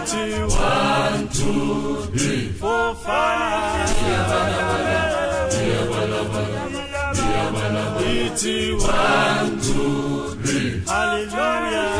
One, two, three, four, five. One, two, three. Hallelujah.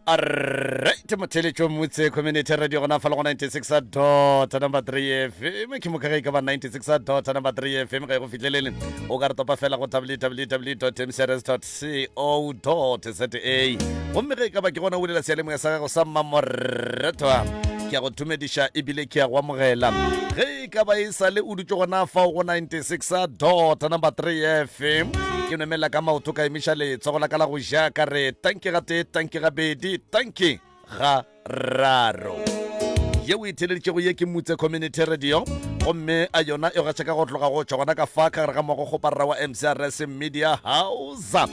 Alright, motheletšo motse community radio gona fa le go 96 dot number 3 fm ke moka ge e ka ba 96 dot number 3 fm ga e go fihlelele o ka re topa fela go www mcrs co za gomme ge e ka ba ke gona o bulela seyalemoya sa gago sa mmamoretwa ke a go thumediša ebile ke a go amogela ge e ka ba e sa le o dutše gona fao go 96 dot number 3 fm ke nomela ka maoto ka emiša letsogo la ka la go ja ka re tanki gatee tanki gabedi tanki ga raro. Ye o e theeleditšego ye ke Mutse Community Radio gomme a yona e gaša ka go tloga go tšwa gona ka fa ka gare ga mogogoparra wa MCRS Media House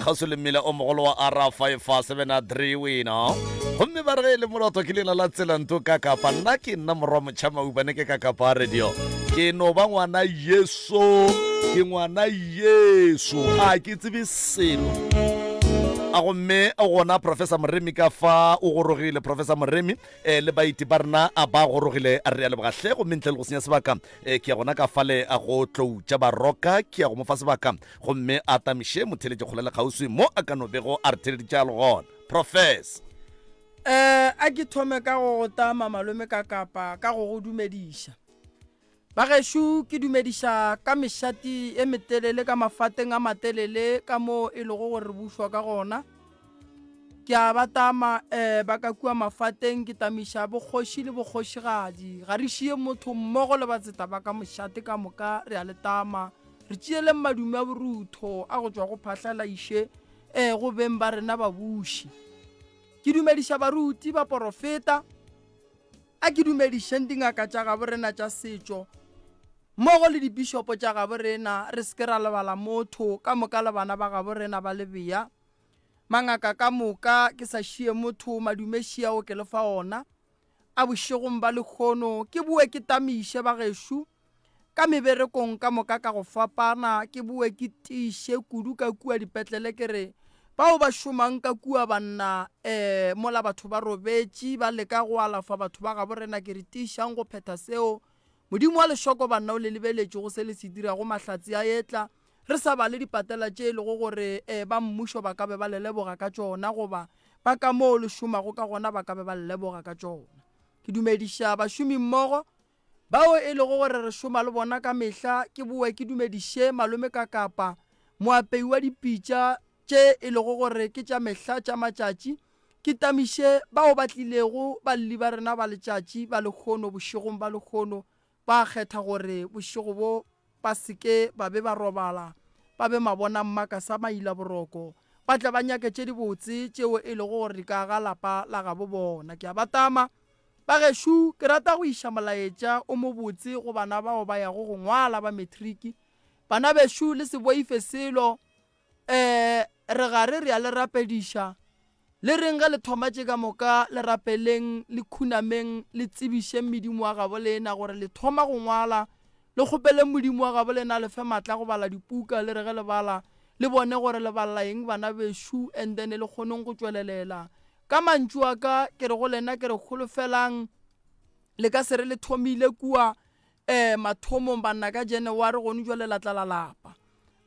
kgauswi le mmila o mogolo wa R573 wena gomme ba re ge e le moloto ke leina la tselanto ka kapa nna ke nna morwa motšha maubane ke ka kapa radio ke no ba ngwana yeso ke ngwana Yesu a ke tsebe selo a gomme gona Professor Moremi ka fa o gorogile Professor Moremi eh, le baeti ba rena a ba gorogile re a leboga hle gomme ntle le go senya sebaka eh, ke ya gona ka fale a go tloutša baroka ke ya go mo fa sebaka gomme a tamiše motheletše kgole le kgauswi mo a ka no bego a re theleditše a le gona Professor Eh, a ke thome ka go go tama malome ka kapa ka go go dumediša. Bagešo ke dumediša ka mešati e metelele ka mafateng a matelele ka moo e lego gore re bušwa ka gona. Ke a ba tama eh, ba ka kua mafateng ke tamiša bokgoši le bokgošigadi. Ga re šie motho mmogo le batseta ba ka mošate ka moka re a le tama. Re tšeeleng madume a borutho a go tšwa go Phahlala-iše eh, go beng ba rena babuši. Ke dumediša baruti, baporofeta, A ke dumedišeng dingaka tša gabo rena tša setšo mmogo le dipišopo tša gabo rena, re se ke ra lebala motho, ka moka le bana ba gabo rena ba Lebea. Mangaka ka moka, ke sa šie motho, madume šiao ke le fa ona. A bošegong ba lekgono, ke boe ke tamiše bagešo ka meberekong ka moka ka go fapana, ke boe ke tiiše kudu ka kua dipetlele ke re. Bao ba šomang ka kua banna um mola batho ba robetše ba leka go alafa batho ba gabo rena ke re tiišang go phetha seo Modimo wa lešoko banna o le lebeletše go se le se dirago mahlatse a etla re sa bale dipatela tše e lego gore um ba mmušo ba ka be ba le leboga ka tšona goba ba ka moo le šomago ka gona ba ka be ba le leboga ka tšona. Ke dumediša bašomimmogo Bao e lego gore re šoma le bona ka mehla, ke boe ke dumediše malome ka kapa moapei wa dipitša tše e lego gore ke tša mehla tša matšatši, ke tamiše bao ba tlilego balli ba rena ba letšatši ba lehono bošegong ba lehono ba kgetha gore bošego bo ba se ke ba be ba robala ba be mabona mmaka sa mailaboroko ba tle ba nyake tše dibotse tšeo e lego gore di ka aga lapa la gabo bona. Ke a ba tama Bagešo, ke rata go iša molaetša o mobotse go bana bao ba yago go ngwala ba matriki. Bana bešo, le se boife selo. Ee, re gare re a le rapediša. Le reng ge le thoma tše ka moka, le rapeleng, le khunameng, le tsebišeng Modimo wa gabo lena gore le thoma go ngwala. Le kgopeleng Modimo wa gabo lena a le fe matla a go bala dipuka, le re ge le bala, le bone gore le balela eng bana bešo, and then le kgoneng go tšwelelela. Ka mantšu a ka ke re go lena ke re holofelang le ka se re le thomile kua um mathomong banna ka January gone jwale la tla la lapa.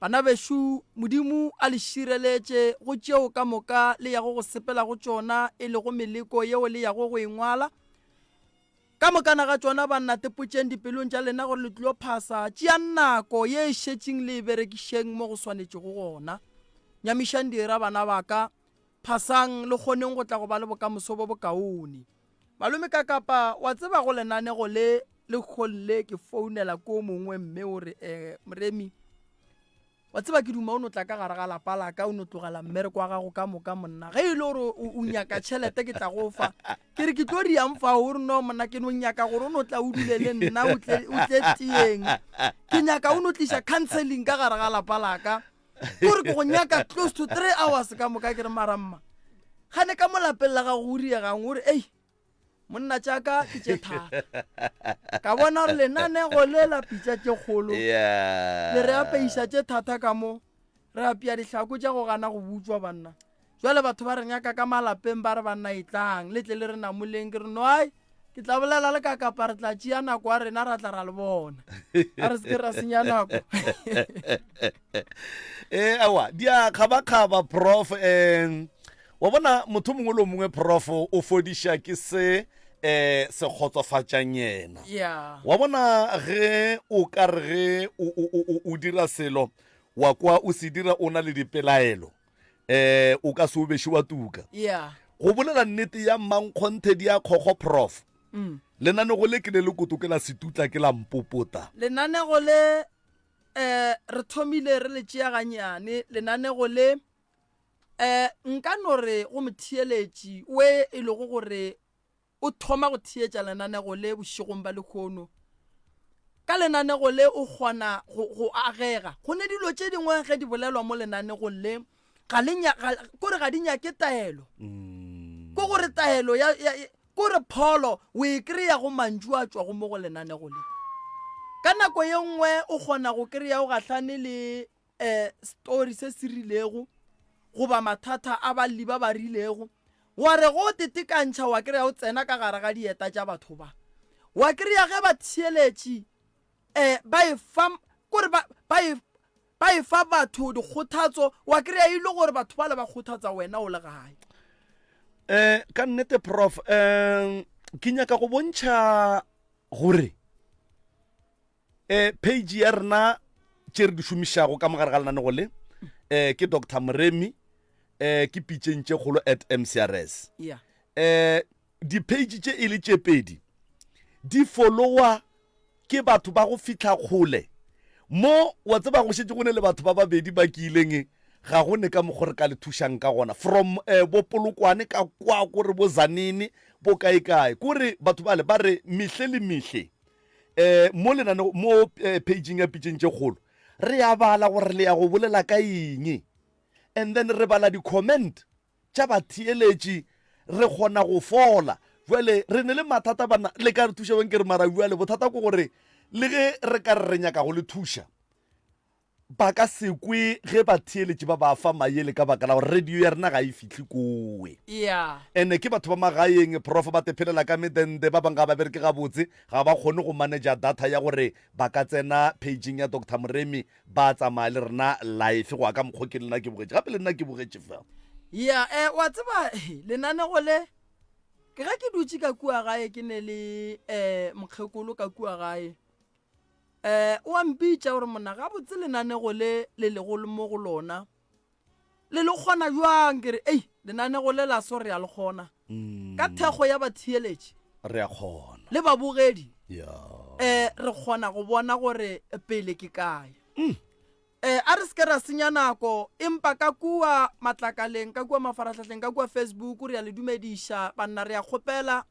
Bana bešo Modimo a le šireletše go tšeo ka moka le yago go sepela go tšona e lego meleko yeo le yago go e ngwala. Ka mokana ga tšona banna tepotšeng dipelong tša lena gore le tlilo phasa, tšeang nako ye e šetšeng le e berekišeng mo go swanetšego gona. Nyamišang dira bana ba ka. Phasang le kgoneng go tla go ba le bokamoso bo bokaone. Malome Kakapa, wa tseba go lenanego le lekgong le ke founela ko mongwe mme o re, eh, Moremi, wa tseba ke duma o no tla ka gare ga lapa la ka o no tlogela mmereko wa gago ka moka monna. Ge e le gore o nyaka tšhelete ke tla go fa. Ke re ke tlo riang fao o re no monna ke no nyaka gore o no tla o dule le nna o tle o tle teng. Ke nyaka o no tliša counseling ka gare ga lapa la ka. Kore ke go nyaka close to 3 hours ka moka ke re mara mma. Gane ka mo lapeng la gago o riegang o re ei monna tša ka ke tše thata. Ka bona gore lenanego le la pitša tše kgolo le re apeiša tše thata ka mo re apea dihlako tša go gana go butšwa banna. Jwale batho ba re nyaka ka malapeng ba re banna etlang le tle le re namoleng ke re no ai ke tla bolela le ka kapa re tla tšea nako ya rena ra tla ra le bona a re se ke ra senya nako. Eh awa di a kgabakgaba prof um wa bona motho mongwe le mongwe prof o fodiša ke se eh se kgotsofatšang yena yeah. Wa bona ge o ka re ge o dira selo wa kwa o se dira o na le dipelaelo eh o ka se o beše wa tuka. Yeah. Go bolela nnete ya mmankgonthe di a kgokgo prof. Mm. Lenanego le ke le le koto ke la setutla ke la mpopota. Lenanego le eh re thomile re le tšea ganyane lenanego le eh nka no re go motheeletši we e lego gore o thoma go theetša lenanego le bošegong ba lehono. Ka lenanego le o kgona go, go agega. Go ne dilo tše dingwe ge di bolelwa mo lenanegong le, ga le nya, ga, kore ga di nyake taelo. Mm. Ko gore taelo ya, ya, kore pholo o e kry-a go mantšu a tšwago mo go lenanego le. Ka nako ye nngwe o kgona go kry-a o gahlane le um story se se rilego goba mathata a balli ba ba rilego, wa re go tetekantšha wa kry-a o tsena ka gare ga dieta tša batho ba. Wa kry-a ge batheeletši um ba e fa kore ba, ba e ba e fa batho dikgothatso, wa kry-a e le gore batho bale ba kgothatsa wena o le gae. Um ka nnete prof um ke nyaka go bontšha gore Eh, page ya rena tše re di šomišago ka mogare ga lenanego le eh, ke Dr Moremi eh, ke pitšeng tše kgolo at MCRS. Yeah. Eh, di-page tše e le tše pedi di followa ke batho ba go fihla kgole mo wa tseba go šetše go ne le batho ba babedi ba ke ileng ga go ne ka mokgo re ka le thušang ka gona from eh, bo polokwane ka kwa kore bo zanene bo kae kae kore batho bale ba re mehle le mehle eh mo lenaneo mo eh, pageng ya pitšeng tše kgolo re a bala gore le ya go bolela ka eng and then re bala di-comment tša batheeletši re kgona go fola jale re ne le mathata bana le ka re thuša bang ke re mara jale bothata ke gore le ge re ka re re nyaka go le thuša. Ba ka se kwe ge batheeletši ba ba fa mayele ka baka la gore radio ya rena ga e fihle kowe. Yeah. Ene ke batho ba magaeng, Prof, ba tephelela ka medende, ba bang ga ba bereke gabotse, ga ba kgone go manager data ya gore ba ka tsena page-ing ya Doctor Moremi ba tsamaya le rena live go ya ka mokgo ke le nna ke bogetše. Gape le nna ke bogetše fa. Yeah, eh, wa tseba lenanego le ke ge ke dutše ka kua gae ke ne le eh mokgekolo ka kua gae. Eh, o a mpitša gore monna gabotse lenanego le le lego mo go lona le le kgona bjang? Ke re, ei, lenanego le la so re a le kgona ka thekgo ya batheeletši Re a kgona. le babogedi. Ya. Eh, re kgona go bona gore pele ke kae. Eh, a re se ke ra senya nako, empa ka kua matlakaleng, ka kua mafarahlahleng, ka kua Facebook, re a le dumediša, banna, re a kgopela,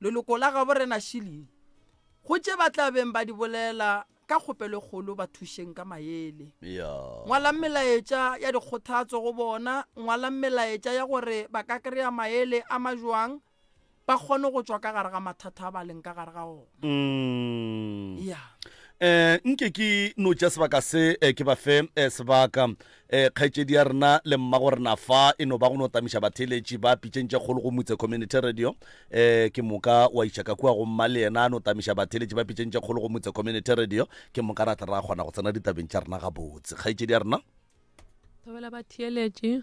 leloko la gabo rena Shilling, go tše ba tla beng ba di bolela, ka kgopelo e kgolo ba thušeng ka maele. Ngwalang melaetša ya dikgothatso go bona, ngwalang melaetša ya gore ba ka kry-a maele a majwang, ba kgone go tšwa ka gare ga mathata a ba leng ka gare ga ona. Mm. Ya. Eh, nke ke no tša sebaka se eh, ke ba fe eh, sebaka eh, kgaetšedi ya rena le mmago rena fa e no ba go no tamiša batheeletši ba pitšeng tše kgolo go Mutse Community Radio eh, ke moka wa iša ka kua go mma le yena a no tamiša batheeletši ba pitšeng tše kgolo go Mutse Community Radio ke moka ra tla ra kgona go tsena ditabeng tša rena gabotse kgaetšedi ya rena. Thobela batheeletši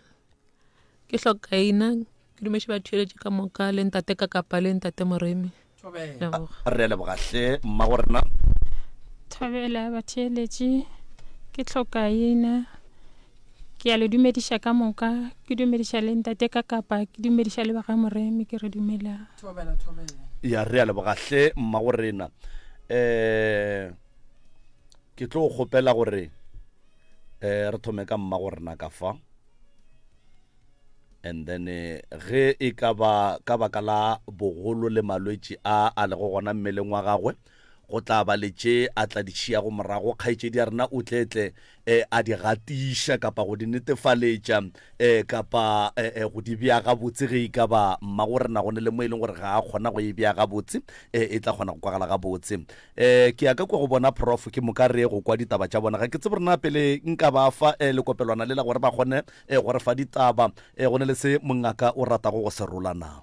ke hlokaina Ke dumetše batheeletši ka moka le ntate Kakapa le ntate Moremi. Thobela. Re a leboga hle mmago rena. Thobela batheeletši, ke Tlhokaina. Ke a le dumediša ka moka, ke dumediša le ntate Kakapa, ke dumediša le ba ga Moremi, ke re dumelang. Thobela, thobela. Ya re a leboga hle mmago rena. Eh ke tlo kgopela gore eh re thome ka mmago rena ka fa. And then ge e ka ba ka baka la bogolo le malwetši a a lego gona mmeleng wa gagwe, go tla ba le tše a tla di tšhiago morago, kgaetšedi ya rena o tle tle eh, a di gatiša kapa go di netefaletša eh, kapa eh, eh, go di bea gabotse ge e ka ba mmago rena go ne le mo e leng gore ga a kgona go e bea gabotse eh, e tla kgona go kwagala gabotse. Eh, ke ya ka kwa go bona prof ke moka re ye go kwa ditaba tša bona. Ga ke tsebe gore na pele nka ba fa eh, lekopelwana lela gore ba kgone eh, go re fa ditaba. Eh, go ne le se mongaka o ratago go se rola na?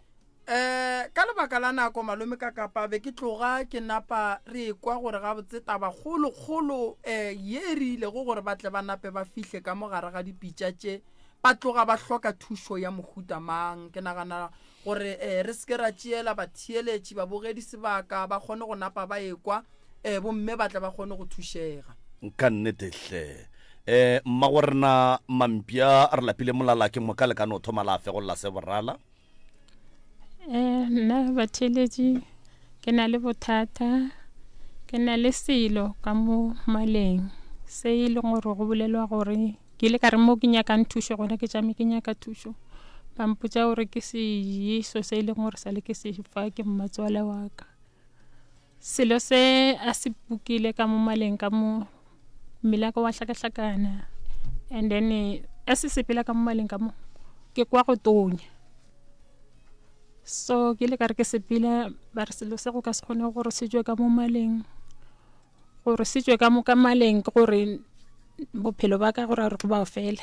Eh, ka lebaka la nako malome ka kapa be ke tloga ke napa re ekwa gore gabotse taba kgolo kgolo eh, ye e re ilego gore ba tle ba nape ba fihle ka mo gare ga dipitša tše ba tloga ba hloka thušo ya mohuta mang. Ke nagana gore eh, re se ke ra tšeela batheeletši, babogedi sebaka, ba kgone go napa ba ekwa, eh, bomme ba tle ba kgone go thušega. Ka nnete hle. Eh, mmagorena Mampša, re lapile molala ke moka le ka no thoma la fegolla se borala. Eh, nna batheeletši ke na le bothata, ke na le selo ka mo maleng se e leng gore go bolelwa gore Ke ile ka re mo ke nyakang thušo gona ke tšame ke nyaka thušo, ba mpotša gore ke sejeso se e leng gore sa le ke se fa ke mmatswale wa ka. Selo se a se pukile ka mo maleng ka mo mmele wa ka wa hlakahlakana and then a se sepela ka mo maleng ka mo ke kwa go tonya. So ke ile ka re ke sepela ba re selo se go ka se kgone gore se tšwe ka mo maleng. Gore se tšwe ka mo ka maleng ke gore bophelo ba ka gore go ba fela.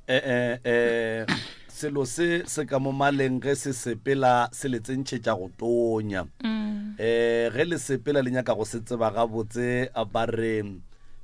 Eh, eh, eh, selo se se ka mo maleng ge se sepela se le tsentšhetša go tonya mm. eh ge le sepela le nyaka go se tseba gabotse ba re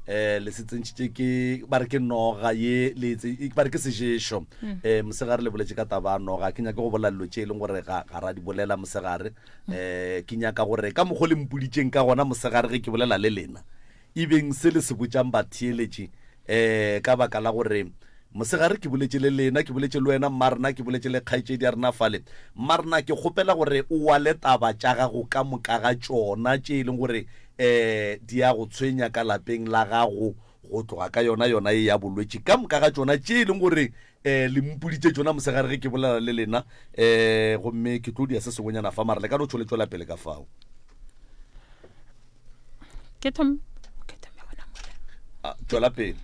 eh le se tsentšhitše ke ba re ke noga ye le ba re ke seješo mm. eh mosegare le boletše ka taba ya noga ke nyake go bolela dilo tše e leng gore ga ga ra di bolela mosegare mm. eh ke nyaka gore ka mokgwa le mpoditšeng ka gona mosegare ge ke bolela le lena e beng se le se botšang batheeletši eh ka baka la gore mosegare ke boletše le lena ke boletše le wena mmarena ke boletše le kgaetšedi ya rena fale mmarena ke kgopela gore o wale taba tša gago ka moka ga tšona tše e leng gore um di a go tshwenya ka lapeng la gago go tloga ka yona yona ye ya bolwetši ka moka ga tšona tše e leng gore um le mpoditše tšona mosegare ge ke bolela le lena um gomme ke tlo dia se sengwenyana fa mara le ka no tšhole tšwela pele ka fao. Ke thome ke thome gona mola. Ah, tšwela pele.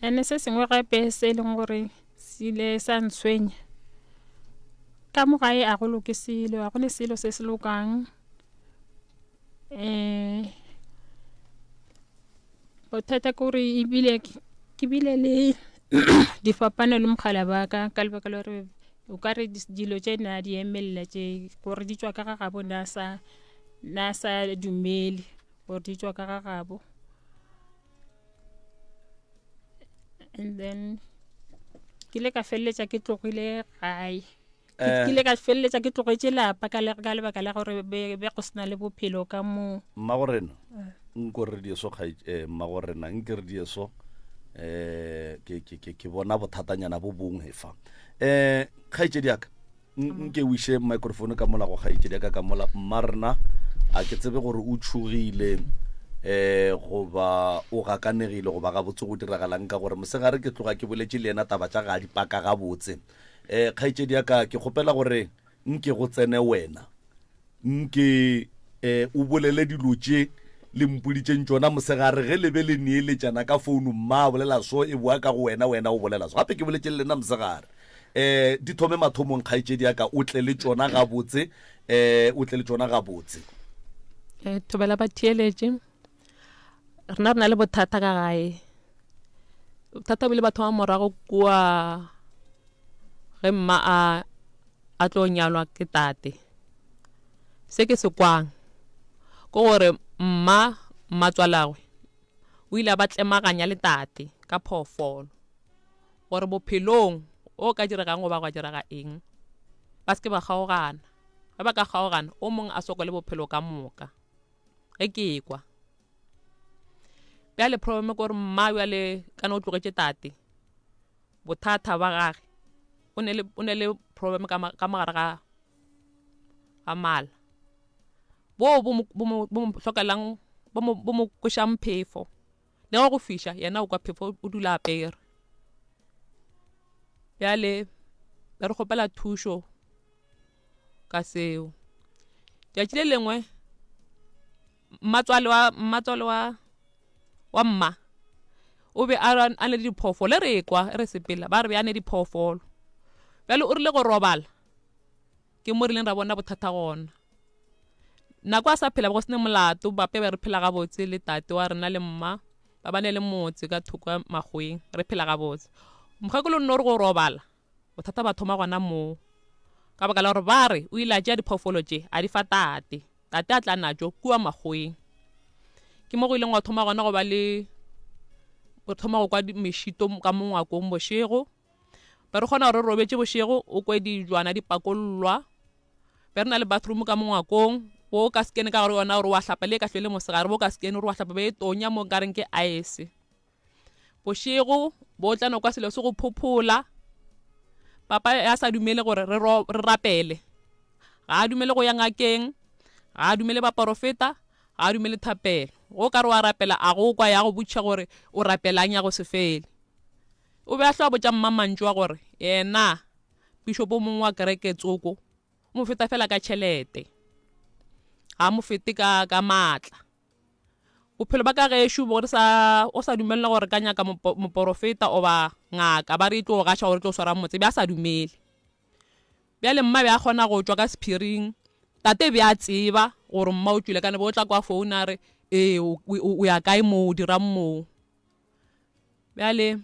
Ene se sengwe gape se e leng gore se ile sa ntshwenya ka mo gae a go loke selo, a go ne selo se se lokang. Um bothata ke gore ebile ke bile le difapano le mogala ba ka ka lebaka la gore o ka re dilo tše na di emelela tše gore di tšwa ka ga gabo na sa na sa dumele gore di tšwa ka ga gabo and then ke ile ka feleletša ke tlogile gae Ke Eh. ke ile ka feleletša ke tlogetše lapa ka le- ka lebaka la gore be be go sena le bophelo ka moo mmagorena nko re dieso kgae- eh, mmagorena nke re dieso eh ke ke ke ke bona bothatanyana bo bongwe fa eh kgaetšedi yaka nke o iše microphone ka mola go kgaetšedi yaka ka mola mma rena a ke tsebe gore o tšhogile eh goba o gakanegile goba gabotse go diragalang ka gore mosegare ke tloga ke boletše le yena taba tša ga di paka gabotse um kgaetšedi ya ka ke kgopela gore nke go tsene wena nke um o bolele dilo tše le mpoditšeng tšona mosegare ge le be le neeletšana ka founu mma a bolela so e boa ka go wena wena o bolela so gape ke boletše le lena mosegare um di thome mathomong kgaetšedi ya ka o tle le tšona gabotse um o tle le tšona gabotse um thobela ba theeletše Rena re na le bothata ka gae. Bothata bo ile ba thoma morago kua ge mma a a tlo nyalwa ke tate. Se ke se kwang ke gore mma mmatswalagwe o ile a ba tlemaganya le tate ka phoofolo gore bophelong o ka diregang goba gwa direga eng ba se ke ba kgaogana. Ge ba ka kgaogana o mongwe a sokole bophelo ka moka. Ge ke ekwa. Bjale problem ke gore mma bjale kana o tlogetše tate, bothata ba gage o ne le o ne le problem ka ka mogare ga ga mala. Bo bo mo bo mo bo mo hlokelang bo mo bo mo kwešang phefo. Le ge go fiša yena o kwa phefo o dula a apere. Bjale be re kgopela thušo ka seo. Tšatši le lengwe mmatswale wa mmatswale wa wa mma o be a a ne le diphoofolo e re ekwa e re sepela ba re be a ne diphoofolo. Bjale o rile go robala ke mo re ileng ra bona bothata gona. Nako a sa phela go sene molato bape be re phela gabotse le tate wa rena le mma ba ba ne le motse ka thoko ya makgoweng re phela gabotse. Mokgekolo nno re go robala Bothata ba thoma gona moo, ka baka la gore ba re o ile a tšea diphoofolo tše a di fa tate, tate a tla natšo kua makgoweng. Ke mo go ileng gwa thoma gona go ba le re thoma go kwa mešito ka mo ngwakong bošego. Be re kgona gore re robetše bošego o kwe dijwana di pakollwa. Be re na le bathroom ka mo ngwakong, bo o ka se kene ka gare yona gore wa hlapa le e ka hlwe le mosegare, bo o ka se kene gore wa hlapa be e tonya mo nkareng ke ice. Bošego bo tla no kwa selo se go phophola. Papa ya sa dumele gore re, ro, re rapele. Ga a dumele go ya ngakeng, ga a dumele baporofeta, ga a dumele thapelo. Go ka re wa rapela a go kwa ya go botšiša gore o rapelang ya go se fele. O be a hlwa a botša mma mantšu a gore yena pišopo mongwe wa kereke tsoko o mo feta fela ka tšhelete, ga a mo fete ka, ka maatla. Bophelo ba ka gešo bo re sa o sa dumelelwa gore ka nyaka moporofeta oba ngaka ba re e tlo gaša gore e tlo swara motse be a sa dumele. Bjale mma be a kgona go tšwa ka sephiring tate be a tseba gore mma o tšwile ka ne bo tla kwa phone a re ee o ya kae moo o dirang moo. Bjale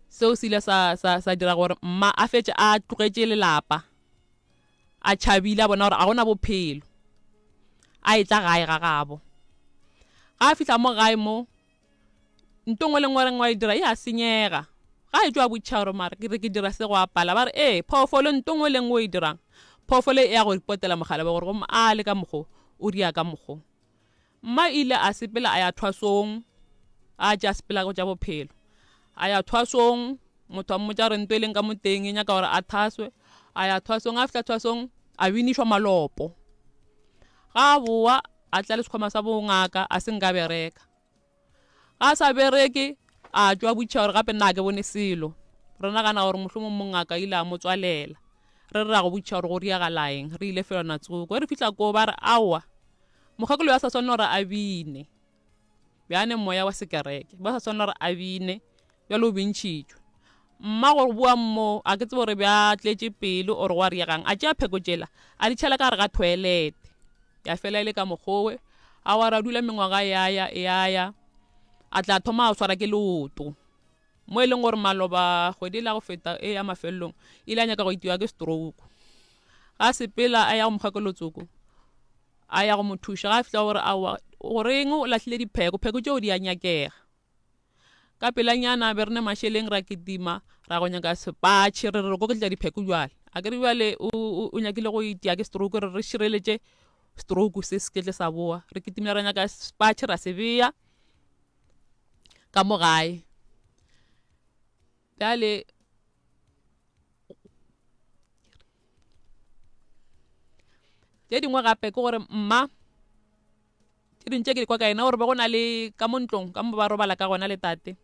Seo se ile sa, sa, sa dira gore mma a fetše a tlogetše lelapa, a tšhabile, a bona gore ga go na bophelo, a etla gae ga gabo. Ga a fihla mo gae mo, nto nngwe le nngwe reng wa e dira e a senyega. Ga a etšwa a botšiša gore mara ke re ke dira se go a pala, ba re ee, phoofolo nto nngwe le nngwe o e dirang, phoofolo e ya go ripotela mogala ba gore gomme a le ka mokgo, o dia ka mokgo. Mma o ile a sepela a ya thwasong, a tša sepela go tša bophelo. A ya thwasong, motho a mmotša gore nto e leng ka mo teng e nyaka gore a thaswe. A ya thwasong, a fihla thwasong a binišwa malopo. Ga a boa a tla le sekhwama sa bongaka a se nka bereka. Ga a sa bereke, a tšwa botšiša gore gape nna ga ke bone selo. Re nagana gore mohlomong mongaka ile a mo tswalela. Re re ra go botšiša gore go diagala eng, re ile felwana tsoko. Ge re fihla koo ba re aowa, mokgekolo yo a sa swanela gore a bine. Bjane moya wa sekereke, ba sa swanela gore a bine, bjale o bintšhitšwe. Mma go boa mo, a ke tsebe gore bja tletše pelo or gwa riegang, a tšea pheko tšela, a di tšhela ka gare ga thoelete. Ya fela e le ka mokgowe. A wa ra dula mengwaga ya ya ya ya. A tla thoma a swara ke leoto. Mo e leng gore maloba kgwedi e la go feta e ya mafelelong ile a nyaka go itiwa ke stroke. Ga a sepela a ya go mokgakolotsoko a ya go mo thuša ga a fihla gore aowa goreng o lahlile dipheko pheko tšeo di a nyakega. Ka pelanyana be re ne mašeleng ra kitima ra go nyaka sepatšhe re re koketletša dipheko bjale. A ke re bjale o, o, o nyakile go itia ke stroke re re šireletše stroke se se ketle sa boa. Re kitimile ra nyaka sepatšhe ra se beya ka mo gae. Bjale tše dingwe gape ke gore mma tše dingwe tše ke di kwa ka yena gore be go na le ka mo ntlong ka mo ba robala ka gona le tate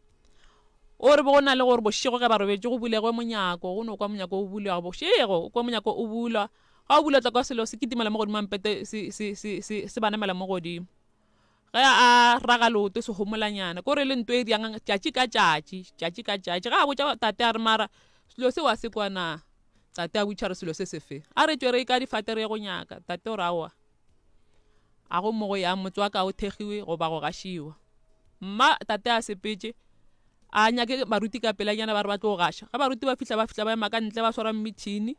o re be go na le gore bošego ge ba robetše go bulegwe monyako go no kwa monyako o bulwa bošego o kwa monyako o bulwa ga o bulwa tla kwa selo se kitimela mo godimo mpete se se se se se banamela mo godimo ge a raga leoto se homolanyana ko re le nto e diang tšatši ka tšatši tšatši ka tšatši ga a botša tate a re mara selo se wa se kwa na tate a botša re selo se sefe a re tšwe re ka difate re ye go nyaka tate o re aowa A go mo go yang motse wa ka o thegiwe goba go gašiwa. Mma tate a sepetše a nyake baruti ka pelanyana ba re ba tlo gaša. Ge baruti ba fihla ba fihla ba ema ka ntle ba swara mmitšhini.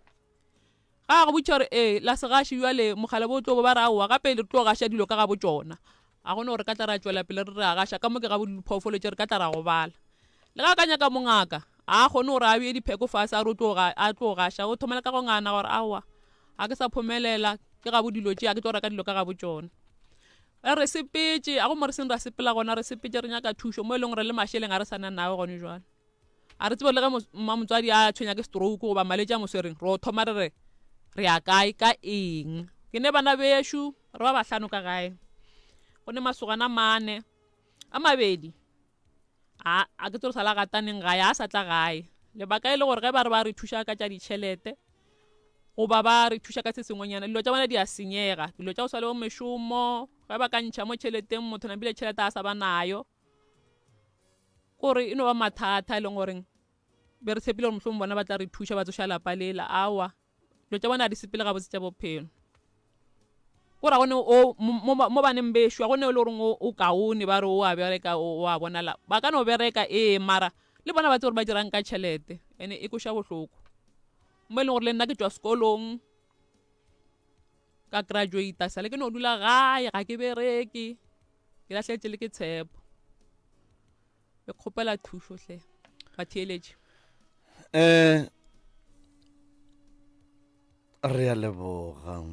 Ga a go botša gore ee la se gaše bjale mogala bo tlo bo ba re aowa gape re tlo gaša dilo ka gabo tšona. A go no gore ka tla ra tšwela pele re re a gaša ka mo ke gabo diphoofolo tše re ka tla ra gobala. Le ga a ka nyaka mongaka a kgone gore a bee dipheko fase a re o tlo a tlo gaša o thomela ka go ngana gore aowa Ga ke sa phomelela, ke gabo dilo tše, a ke tlo reka dilo ka gabo tšona. Re re sepetše, a go mo re seng ra sepela gona, re sepetše re nyaka thušo mo e leng gore le mašeleng a re sa na nawe gone jwale. A re tsebe le ge mmamotswadi a tshwenya ke stroke goba malwetši a mo swereng, ro thoma re re re ya kae ka eng. Ke ne bana bešo, re ba bahlano ka gae. Go ne masogana a mane, a mabedi a a ke tsore sa la gataneng gae a sa tla gae lebaka e le gore ge ba re ba re thuša ka tša ditšhelete goba ba re thuša ka se sengwenyana dilo tša bona di a senyega dilo tša go swa le bo mešomo ge ba ka ntšha mo tšheleteng motho napile tšhelete a sa ba nayo kore e no ba mathata e leng goreng be re tshepile gore mohlomong bona ba tla re thuša ba tsoša lapa lela awa Dilo tša bona ga di sepele gabotse tša bophelo. Ko ra gone o mo baneng bešo ga gone o le goreng o kaone ba re o a bereka o a bonala. Ba ka no bereka ee mara le bona ba tsebe gore ba dirang ka tšhelete ene e kweša bohloko. Mo e leng gore le nna ke tšwa sekolong ka graduate sale ke no dula gae ga ke bereke ke lahletše le ke tshepo. Ke kgopela thušo hle batheeletši. Eh re a leboga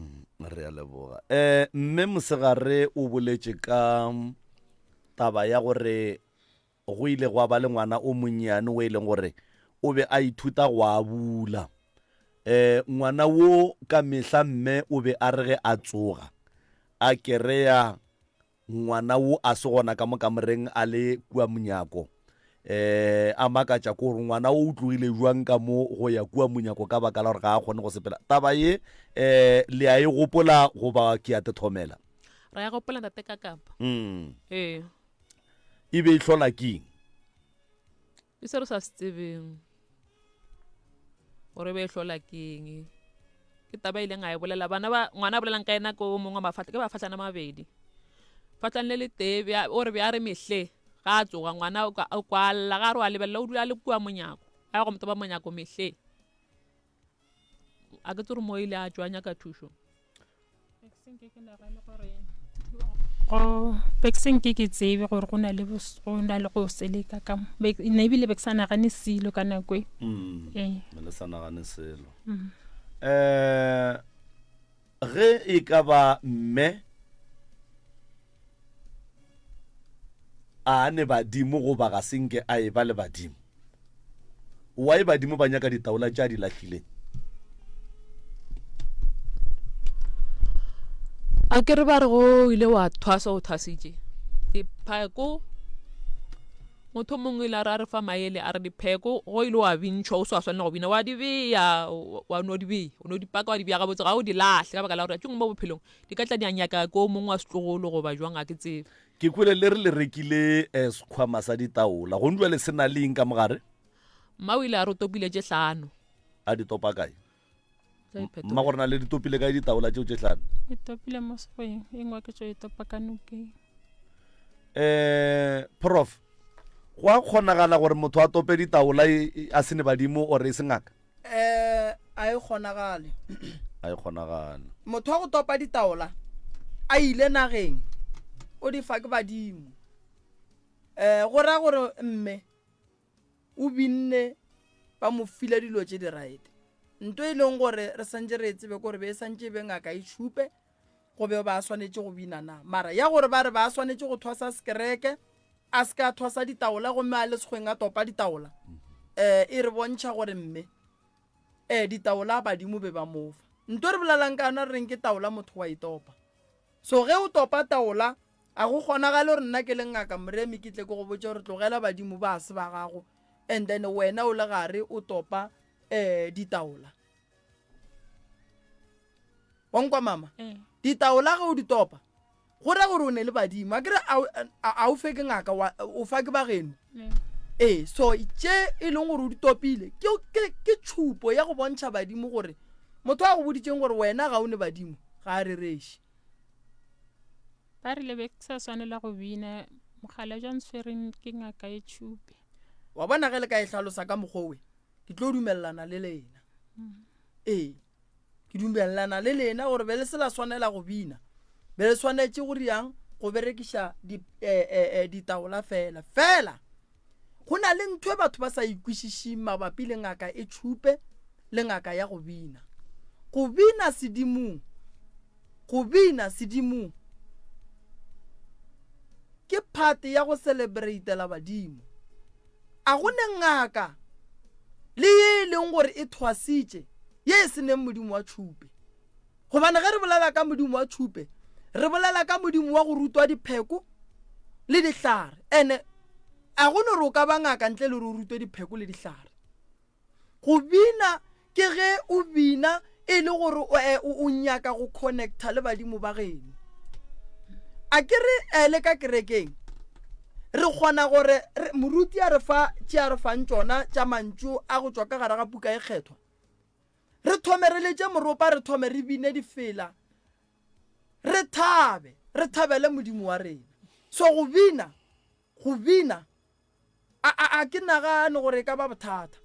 re a leboga eh mme mosegare o boletše ka taba ya gore go ile gwa ba le ngwana o monnyane o e leng gore o be a ithuta go abula eh ngwana wo ka mehla mme o be a re ge a tsoga a kereya Ngwana wo a se gona ka mo kamoreng a le kua monyako. Um a makatša ke gore ngwana wo o tlogile jwang ka mo go ya kua monyako ka baka la gore ga a kgone go sepela. Taba ye um le a e gopola goba ke a tethomela? Ra e gopola ntate Kakapa. Mm. Ee. E be e hlola keng? Ke se re sa se tsebeng gore be e hlola keng. Ke taba e ileng a e bolela bana ba ngwana a bolelang ka ena ke o mongwe wa mafatla ke mafatlana a mabedi. Fatlane le le tee bja o re bja re mehle ga a tsoga ngwana o ka o kwa lla ga a re wa lebelela o dula a le kua monyako a ya go mo topa monyako mehle. A ke tsore mo ile a tšwa a nyaka thušo. Go be ke se nke ke tsebe gore go na le go na le go seleka ka mo ne ebile be ke sa nagane selo ka nako e mm. ee ne le sa nagane selo um ge e ka ba mme A ne badimo goba ga se nke a eba le badimo? Why badimo ba nyaka ditaola tše a di lahlileng? A ke re ba re go ile wa thwasa o thwasitše dipheko motho mongwe ile a re a re fa maele a re dipheko go ile wa bintšhwa o se wa swanela go bina wa di beya wa no di beya o no di paka wa di beya gabotse ga o di lahle ka baka la gore tšongwe mo bophelong Di ka tla di a nyaka ko mongwe wa setlogolo goba jwang ga ke tsebe. Ke kwele le re le rekile eh, sekhwama sa ditaola. Gong jwale se na le eng ka mogare? Mma o ile a re o topile tše hlano. A di topa kae? Tla iphetogela. Mma gore na le di topile kae ditaola tšeo tše hlano? Ke topile mo sekgweng, e nngwe ke tšo e topa ka nokeng. Um prof, go a kgonagala gore motho a tope ditaola e, e, a se ne badimo or e se ngaka? Um a e kgonagale. A e kgonagale. Motho wa go topa ditaola a ile nageng o di fa ke badimo. Um go raya gore mme o binne ba mo file dilo tše di right. Nto e leng gore re santše re e tsebe kore be e santše e be ngaka e tšhupe go be ba swanetše go bina na. Mara ya gore ba re ba swanetše go thwasa sekereke a se ka thwasa ditaola gomme a le sekgweng a topa ditaola um e re bontšha gore mme um ditaola badimo be ba mofa. Nto re bolelang ka yona re reng ke taola motho wa e topa. So ge o topa taola A go kgonagale gore nna ke le Ngaka Moremi ke tle ke go botše gore tlogela badimo ba se ba gago and then wena o le gare o topa um ditaola? Wa nkwa mama? Ee. Ditaola ge o di topa go ra gore o ne le badimo. A kere a o fe ke ngaka o fa ke bageno. Ee. Ee, so tše e leng gore o di topile ke ke ke tšhupo ya go bontšha badimo gore motho a go boditšeng gore wena ga o ne badimo ga a rereše. Ba rile be ke sa swanela go bina, mokgalabje a ntshwereng ke ngaka e tšhupe. Wa bona ge le ka e hlalosa ka mokgwa owe, ke tlo dumelelana le lena. Ee, ke dumelelana le lena gore be le se la swanela go bina, be le swanetše go riang go berekiša di, eh, eh, eh, ditaola fela. Fela go na le ntho e batho ba sa ikwešišing mabapi le ngaka e tšhupe le ngaka ya go bina. Go bina sedimong Go bina sedimong ke part ya go celebratela badimo. A go ne ngaka le ye e leng gore e thwasitše ye e se neng modimo wa tšhupe. Gobane ge re bolela ka modimo wa tšhupe, re bolela ka modimo wa go rutwa dipheko le dihlare. Ene a go no re o ka ba ngaka ntle le gore o rutwe dipheko le dihlare. Go bina ke ge o bina e le gore o, eh, o nyaka go connecta le badimo ba geno. A ke re eh, le ka kerekeng re kgona gore moruti a re fa tše a re fang tšona tša mantšu a go tšwa ka gare ga puka e kgethwa. Re thome re letše moropa, re thome re bine difela, re thabe, re thabele Modimo wa rena. So go bina, go bina A, a, a ke nagane gore e ka ba bothata.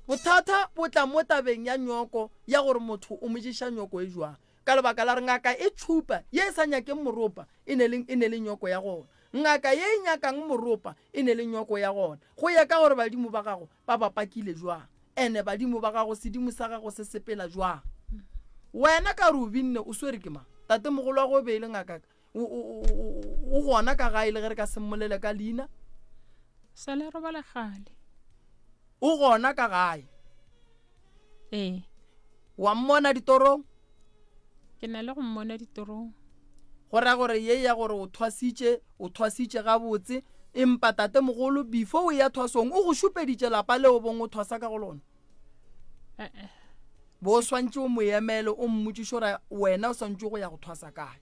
Bothata bo tla mo tabeng ya nyoko, ya gore motho o mo ješa nyoko e jwang. Ka lebaka la gore ngaka e tšhupa ye e sa nyakeng moropa e ne le, e ne le nyoko ya gona. Ngaka ye e nyakang moropa e ne le nyoko ya gona. Go ya ka gore badimo ba gago ba ba pakile jwang. Ene badimo ba gago, sedimo sa gago se sepela jwang. Wena ka re o binne o swere ke mang? Tatemogolo wa go e be e le ngaka o gona ka gae le ge re ka se mmolele ka leina sa le robala gale o gona ka gae ee wa mmona ditorong ke na le go mmona ditorong go raya gore ye ya gore o thwasitše o thwasitše gabotse empa tatemogolo before o ya thwasong o go šupeditše lapa leo bong o thwasa ka go lona ee Bo o swantše o mo emele o mmotšiše gore wena o swantše go ya go thwasa kae.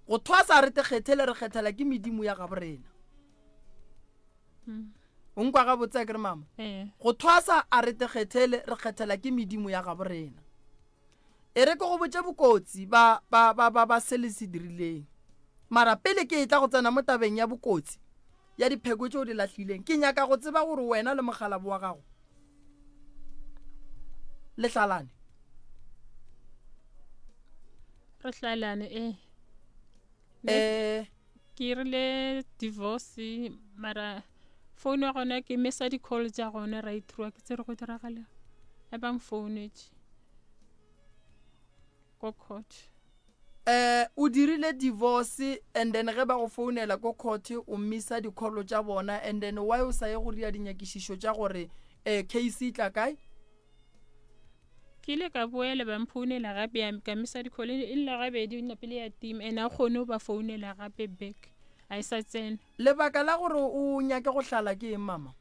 Go thwasa re te kgethele re kgethela ke medimo ya gabo rena. O nkwa gabotse a kere mama? Ee. Go thwasa a re te kgethele re kgethela ke medimo ya gabo rena. E re ke go botše bokotsi ba ba ba ba ba se le se dirileng. Mara pele ke etla go tsena mo tabeng ya bokotsi ya dipheko tše o di lahlileng, ke nyaka go tseba gore wena le mokgalabo wa gago le hlalane. Re hlalane ee. Eh Ke rile divorce mara phone ya gona ke missa di-call tša gona right through ke tsere go diragala e ba mfounetše ko court. Eh o dirile divorce and then ge ba go founela ko court o missa di-call tša bona and then why o sa ye go dira dinyakišišo tša gore eh case e tla kae? Ke ile ka boela ba mphounela gape ya ka misa di-call e lla gabedi napele ya tima and a kgone go ba founela gape back a e sa tsena. Lebaka la gore o nyake go hlala ke eng mama?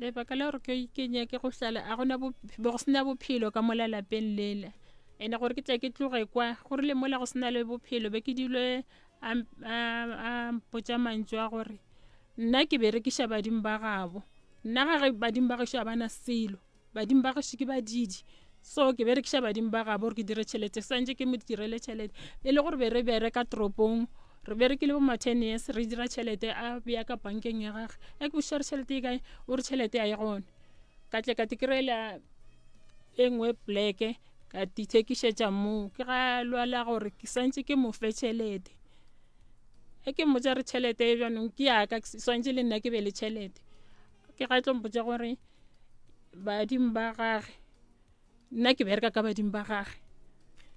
Lebaka la gore ke ke nyake go hlala a gona be go sena bophelo ka mola lapeng lela and gore ke tle ke tloge kwa go rile mola go sena le bophelo be ke dule a a mpotša mantšu a gore nna ke berekiša badimo ba gabo nna ga ge badimo ba gešo ga ba na selo badimo ba gešo ke badidi. So ke berekiša badimo ba gabo gore ke dire tšhelete, swantše ke mo direle tšhelete. E le gore be re bereka toropong, re berekile bo ma ten years re dira tšhelete a bea ka bankeng ya gage. A ke botšiša gore tšhelete e kae, o re tšhelete a e gona. Ka tle ka te kry-ela e nngwe pleke ka dithekišetša moo. Ke ga lwala gore ke swantše ke mo fe tšhelete. Ge ke mmotša re tšhelete e bjanong ke yaka, swantše le nna ke be le tšhelete. Ke ga tlo mpotša gore badimo ba gage nna ke bereka ka badimo ba gage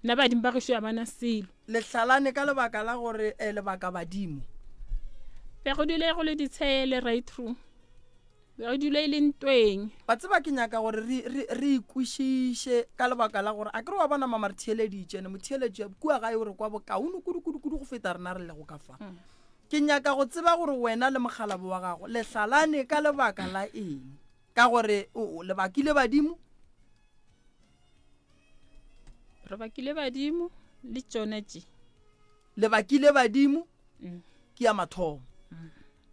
nna badimo ba gešo ya bana selo Le hlalane ka lebaka la gore eh, lebaka badimo. Be go dule go le ditshele right through be go dule e le ntweng. Wa tseba ke nyaka gore re, re, re ikwešiše ka lebaka la gore a ke re wa bona mama re theeleditše ene motheeletši kua gae o re kwa bokaone kudu kudu kudu go feta rena re lego ka fa. Ke nyaka go tseba gore wena le mokgalabo wa gago le hlalane ka lebaka la eng ka gore o, o le bakile badimo. Re bakile badimo le tšona tše. Le bakile badimo ke ya mathomo.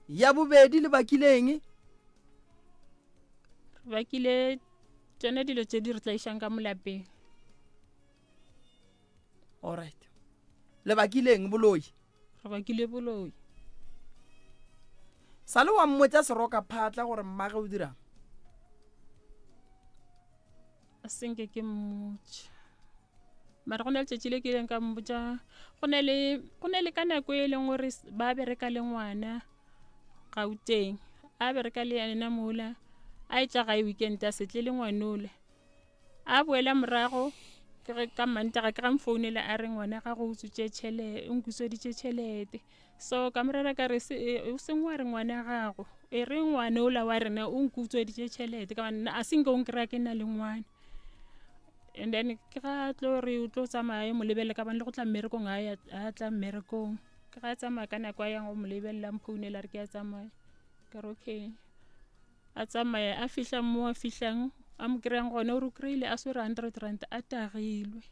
Ya bobedi le bakile eng? Re bakile tšona dilo tše di re tlaišang ka mo lapeng. Alright. Le bakile eng? Boloi. Re bakile boloi. Sa le wa mmotša seroka phatla gore mmage o dirang? A senke ke mmotša. Mara go na le tšatši le ke ileng ka mmotša go na le go na le ka nako e leng gore ba bereka le ngwana Gauteng. A bereka le yena mola a etla gae weekend a se tle le ngwanola. A boela morago ke ge ka Mantaga ke ga mfounela a re ngwana gago o utswitše tšhelete o nkutsweditše tšhelete. So ka mo rera ka re o seng wa re ngwana gago e re ngwana ola wa rena o nkutsweditše tšhelete ka gobane a se nke o nkry-a ke na le ngwana. And then ke ga tlo re o tlo tsamaya mo lebelela ka bane le go tla mmerekong a a tla mmerekong. Ke ga tsamaya ka nako a yang go mo lebelela mphounela re ke a tsamaya ka re okay. A tsamaya a fihla mo a fihlang a mo kry-ang gona o re o kry-ile a swere hundred rand a tagilwe.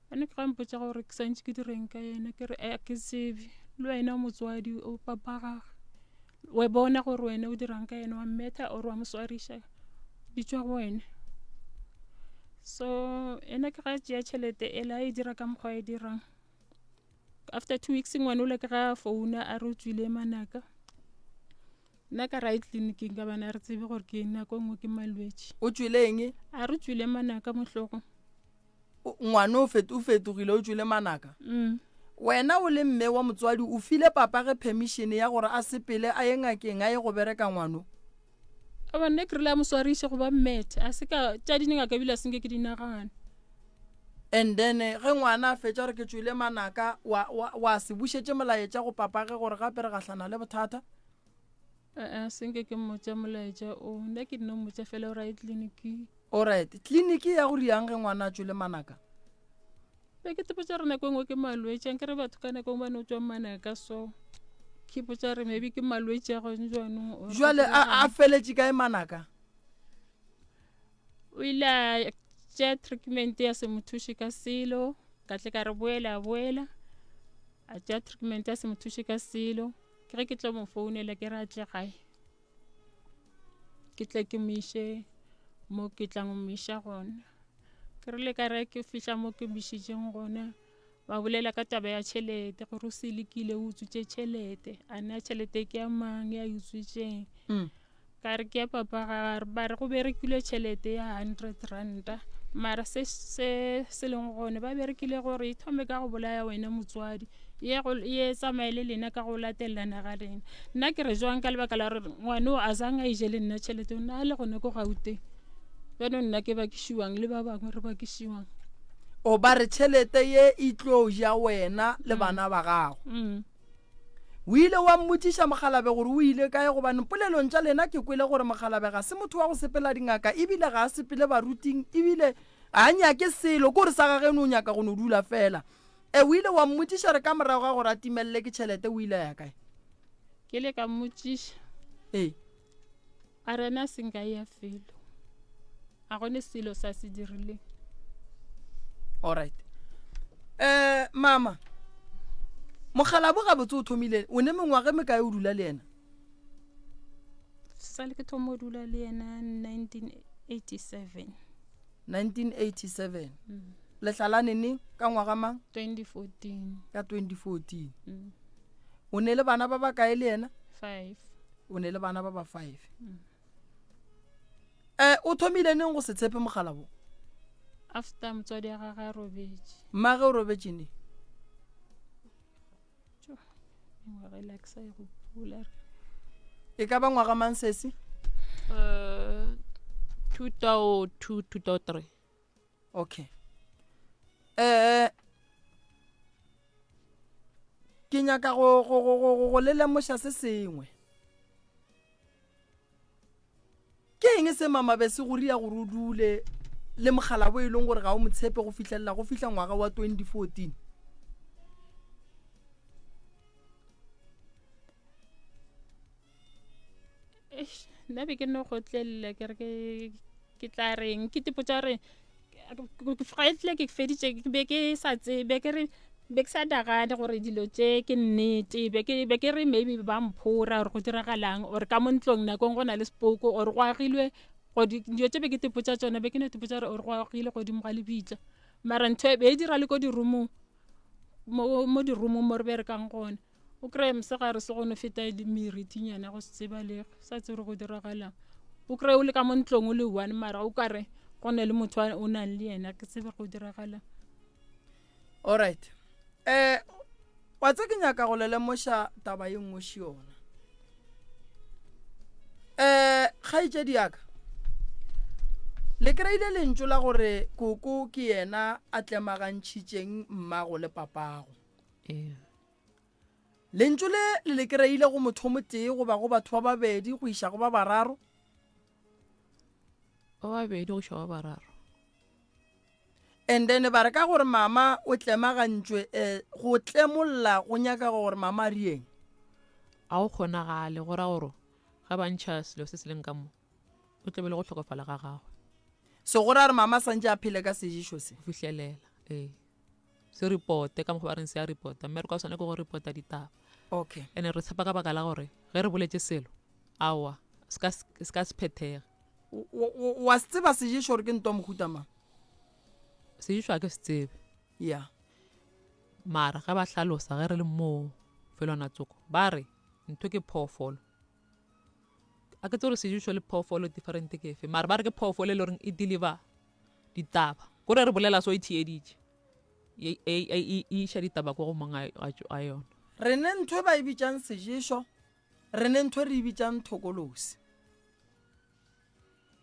Ene ke ga mpotša gore ke santše ke direng ka yena ke re a ke tsebe le wena o motswadi o papa gage wa bona gore wena o dirang ka yena wa mmetha or wa mo swariša di tšwa go wena. So ena ke ga tšea tšhelete ela e dira ka mokgwa e dirang. After 2 weeks ngwana ola ke ga founa a re o tswile manaka. Nna ka ra ye tleliniking ka bana re tsebe gore ke nako e nngwe ke malwetši. O tšwile eng? A re tswile manaka mo hlogong. Ngwana o fet, o fetogile o tšwele manaka. Mm. Wena o le mme wa motswadi o file papage permission ya gore a sepele a ye ngakeng a ye go bereka ngwano? Aba nna ke rile a mo swariše go ba mmethe a se ka tša dingaka ebile a senke ke di nagana. And then ge ngwana a fetša gore ke tšwele manaka wa, wa, wa se bušetše molaetša go papage gore gape re gahlana le bothata? Ee, senke ke mmotša molaetša o nna ke nno mmotša fela gore a ye tleliniking. Alright, tleliniki ya go riang ge ngwana a tšwele manaka? Be ke tepotša re nako e nngwe ke malwetši a nkere batho ka nako e nngwe ba no tšwa manaka so ke ipotša re maybe ke malwetši a gone jaanong or go Jwale a, a diregang. feletše kae manaka? O ile a tšea treatment ya se mo thuše ka selo ka tle ka re boela a boela a tšea treatment ya se mo thuše ka selo. Ke ge ke tlo mo founela ke re a tle gae ke tle ke mo iše mo ke tlang mo iša gona. Ke rile ka re ke fihla mo ke mo išitšeng gona ba bolela ka taba ya tšhelete gore o se lekile o utswitše tšhelete a na tšhelete ke ya mang ya e utswitšeng. Ka re ke ya papa ga ba re go berekilwe tšhelete ya hundred ranta mara se se se leng gone ba berekile gore e thome ka go bolaya wena motswadi ye go ye tsamaye le lena ka go latelelana ga lena nna ke re jwang ka lebaka la gore ngwane o a zang a ije le nna tšhelete o ne a le gone ko Gauteng jaanong nna ke bakišiwang le ba bangwe re bakišiwang O ba re tšhelete ye e tlo ja wena le bana ba gago. mm. O ile wa mmotšiša mokgalabe gore o ile kae gobane polelong tša lena ke kwele gore mokgalabe ga se motho wa go sepela dingaka ebile ga a sepele baruting ebile ga a nyake selo ke gore sa gageno o nyaka go no dula fela. E, o ile wa mmotšiša re ka morago ga gore a timelele ke tšhelete o ile a ya kae? Ke ile ka mmotšiša. Ee. A re ena a se nka ya felo. A gone selo sa se dirileng. Alright. Eh mama. Mokgalabo gabotse o thomile o ne mengwaga e mekae o dula le yena? Sale ke thoma o dula le yena 1987. 1987 Le hlalane neng ka ngwaga mang? 2014. Ka 2014. O ne le bana ba bakae le yena? 5. O ne le bana ba ba 5. Eh, o thomile neng go se tshepe mogala bo? After motswadi wa gagwe a robetše. Mmage o robetše neng? Mengwaga e la ke sa e gopola. E ka ba ngwaga mang sesi? Uh, 2002 2003. Okay. Eh ke nyaka go go go go go le lemoša se sengwe. Ke eng se mama be se go ria gore o dule le mogala bo e leng gore ga o mo tshepe go fihlelela go fihla ngwaga wa 2014? Eish, nna be ke no gotlelela ke re ke ke tla reng ke tipotsa gore ga e tle ke feditše ke be ke sa tsebe ke re be ke sa nagane gore dilo tše ke nnete be ke be ke re maybe ba mphora gore go diragalang or ka mo ntlong nakong go na le sepoko or go agilwe dilo tše be ke tipotsa tsona be ke no tipotsa gore or go agile godimo ga lebitla mara ntho e be e dira le ko dirumong mo dirumong mo re berekang gona O kry-e mosegare se go no feta meritinyana go se tsebalege, sa tsebe gore go diragalang. O kry-e o le ka mo ntlong o le one mara o kare go na le motho o nang le yena, ke tsebe go diragalang. Alright. Eh wa tse ke nyaka go le lemoša taba ye nngwe še yona. Eh kgaetšedi ya ka le kry-ile lentšu la gore koko ke yena a tlemagantšhitšeng mmago le papago. Ee. Lentšu le le le kry-ile go motho o motee goba go batho ba babedi go iša go ba bararo. Ba babedi go iša ba bararo. And then ba re ka gore mama o tlemagantšwe eh, go tlemolla go nyaka gore mama a rieng. A go kgonagale go ra gore ga ba ntšha selo se se leng ka mo o tlo be le go hlokofala ga gagwe. So go ra gore mama santše a phele ka sejišo se. Go fihlelela ee. Se reporte ka mokgwa ba reng se a reporta mme re kwa swane ke go reporta ditaba. Okay. Ene re tshepa ka baka la gore ge re boletse selo aowa se ka se ka se phethege. Wa se tseba sejišo gore ke ntwa mohuta mang? Sejišo a ke se tsebe. Ya. Mara ge ba hlalosa ge re le moo felwana tsoko ba re ntho ke phoofolo. A ke tsebe gore sejišo le phoofolo different ke efe mara ba re ke phoofolo e le goreng e deliver ditaba. Kore re bolela so e theeditše. E, e, e, e iša ditaba ko go mong a yona. Re ne ntho e ba e bitšang seješo, re ne ntho e re e bitšang thokolosi.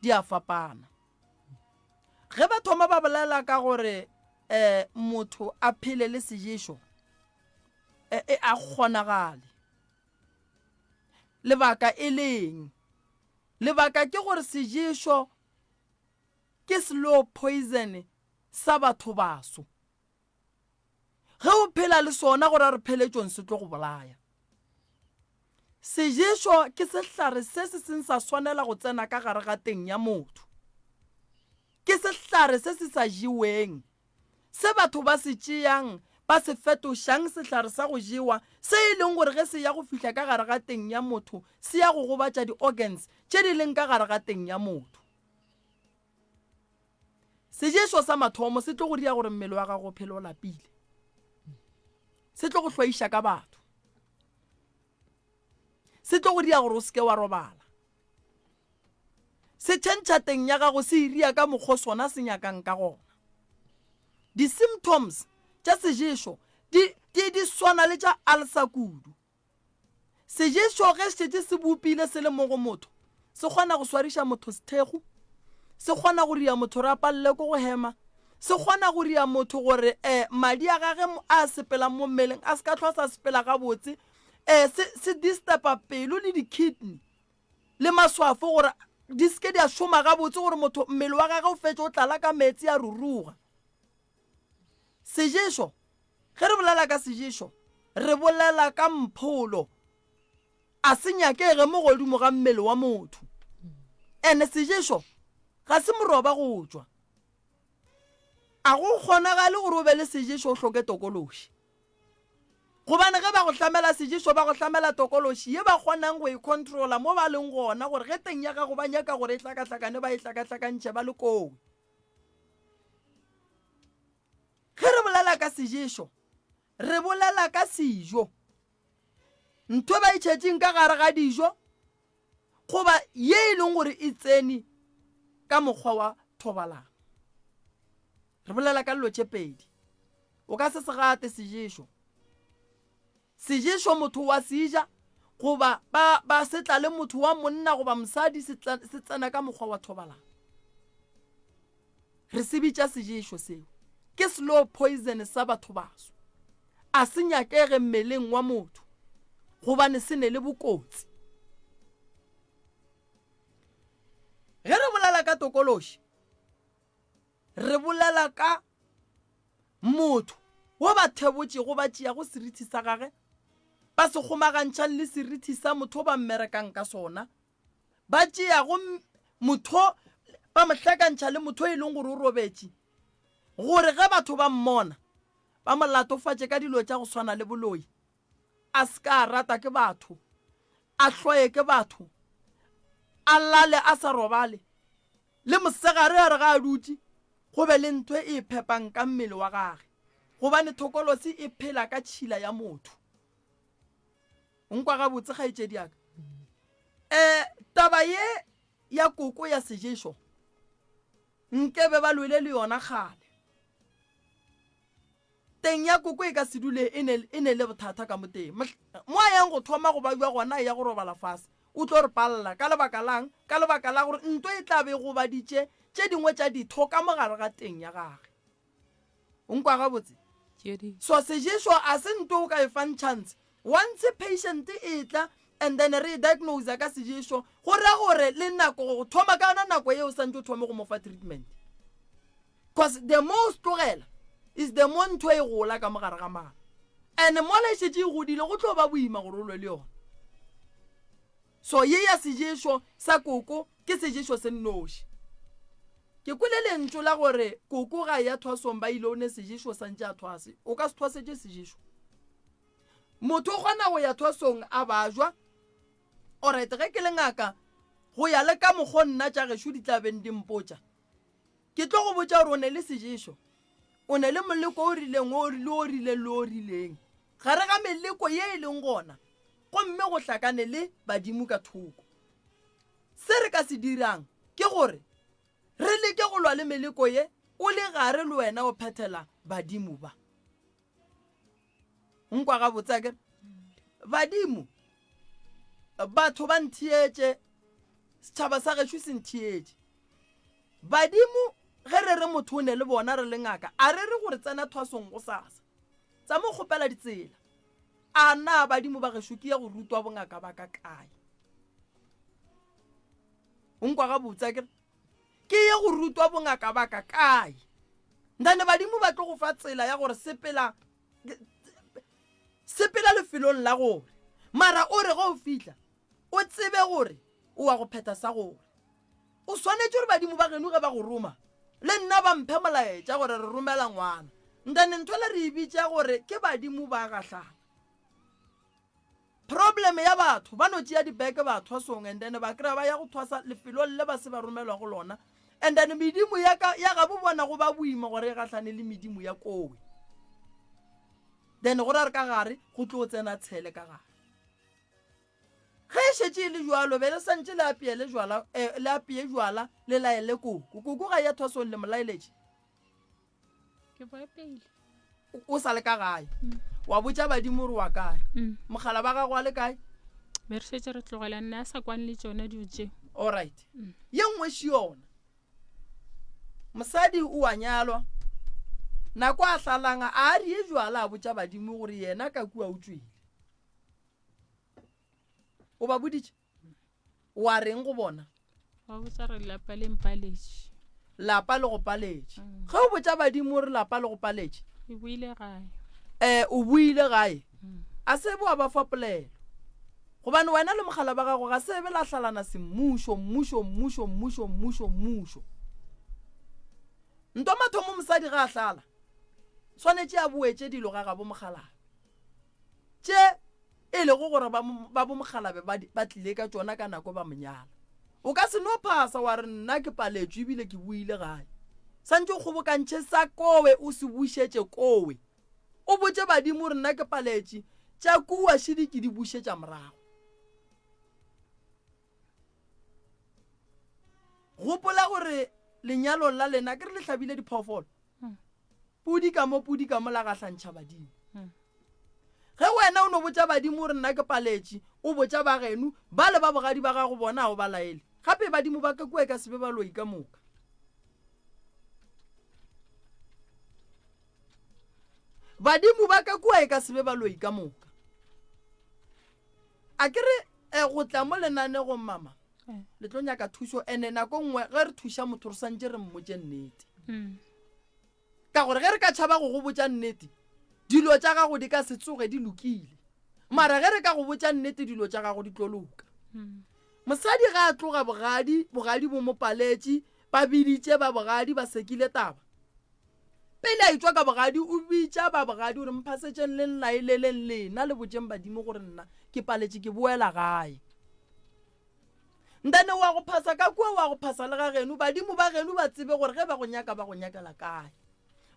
Di a fapana. Ge ba thoma ba bolela ka gore um motho a phele le seješo, e, e a kgonagale. Lebaka e leng? Lebaka ke gore seješo ke slow poison sa batho baso. Ge o phela le sona go ra re pheletšong se tlo go bolaya. Seješo ke sehlare se se seng sa swanela go tsena ka gare ga teng ya motho. Ke sehlare se se sa jeweng, se batho ba se tšeang ba se fetošang sehlare sa go jewa, se e leng gore ge se ya go fihla ka gare ga teng ya motho se ya go gobatša di-organs tše di leng ka gare ga teng ya motho. Seješo sa mathomo se tlo go dira gore mmele wa gago o phele o lapile. Se tlo go hlwaiša ka batho. Se tlo go dira gore o seke wa robala. Se tšhentšha teng ya gago se iria ka mokgo sona se nyakang ka gona. Di-symptoms tša seješo di, di, di swana le tša ulcer kudu. Seješo ge šetše se bopile se le mo go motho, se kgona go swariša motho sethekgu, se kgona go ria motho gore a palelwe ke go hema, se kgona go ria motho gore um madi a gage a sepelang mo mmeleng a se ka hlwa sa sepela gabotse, um se, se disturba pelo le di-kidney le maswafo gore di se ke di a šoma gabotse gore motho mmele wa gage o fetše o tlala ka meetse a ruruga. Seješo, Ge re bolela ka seješo, re bolela ka mpholo. A se nyakege mo godimo ga mmele wa motho. Ene seješo ga se moroba go tšwa. A go kgonagale gore o be le seješo o hloke tokološi. Gobane ge ba go hlamela seješo ba go hlamela tokološi ye ba kgonang go e controla mo ba leng gona gore ge teng ya gago ba nyaka gore e hlakahlakane ba e hlakahlakantšhe ba le kowe. ka seješo, re bolela ka sejo, ntho ba e tšhetšeng ka gare ga dijo goba ye e leng gore e tsene ka mokgwa wa thobalano. Re bolela ka dilo tše pedi. O ka se se gate seješo. Seješo motho wa se ja goba ba, ba se tla le motho wa monna goba mosadi se, tla, se tsena ka mokgwa wa thobalano. Re se bitša seješo seo. Ke slow poison sa batho baso. A se nyakege mmeleng wa motho gobane se ne le bokotsi. Ge re bolela ka tokološi, re bolela ka motho wo ba thebotšego ba tšeago serithi sa gage ba se kgomagantšhang le serithi sa motho ba mmerekang ka sona, ba tšeago motho ba mo hlakantšha le motho e leng gore o robetše, gore ge batho ba mmona ba mo latofatše ka dilo tša go swana le boloi, a se ka a rata ke batho, a hloye ke batho, a lale a sa robale, le mosegare a re ga a dutše go be le ntho e phepang ka mmele wa gage, gobane thokolosi e phela ka tšhila ya motho. O nkwa gabotse, kgaetšedi ya ka? Um taba ye ya koko ya seješo nkebe ba lwele le yona kgale. Teng ya koko e ka se dule e ne, e ne le bothata ka mo teng. Mo a yang go thoma go babja gona a eya go robala fase, o tlo re palela. Ka lebaka la'ng? Ka lebaka la gore nto e tla be e gobaditše tše dingwe tša ditho ka mo gare ga teng ya gage. O nkwa gabotse? So seješo a se nto o ka e fang chance. Once patient e tla and then re e diagnose ka seješo, go ra gore le nako go thoma ka yona nako yeo o santše o thome go mo fa treatment. Cause the more o se tlogela is the more ntho e gola ka mo gare ga mala. And mola e šetše e godile go tlo ba boima gore o lwe le yona. So ye ya seješo sa koko ke seješo se nnoši. Ke kwele lentšu la gore koko ga e ya thwasong ba ile o ne seješo sa ntše a thwase. O ka se thwasetše seješo. Motho o kgona go ya thwasong a bajwa. Alright, ge ke le ngaka go ya le ka mokgo nna tša gešo di tla beng di mpotša. Ke tlo go botša gore o ne le seješo, o ne le moleko o rileng o le o rileng le o rileng gare ga meleko ye e leng gona, gomme go hlakane le badimo ka thoko. Se re ka se dirang ke gore re leke go lwa le meleko ye o le gare le wena o phethela badimo ba. Nkwa gabotse akere? Badimo, batho ba ntheetše, setšhaba sa gešo se ntheetše. Badimo, ge re re motho o ne le bona re le ngaka, a re re gore tsena thwasong gosasa. Tsa mo kgopela ditsela. A na badimo ba gešo ke ye go rutwa bongaka ba ka kae? O nkwa gabotse akere? Ke ye go rutwa bongaka ba ka kae? Ndane badimo ba tlo go fa tsela ya gore sepela sepela lefelong la gore mara o re ge o fihla o tsebe gore o wa go phetha sa gore o swanetše gore badimo ba geno ge ba go roma le nna ba mphe molaetša gore re romela ngwana ndane ntho le re e bitša gore ke badimo ba gahlana Problem ya batho ba no tšea dibeke ba thwasong and then ba kry-a ba ya go thwasa lefelong le ba se ba romelwa go lona and then medimo ya ka ya gabo bona go ba boima gore e gahlane le medimo ya kowe then go ra re ka gare go tlo tsena tshele ka gare ge e šetše e le jwalo be le santše le apeele jwala eh, le apeye jwala le laele koko koko ga ya thwasong le mo laeletše Ke boe pele. O sa le ka gae. Mm. Wa botša badimo gore wa kae. Mm. Mogala ba gago a le kae? Be re šetše re tlogela nna a sa kwane le tšona dilo tše. All right. Mm. Ye nngwe še yona. Mosadi o a nyalwa. Nako a hlalanga a rie jwala a botša badimo gore yena ka kua o tšwele. O ba boditše? Wa reng go bona? Wa botša re lapa le mpaletše. Lapa le go paletše. Mm. Ge o botša badimo gore lapa le go paletše. Ke boile gae. Eh, o boile gae. Mm. A se bo ba fa polelo. Gobane wena le mogala ba gago ga se be la hlalana semmušo, mmušo, mmušo, mmušo, mmušo, mmušo. Nto mathomo mosadi ga a hlala. Swanetše a boetše dilo ga gabo mogalabe. Tše e lego gore ba, ba bomokgalabe ba, ba tlile ka tšona ka nako ba mo nyala. O ka se no phasa wa re nna ke paletšwe ebile ke boile gae. Santše o kgobokantšhe sa kowe o se bušetše kowe. O botše badimo gore nna ke paletše, tša kua šidi ke di bušetša morago. Gopola gore lenyalong la lena ke re le hlabile diphoofolo. Hmm. Pudi ka mo pudi ka mo la gahlantšha badimo. Hmm. Ge wena o no botša badimo gore nna ke paletše, o botša ba geno, ba le ba bogadi ba gago bona o ba laele. Gape badimo ba ka kua e ka se be baloi ka moka. Badimo ba ka kua e ka se be baloi ka moka. A ke re eh, go tla mo lenanegong mama eh. le tlo nyaka thušo ene nako nngwe ge re thuša motho re swantše re mmotše nnete mm. ka gore ge re ka tšhaba go go botša nnete dilo tša gago di ka se tsoge di lokile mara ge re ka go botša nnete dilo tša gago di tlo loka mm. mosadi ga a tloga bogadi bogadi bo mo paletše ba biditše ba bogadi ba sekile taba Pele a etšwa ka bogadi, o bitša ba bogadi gore, Mphasetšeng le nlaeleleng lena le botšeng badimo gore nna ke paletše ke boela gae. Ntane wa go phasa ka kua wa go phasa le ga geno, badimo ba geno ba tsebe gore ge ba go nyaka ba go nyakela kae.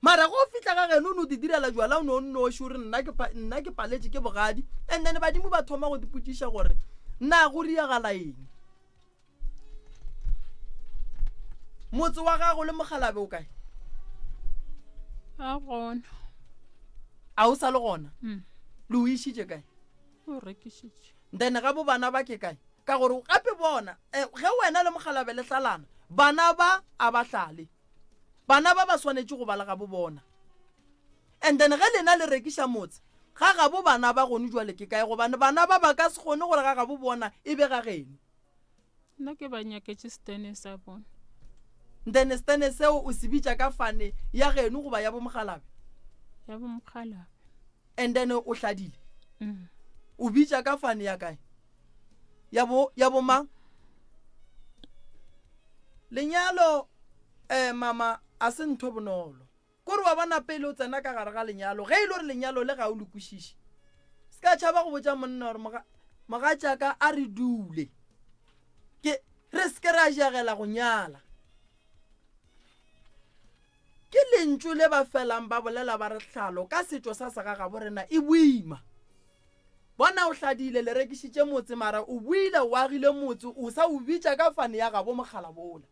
Mara ge o fihla ga geno o no di direla jwala o no o nnoši o re nna ke nna ke paletše ke bogadi and then badimo ba thoma go dipotšiša gore na go riagala eng. Motse wa gago le mogalabe o kae? A gona. A o sa le gona? Mm. Le o išitše kae? O rekišitše. Then ga bo bana ba ke kae? Ka gore gape bona eh, ge wena le mogalabe le hlalana, bana ba a ba hlale. Bana ba ba swanetše go ba le gabo bona. And then ge lena le rekiša motse, ga gabo bana ba gone jwale ke kae? Gobane bana ba ba ka se kgone gore ga gabo bona e be ga geno. Nna ke ba nyaketše stene sa bona. Then stene seo o se bitša ka fane ya geno goba ya bomogalabe? Ya bomogalabe. And then o hladile? Mm. O bitša ka fane ya kae? Ya bo ya bomang? Lenyalo eh mama a se ntho bonolo. Kore wa bona pele o tsena ka gare ga lenyalo, ge e le gore lenyalo le ga o le kwešiše, se ka tšhaba go botša monna gore mogatšaka a re dule ke re se ke ra jagela go nyala. Ke lentšu le ba felang ba bolela ba re hlalo ka setšo sa segagabo rena e boima. Bona o hladile le rekišitše motse mara o boile o agile motse o sa o bitša ka fane ya gabo mokgalabola.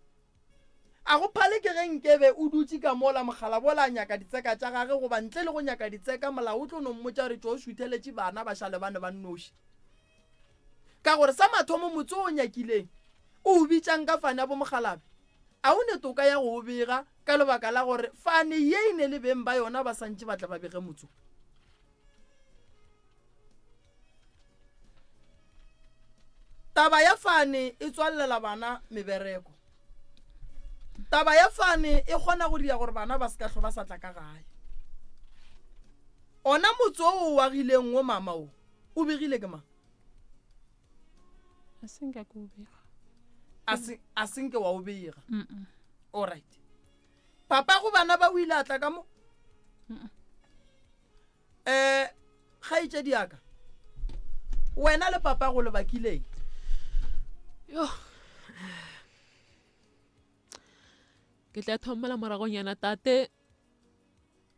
A go phale ke ge nkebe o dutše ka mola mokgalabola a nyaka ditseka tša gage goba ntle le go nyaka ditseka molao o tlo no mmotša gore tšo šutheletše bana ba šale bane ba nnoši. Ka gore sa mathomo motse o o nyakileng o o bitšang ka fane ya bomokgalabe a o ne toka ya go o bega ka lebaka la gore fane ye e ne le beng ba yona ba santše ba tle ba bege motse o. Taba ya fane e tswallela bana mebereko. Taba ya fane e kgona go dira gore bana ba se ka hlo ba sa tla ka gae. Ona motse o o agileng wo mama o, o begile ke mang? A se nka ke o bega. A se a se nke wa o bega. Mm -mm. All right. Papa go bana ba o ile a tla ka mo? Mm -mm. um kgaetšedi yaka wena le papa go lebakileng yo ke tla thomela moragonyana tate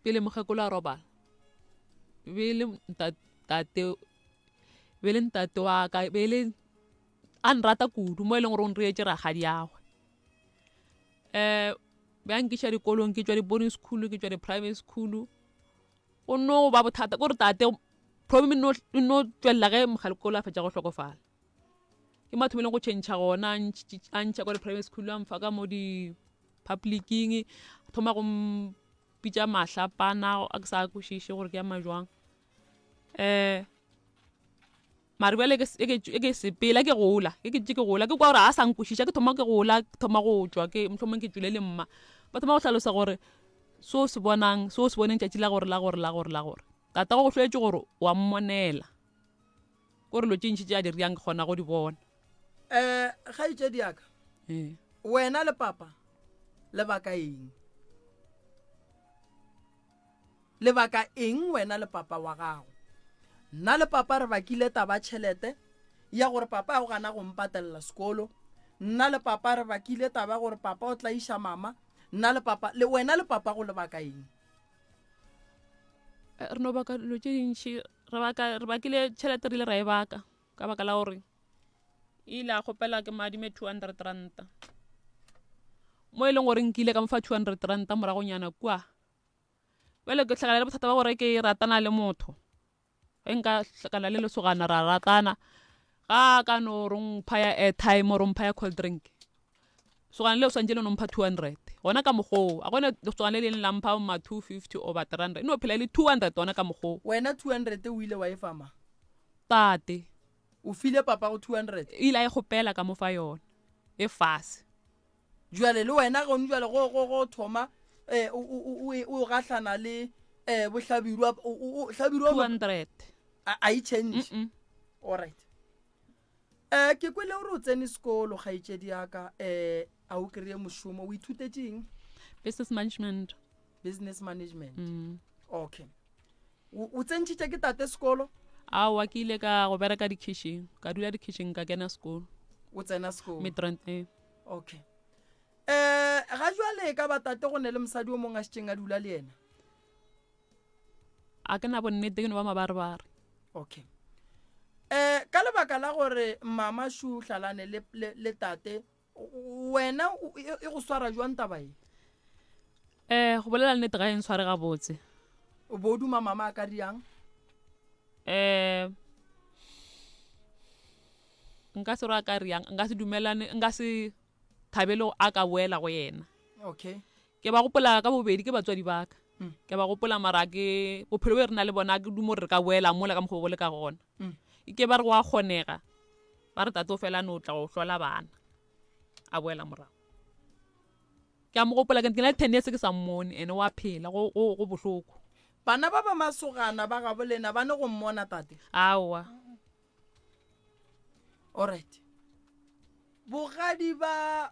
pele mokgekolo a robala be le tate be le ntate wa ka be le a nrata kudu mo e leng gore o nreetse ragadiagwe um be a nkiša dikolong ke tšwa di-boarding school ke tšwa di-private school Go no ba bothata kore tate problem e no e no tšwelela ge mogalekolo a fetša go hlokofala. Ke mo a thomileng go tšhentšha gona a ntšha kwa di-private school a mfa ka mo di-publicing a thoma go mpitša mahlapana a ke sa kwešiše gore ke ama jwang. Um Mare bjale ke e ke e ke sepela ke gola ke ke ke gola ke kwa gore a sa nkwešiša ke thoma ke gola ke thoma go tšwa ke mohlomong ke tšwile le mma ba thoma go hlalosa gore se o se bonang se o se boneng tšatši la gore la gore la gore la gore tata go hloetše gore wa mmonela ko re lo tše ntši tše a di riang ke kgona go di bona um kgaetšedi yaka ee wena le papa lebaka eng Lebaka eng wena le papa wa gago? Nna le papa re bakile taba tšhelete ya gore papa o gana go mpatelela sekolo. Nna le papa re bakile taba gore papa o tlaiša mama. Nna le papa le wena le papa go lebaka eng? Eh, re no baka dilo tše dintšhi re baka re bakile tšhelete re ile ra e baka ka baka la gore e ile a kgopela ke madime 200 ranta mo e leng gore nkile ka mo fa 200 ranta moragonyana kua bjale ke hlakana le bothata ba gore ke ratana le motho ge nka hlakana le lesogana ra ratana ga ka no re mpha ya airtime or mpha ya cold drink sogana le o swantše le no mpha 200 gona ka mokgoo a gone lesogana le leng la mpha ma 250 oba 300 e no phela e le 200 gona ka mokgoo wena 200 o ile wa e fa mang tate o file papa go 200 e ile a e kgopela ka mo fa yona e fase Jwale le wena gone jwale go go go thoma eh o o o o gahlana le eh bohlabirwa o o hlabirwa 200 a e change. Mm -mm. All right. Eh ke kwele gore o tsene sekolo kgaetšedi ya ka eh a o kry-e mošomo o ithutetše eng? Business management. Business management. Mm. Okay. O tsentšhitše ke tate sekolo? Aowa ke ile ka go bereka dikhišing ka dula dikhišing ka kena sekolo. O tsena sekolo. Midrand eh. Okay. Eh ga jwale e ka ba tate go ne le mosadi o mongwe a šetšeng a dula le yena? A ke na bonnete ke no ba mabarebare. Okay. Eh ka lebaka la gore mama shu hlalane le, le, le tate wena e go swara jwang taba e? Eh go bolela nnete ga e ntshware gabotse. O bo o duma mama a ka riang? Eh nka se re a ka riang nka se dumelane nka se thabele a ka boela go yena. Okay. Ke ba gopola ka bobedi ke batswadi ba ka. Mm. Ke ba gopola mara ke bophelo bo re na le bona ke dumo gore re ka boela mola ka mokgwa bo le ka gona. Mm. Ke ba re go a kgonega. Ba re tate o fela no tla go hlola bana. A boela morago. Ke a mo gopola ke na le 10 years ke sa mmone ene wa phela go go go bohloko. Bana ba ba masogana ba gabo lena ba ne go mmona tate? Aowa. Alright. Bogadi ba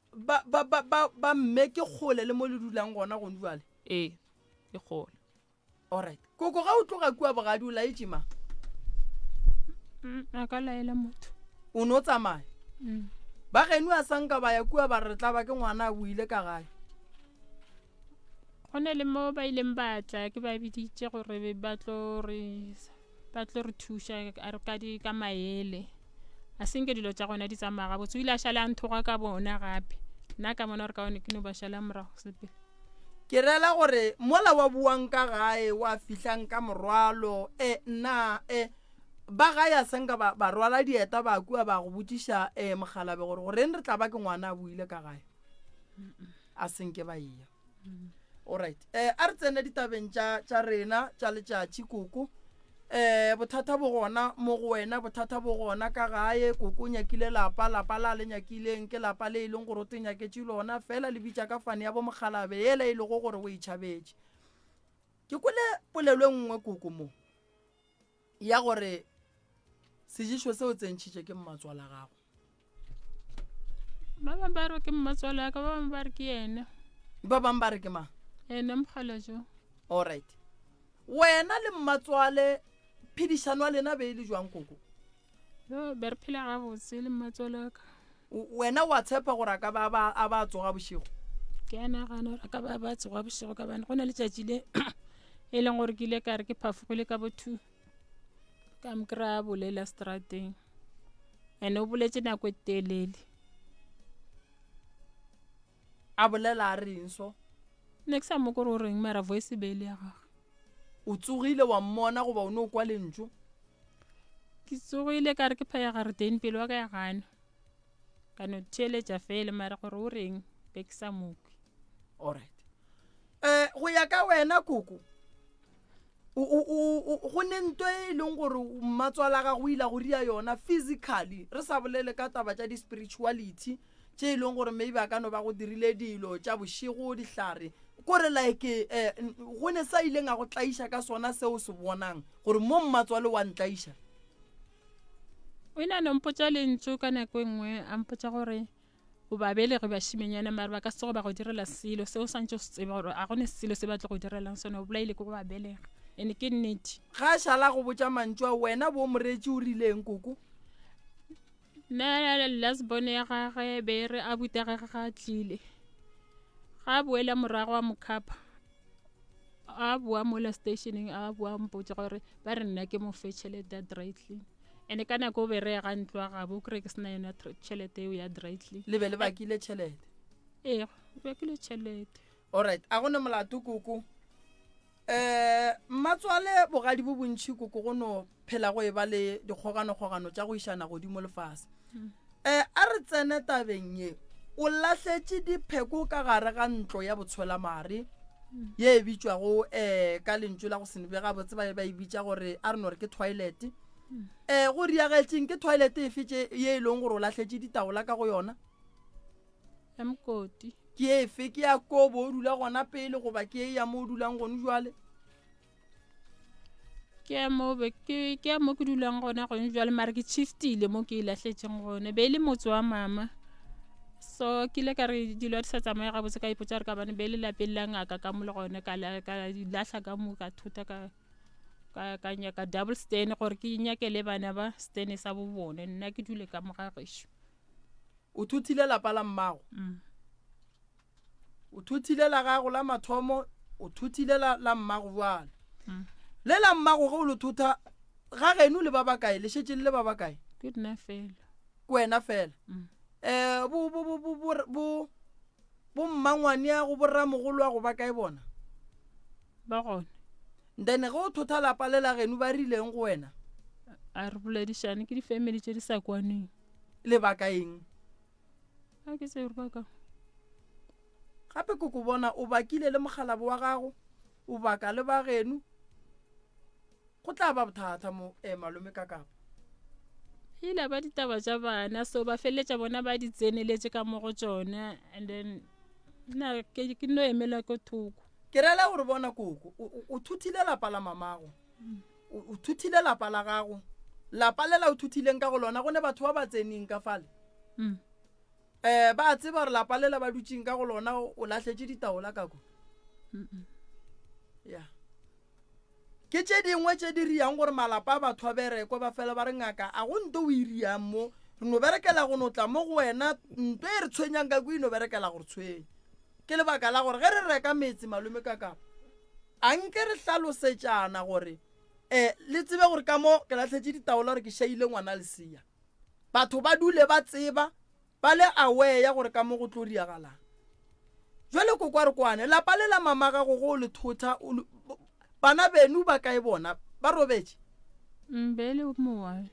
ba ba ba ba, ba mme ke kgole le mo le dulang gona gone jwale? Ee, ke kgole. Alright. Koko ga o tloga kua bogadi o laetše mang? Mm, a ka laela motho. O no tsamaya? Mm. Ba geno a sanka ba ya kua ba re tla ba ke ngwana a boile ka gae. Go ne le mo ba ileng ba tla ke ba biditše gore ba tlo re ba tlo re thuša a re ka di ka maele a senke dilo tša gona di tsamaya gabotse o ile a šala a nthoga ka bona gape nna ka bona gore kaone ke no ba šala morago sepele ke rela gore mola wa buang ka gae wa fihlang ka morwalo e nna e ba gae a senka ba, ba rwala dieta ba kua ba go botšiša e mogalabe gore goreng re tla ba ke ngwana a buile ka gae a senke ba eya Alright. Eh, a re tsene ditabeng tša tša rena tša letšatši koko. Eh, bothata bo gona mo go wena, bothata bo gona ka gae, koko o nyakile lapa, lapa la le nyakileng ke lapa le e leng gore o te nyaketše lona, fela le bitša ka fane ya bo mokgalabe yela e lego gore o e tšhabetše. Ke kwele polelo e nngwe koko mo ya gore sejišo se o tsentšhitše ke mmatswala gago. Ba bangwe ba re ke mmatswale wa ka, ba bangwe ba re ke yena. Ba bangwe ba re ke mang? Yena mokgalajwe. Alright. Wena le mmatswale phedišano ya lena be e le jwang koko? Yo, be re phela gabotse le mmatswale wa ka. Wena wa tshepa gore a ka ba ba a ba tsoga bošego? Ke a nagana gore a ka ba ba tsoga bošego ka bane go na letšatši le e leng gore ke ile ka re ke phafogile ka bo two ka mo kry-a bolela strateng and o boletše nako e telele. A bolela a reng so? Ne ke sa mo kore o reng mara voice e be e le ya gagwe. O tsogile wa mmona goba o ne o kwa lentšu? Ke tsogile ka re ke phaya gareteng pelo wa ka ya gana ka no theeletša fela mara gore o reng be ke sa mo kwe. Alright. Eh go ya ka wena koko go ne nto e leng gore mmatswala gago o ile go ria yona physically re sa bolele ka taba tša di-spirituality tše e leng gore maybe a ka no ba go dirile dilo tša bošego dihlare kore like um go ne sa ileng a go tlaiša ka sona seo se bonang gore mo mmatswale wa ntlaiša o ile a no mpotša lentšu ka nako e nngwe a mpotša gore O ba belege bašimenyana mare ba ka se tsoge ba go direla selo seo swantše o se tsebe gore a go ne selo se ba tlo go direlang sona o bolaile ke go ba belega ene ke nnete. Ga a šala go botša mantšu a wena bo moreetši o rileng koko? Nna last born ya gage be e re a buta gage ga a tlile ga a boela morago a mo khapha. A boa mola stationeng a boa mpotša gore ba re nna ke mo fe tšhelete ya dry clean. Ene ka nako o be re ya ga ntlo ya gabo o kry ke sena yona tšhelete eo ya dry clean. Le be le bakile tšhelete? Ee, re bakile tšhelete. Alright, a go ne molato koko. Um mmatswale bogadi bo bontšhi koko go no phela go e ba le dikgoganokgogano tša go išana godimo lefase. Um a re tsene tabeng ye. O lahletše dipheko ka gare ga ntlo ya botshwelamare ye e bitšwago um ka lentšu la go se be gabotse ba ba e bitša gore a re no re ke toilet. Um go riagetšeng ke toilet efe tše ye e leng gore o lahletše ditaola ka go yona? Ya mokoti. Ke efe? Ke ya ko bo o dula gona pele goba ke e ya mo o dulang gone jwale? Ke ya mo be ke ke ya mo ke dulang gona gone jwale mara ke shiftile mo ke e lahletšeng gone be e le motse wa mama so ke ile ka re dilo di sa tsamaye gabotse ka ipotsa gore ka bane be e le lapeng la ngaka ka mo le gone ka ka di lahla ka mo ka thota ka ka ka nyaka double stand gore ke nyakele bana ba stand sa bo bone nna ke dule ka mo ga gešo. O thothile lapa la mmago. O thothile la gago la mathomo, o thothile la, la mmago bjale. Le la mmago ge o le thotha, ga geno le ba bakae? Le šetše le le ba bakae? Ke nna fela. Ke wena fela. Um bo, bo, bo, bo, bo, bo, bo mmangwaneago, bo ramogoloago ba kae bona? Ba gona. Then ge o thotha lapa le la geno ba rileng go wena? A re boledišane, ke di-family tše di sa kwaneng. Lebaka eng? A ke tsebe gore ba ka. Gape ke ko bona o bakile le mokgalabo wa gago, o baka le ba geno. Go tla ba bothata mo eh, malome ka kapa. E ile ba ditaba tša bana so ba feleletša bona ba di tseneletše ka mo go tšona and then nna ke ke no emela ko thoko. Ke rela gore bona koko o thuthile lapa la mamago. O thuthile lapa la gago. Lapa lela o thuthileng ka go lona go ne batho ba ba tseneng ka fale. Mm. Eh ba tseba gore lapa lela ba dutšeng ka go lona o lahletše ditaola ka ko. Ya. Ke tše dingwe tše di riang gore malapa a batho a berekwe ba fela ba re ngaka a go nto o e riang mo re no berekela go no tla mo go wena nto e re tshwenyang ka ko e no berekela gore tshwenya. Ke lebaka la gore ge re reka metse malome ka kapa A nke re hlalosetšana gore um le tsebe gore ka mo ke lahletše ditaola gore ke šaile ngwana lesea. Batho ba dule ba tseba ba le aware ya gore ka mo go tlo diagalang. Jwale koko a re kwane lapa le la mama gago go o le thotha bana benu ba kae bona ba robetše? Mm, be e le mowa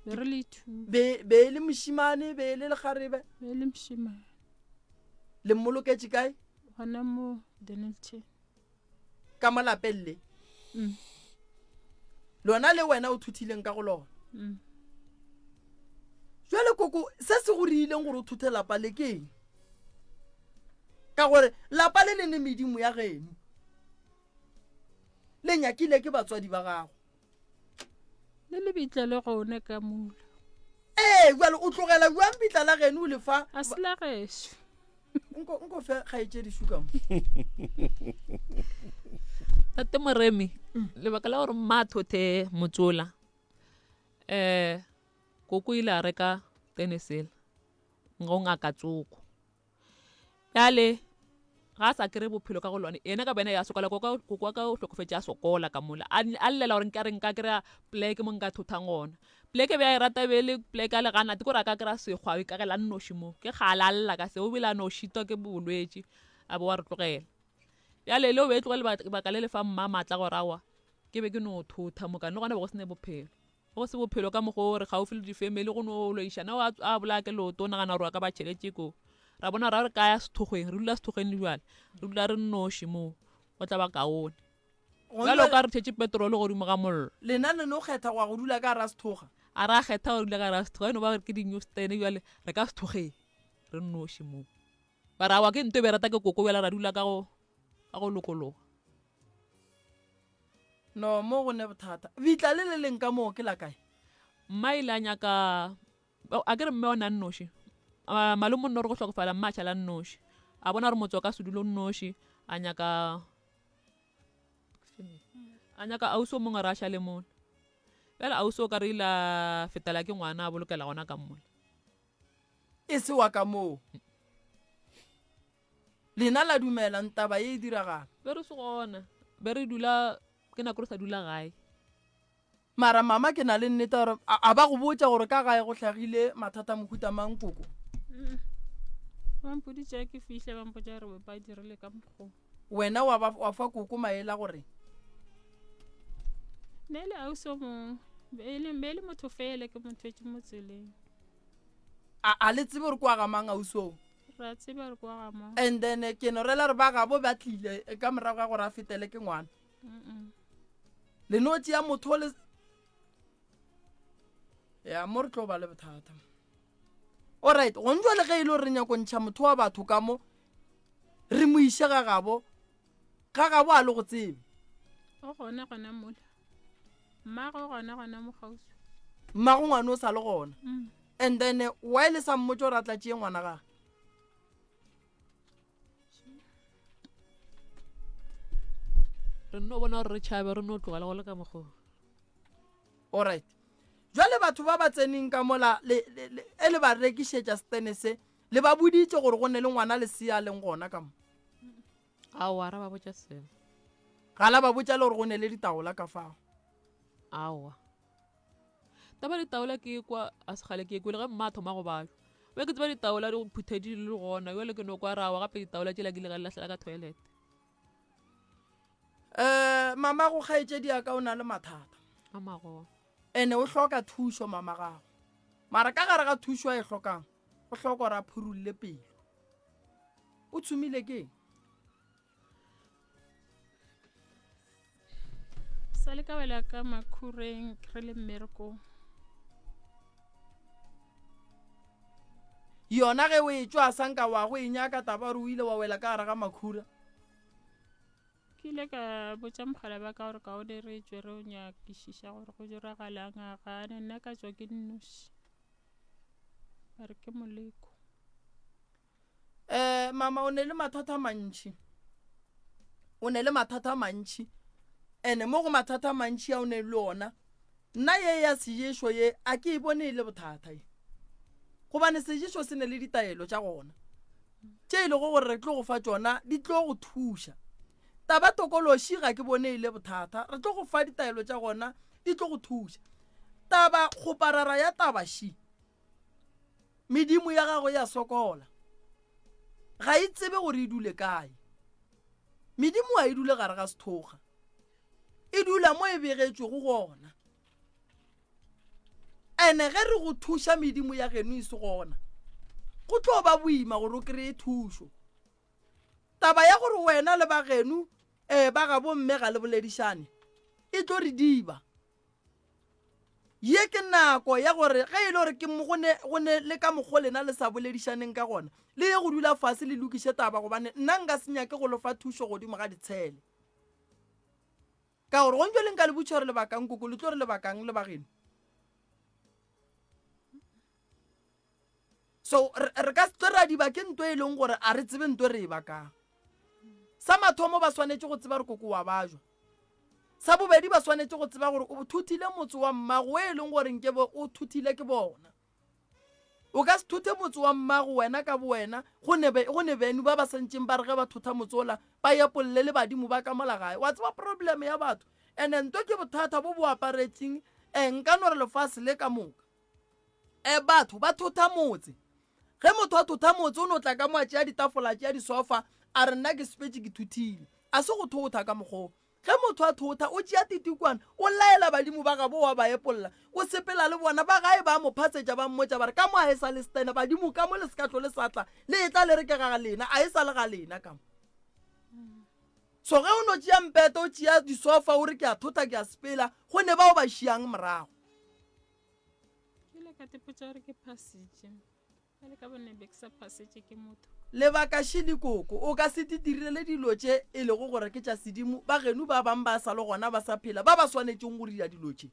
be re le two. Be be e le mošimane be e le lekgarebe? Be e le mošimane. Le mmoloketše kae? Gona mo Dennilton. Ka mo lapeng le. Mm. Lona le wena o thuthileng ka go lona. Mm. Jwale koko se se go riileng gore o thuthe lapa le ke eng? Ka gore lapa le le ne medimo ya geno. Le nyakile ke batswadi ba gago. Le lebitla le gone ka mula. Ee, bjale o tlogela bjang bitla la geno o le fa? A se la gešo. Nko nko fe kgaetšedi šuka mo. Tate Moremi, lebaka la gore mma a thothe motsola, um koko ile a reka tenesela go ngaka tsoko. Bjale ga a sa kry bophelo ka go lone yena ka bene ya sokola koko wa ka o hlokofetše a sokola ka mola a llela gore nka re nka kry-a pleke mo nka thothang gona pleke be a e rata be le pleke a le gana te kore a ka kry-a sekgwa a ikagela a nnoši mo ke kgale a lla ka seo o bile a no šitwa ke bolwetši a bo wa re tlogela bjale le o be e tloge lebaka le le fa mma maatla gore aowa ke be ke no thotha mokane le gona be go se ne bophelo Go se bophelo ka mokgwa o re gaufi le difemeli go no loišana o a bolaya ke leoto o nagana gore a ka ba tšheletše ko ra bona ra re kaya sethokgweng re dula sethokgweng le jale re dula re nnoši moo go tla ba kaone jalo ka re tšhetše petrole godimo ga mollo lena le no kgetha go ya go dula ka ra sethoga a ra kgetha go dula ka ra sethoga e no ba gore ke di-new stand jale re ka sethokgeng re nnoši moo ba ra wa ke nto e be rata ke koko bjale ra dula ka go ka go lokologa No, mo go ne bothata. Bitla le le leng ka moo ke la kae? Mma ile a nyaka a ke re mme o ne a nnoši. Malome o nno re go hlokofala mma a šala nnoši. A bona gore motse o ka se dule o nnoši, a nyaka a nyaka ausi o mongwe gore a šale mola. Bjale ausi o ka re ile a fetela ke ngwana a bolokela gona ka mola. E se wa ka moo. Lena la dumela ntaba ye e diragala. Be re se gona. Be re dula ke nako re sa dula gae. Mara mama ke na le nnete gore a ba go botša gore ka gae go hlagile mathata mohuta mang koko? Ba mpoditše ke fihle ba mpotša gore ba dirile ka mokgo. Wena wa ba wa fa koko maela gore Ne le ausi o mongwe be le be le motho fela ke mo thwetše mo tseleng. A a le tsebe gore kwa ga mang ausi oo? Ra tseba re kwa ga mang. And then ke no rela re ba gabo ba tlile ka morago ga gore a fetele ke ngwana. Le no tšea motho le ya mo re tlo ba le bothata. Alright, gong jwale ge e le gore re nyako ntšha motho wa batho ka mo re mo iše ga gabo, ga gabo a le go tsebe. O gona gona mola. Mmago o gona gona mo kgauswi. Mmago ngwana o sa le gona. Mm. And then why le sa mmotse gore a tla tšee ngwana gage? Re nno bona gore re tšhabe re no tlogela go le ka mokgwa. Alright. Jwale batho ba ba tseneng ka mola le, le, le, e le ba rekišetša setene se, le ba boditše gore go ne le ngwana lesea a leng gona ka mo? Aowa, ra ba botša selo. Ga la ba botša le gore go ne le ditaola ka fao? Aowa. Taba ditaola ke kwa a segale ke kwele ge mma a thoma go bajwa. Be ke tseba ditaola di phuthedi le gona, jwale ke no kwa rawa gape ditaola tšela ke ile ka di lahlela ka toilet. Eh, mama go kgaetšedi ya ka o na le mathata. A magolo. Ene o hloka thušo mama gago. Mara ka gare ga thušo a e hlokang, o hloka gore a phurulle pelo. O tshumile ke eng? Sa le ka wela ka makhureng re le mmerekong. Yona ge o e tšwa sa nka wa go e nyaka taba gore o ile wa wela ka gare ga makhura. Ke ile ka botša mogala ba ka gore kaone re tšwe re o nyakišiša gore go diragalang a gane nna ka tšwa ke nnoši. Ba re ke moleko. Eh mama o ne le mathata a mantši. O ne le mathata a mantši. Ene mo go mathata a mantši a o ne le ona nna ye ya seješo ye a ke e bone e le bothata ye. Gobane seješo se ne le ditaelo tša gona tše e lego gore re tlo go fa tšona di tlo go thuša. Taba tokološi ga ke bone e le bothata, re tlo go fa ditaelo tša gona di tlo go thuša. Taba kgoparara ya taba ši Medimo ya gago ya sokola. Ga e tsebe gore e dule kae. Medimo ga e dule gare ga sethoga. E dula mo e begetšwego gona. Ene ge re go thuša medimo ya geno e se gona, go tlo ba boima gore o kry-e thušo. Taba ya gore wena le ba geno um ba gabo mme ga le boledišane e tlo re diba. Ye ke nako ya gore ge e le gore ke go ne go ne le ka mokgo lena le sa boledišaneng ka gona, le ye go dula fase le lokiše taba gobane nna nka se nyake go le fa thušo godimo ga ditshele. Ka gore gontšo le nka le botša gore lebakang koko le tlo re lebakang le bageno. So re ka se tlo ra diba ke nto e leng gore a re tsebe nto re e bakang. Sa mathomo ba swanetše go tseba gore koko wa bajwa. Sa bobedi ba swanetše go tseba gore o thuthile motse wa mmago o e leng gore nkebe o thuthile ke bona. O ka se thuthe motse wa mmago wena ka bowena go ne go ne beno ba ba santšeng ba re ge ba thotha motse ola ba epolle le badimo ba ka mola gae. Wa tseba problem ya batho ene nto ke bothata bo bo aparetšeng eh, nka no re lefase le ka moka. E batho ba thotha motse. Ge motho a thotha motse o no tla ka mo a tšea ditafola a tšea disofa a re nna ke sepetše ke thuthile. A se go thotha ka mokgwa o. Ge motho a thotha o tšea titikwana o laela badimo ba gabo wa ba epolla o sepela le bona ba gae ba mo phatsetša ba mmotša ba re ka mo a e sa le stene badimo ka mo le se ka tlo le sa tla le etla le re ke ga lena a e sa le ga lena ka mo. So ge o no tšea mpete o tšea disofa o re ke a thotha ke a sepela go ne bao ba šiang morago. Ke ile ka tepotša gore ke phasitše. Bjale ka bone be ke sa phasetše ke motho. Lebaka šele koko, o ka se di direle dilo tše e lego gore ke tša sedimo, ba geno ba bang ba sa le gona ba sa phela ba ba swanetšeng go dira dilo tše.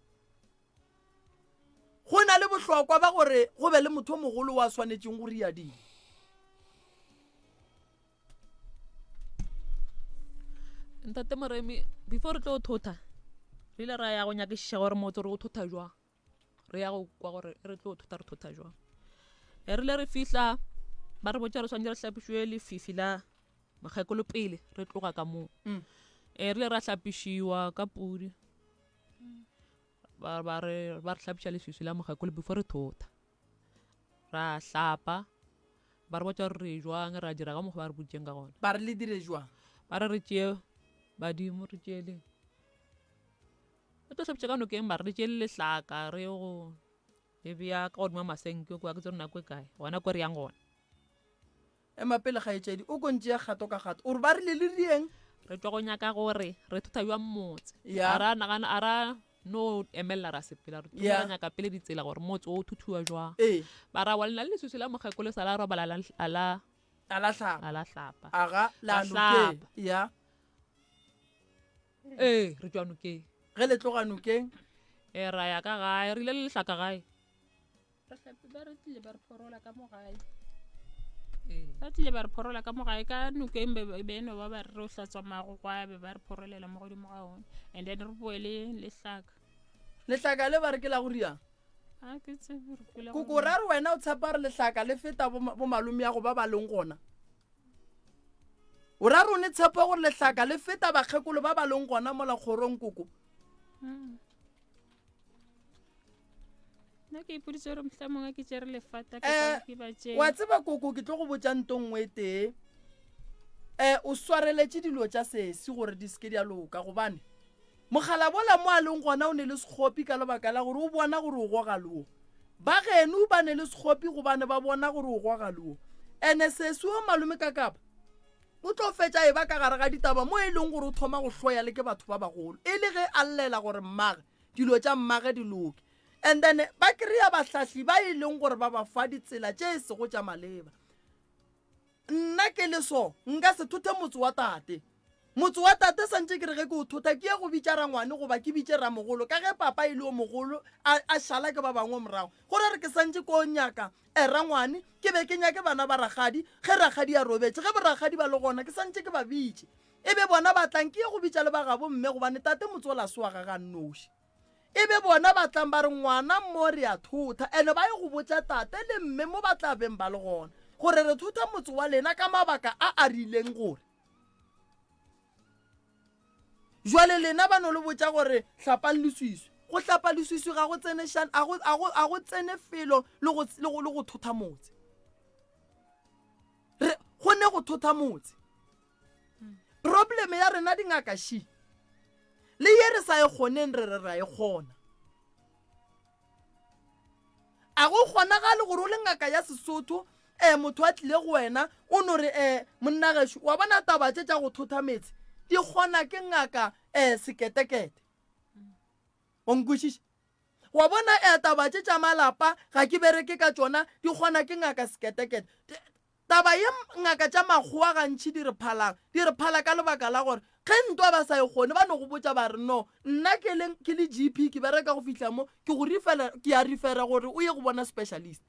Go na le bohlokwa ba gore go be le motho o mogolo wa swanetšeng go ria dilo. Ntate Moremi, before re tlo thotha, re ile ra ya go nyakišiša gore motse re o thotha jwang. Re ya go kwa gore re tlo thotha re thotha jwang. E rile re fihla ba re botša re swanetše re hlapišwe lefifi la mokgekolo pele re tloga ka moo. Mm. Ee, re ile ra hlapišiwa ka pudi. Ba ba re ba re hlapiša leswiswi la mokgekolo before re thotha. Ra hlapa, ba re botša gore re jwang, ra dira ka mokgwa ba re boditšeng ka gona. Ba re le dire jwang? Ba re re tšee badimo, re tšee le re tlo hlapiša ka nokeng, ba re re tšee le lehlaka re ye go le bea ka godimo ga masenke kwa, ke tsere nako e kae gona ko re yang gona. Ema pele kgaetšedi, o ko ntšea kgato ka kgato. O re ba rile le rieng? Re tšwa go nyaka gore re thotha bjang motse. Ya. A ra nagana, a ra no emelela ra sepela. Re thoma Ya. ra nyaka pele ditsela gore motse o thuthuwa jwang. Ee. Ba ra wa lena le leswiswi la mokgekolo sa la robala la, a la, A la hlapa. a la hlapa. Aga, la Ra nokeng. hlapa. Ya. Ee, re tšwa nokeng. Ge le tloga nokeng? Ee, ra ya ka gae, re ile le lehlaka gae. Re hlapi ba re tlile ba re phorola ka mo gae. Ee. Ba tlile ba re phorola ka mo gae ka nokeng be be no ba ba re re hlatswa mago gwa be ba re phorolela mo godimo ga one and then re boe le lehlaka. Lehlaka le ba re ke la go riang? A ke tsebe re kwele Koko ra re wena o tshepa gore lehlaka le feta bo bo malome ya go ba ba leng gona? O ra re o ne tshepo gore lehlaka le feta bakgekolo ba ba leng gona mola kgorong koko? Mm. Nna ke ipoditse gore mohla mongwe ke tšere lefata ke Eh, ka ke ba tšea. wa tseba koko ke tlo go botša nto nngwe e tee um o swareletše dilo tša sesi gore di seke di a loka gobane mogala bola mo a leng gona o ne le sekgopi ka lebaka la gore o bona gore o goga loo ba geno ba ne le sekgopi gobane ba bona gore o goga loo ene sesi o malome ka kapa o tlo fetša e ba ka gare ga ditaba mo e leng gore o thoma go hloya le ke batho ba bagolo e le ge a llela gore mmage dilo tša mmage di loke and then ba kry-a bahlahli ba e leng gore ba ba fa ditsela tše e sego tša maleba. Nna ke le so nka se thothe motse wa tate. Motse wa tate santše ke re ge ke o thotha ke ye go bitša rangwane goba ke bitše ramogolo ka ge papa e le o mogolo a, a šala ke ba bangwe morago. Go ra re ke santše ko nyaka eh, rangwane ke be ke nyake bana ba rakgadi ge rakgadi a robetše ge borakgadi ba le gona ke santše ke ba bitše e be bona ba tlang ke ye go bitša le ba gabo mme gobane tate motse o la soa ga ga nnoši. E be bona ba tlang ba re, Ngwana mo re a thotha. Ene ba ye go botša tate le mme mo ba tla beng ba le gona, gore re thotha motse wa lena ka mabaka a a rileng gore. Jwale lena ba no le botša gore hlapang leswiswi. Go hlapa leswiswi ga go tsene šan, a go, a go, a go tsene felo le go, le go, le go thotha motse. Re, go ne go thotha motse. Probleme ya rena dingaka ši. Le ye re sa e kgoneng re re ra e kgona. A go kgonagale gore o le ngaka ya Sesotho um motho a tlile go wena o no re um monna gešo wa bona taba tše tša go thotha metse di kgona ke ngaka um seketekete. O nkwešiša? Wa bona um taba tše tša malapa ga ke bereke ka tšona di kgona ke ngaka seketekete. Taba ye ngaka tša makgowa gantši di re phalang, di re phala ka lebaka la gore ge ntwa ba sa e kgone ba no go botša ba re no nna ke le ke le GP ke bereka go fihla mo ke go refera ke a refera gore o ye go bona specialist.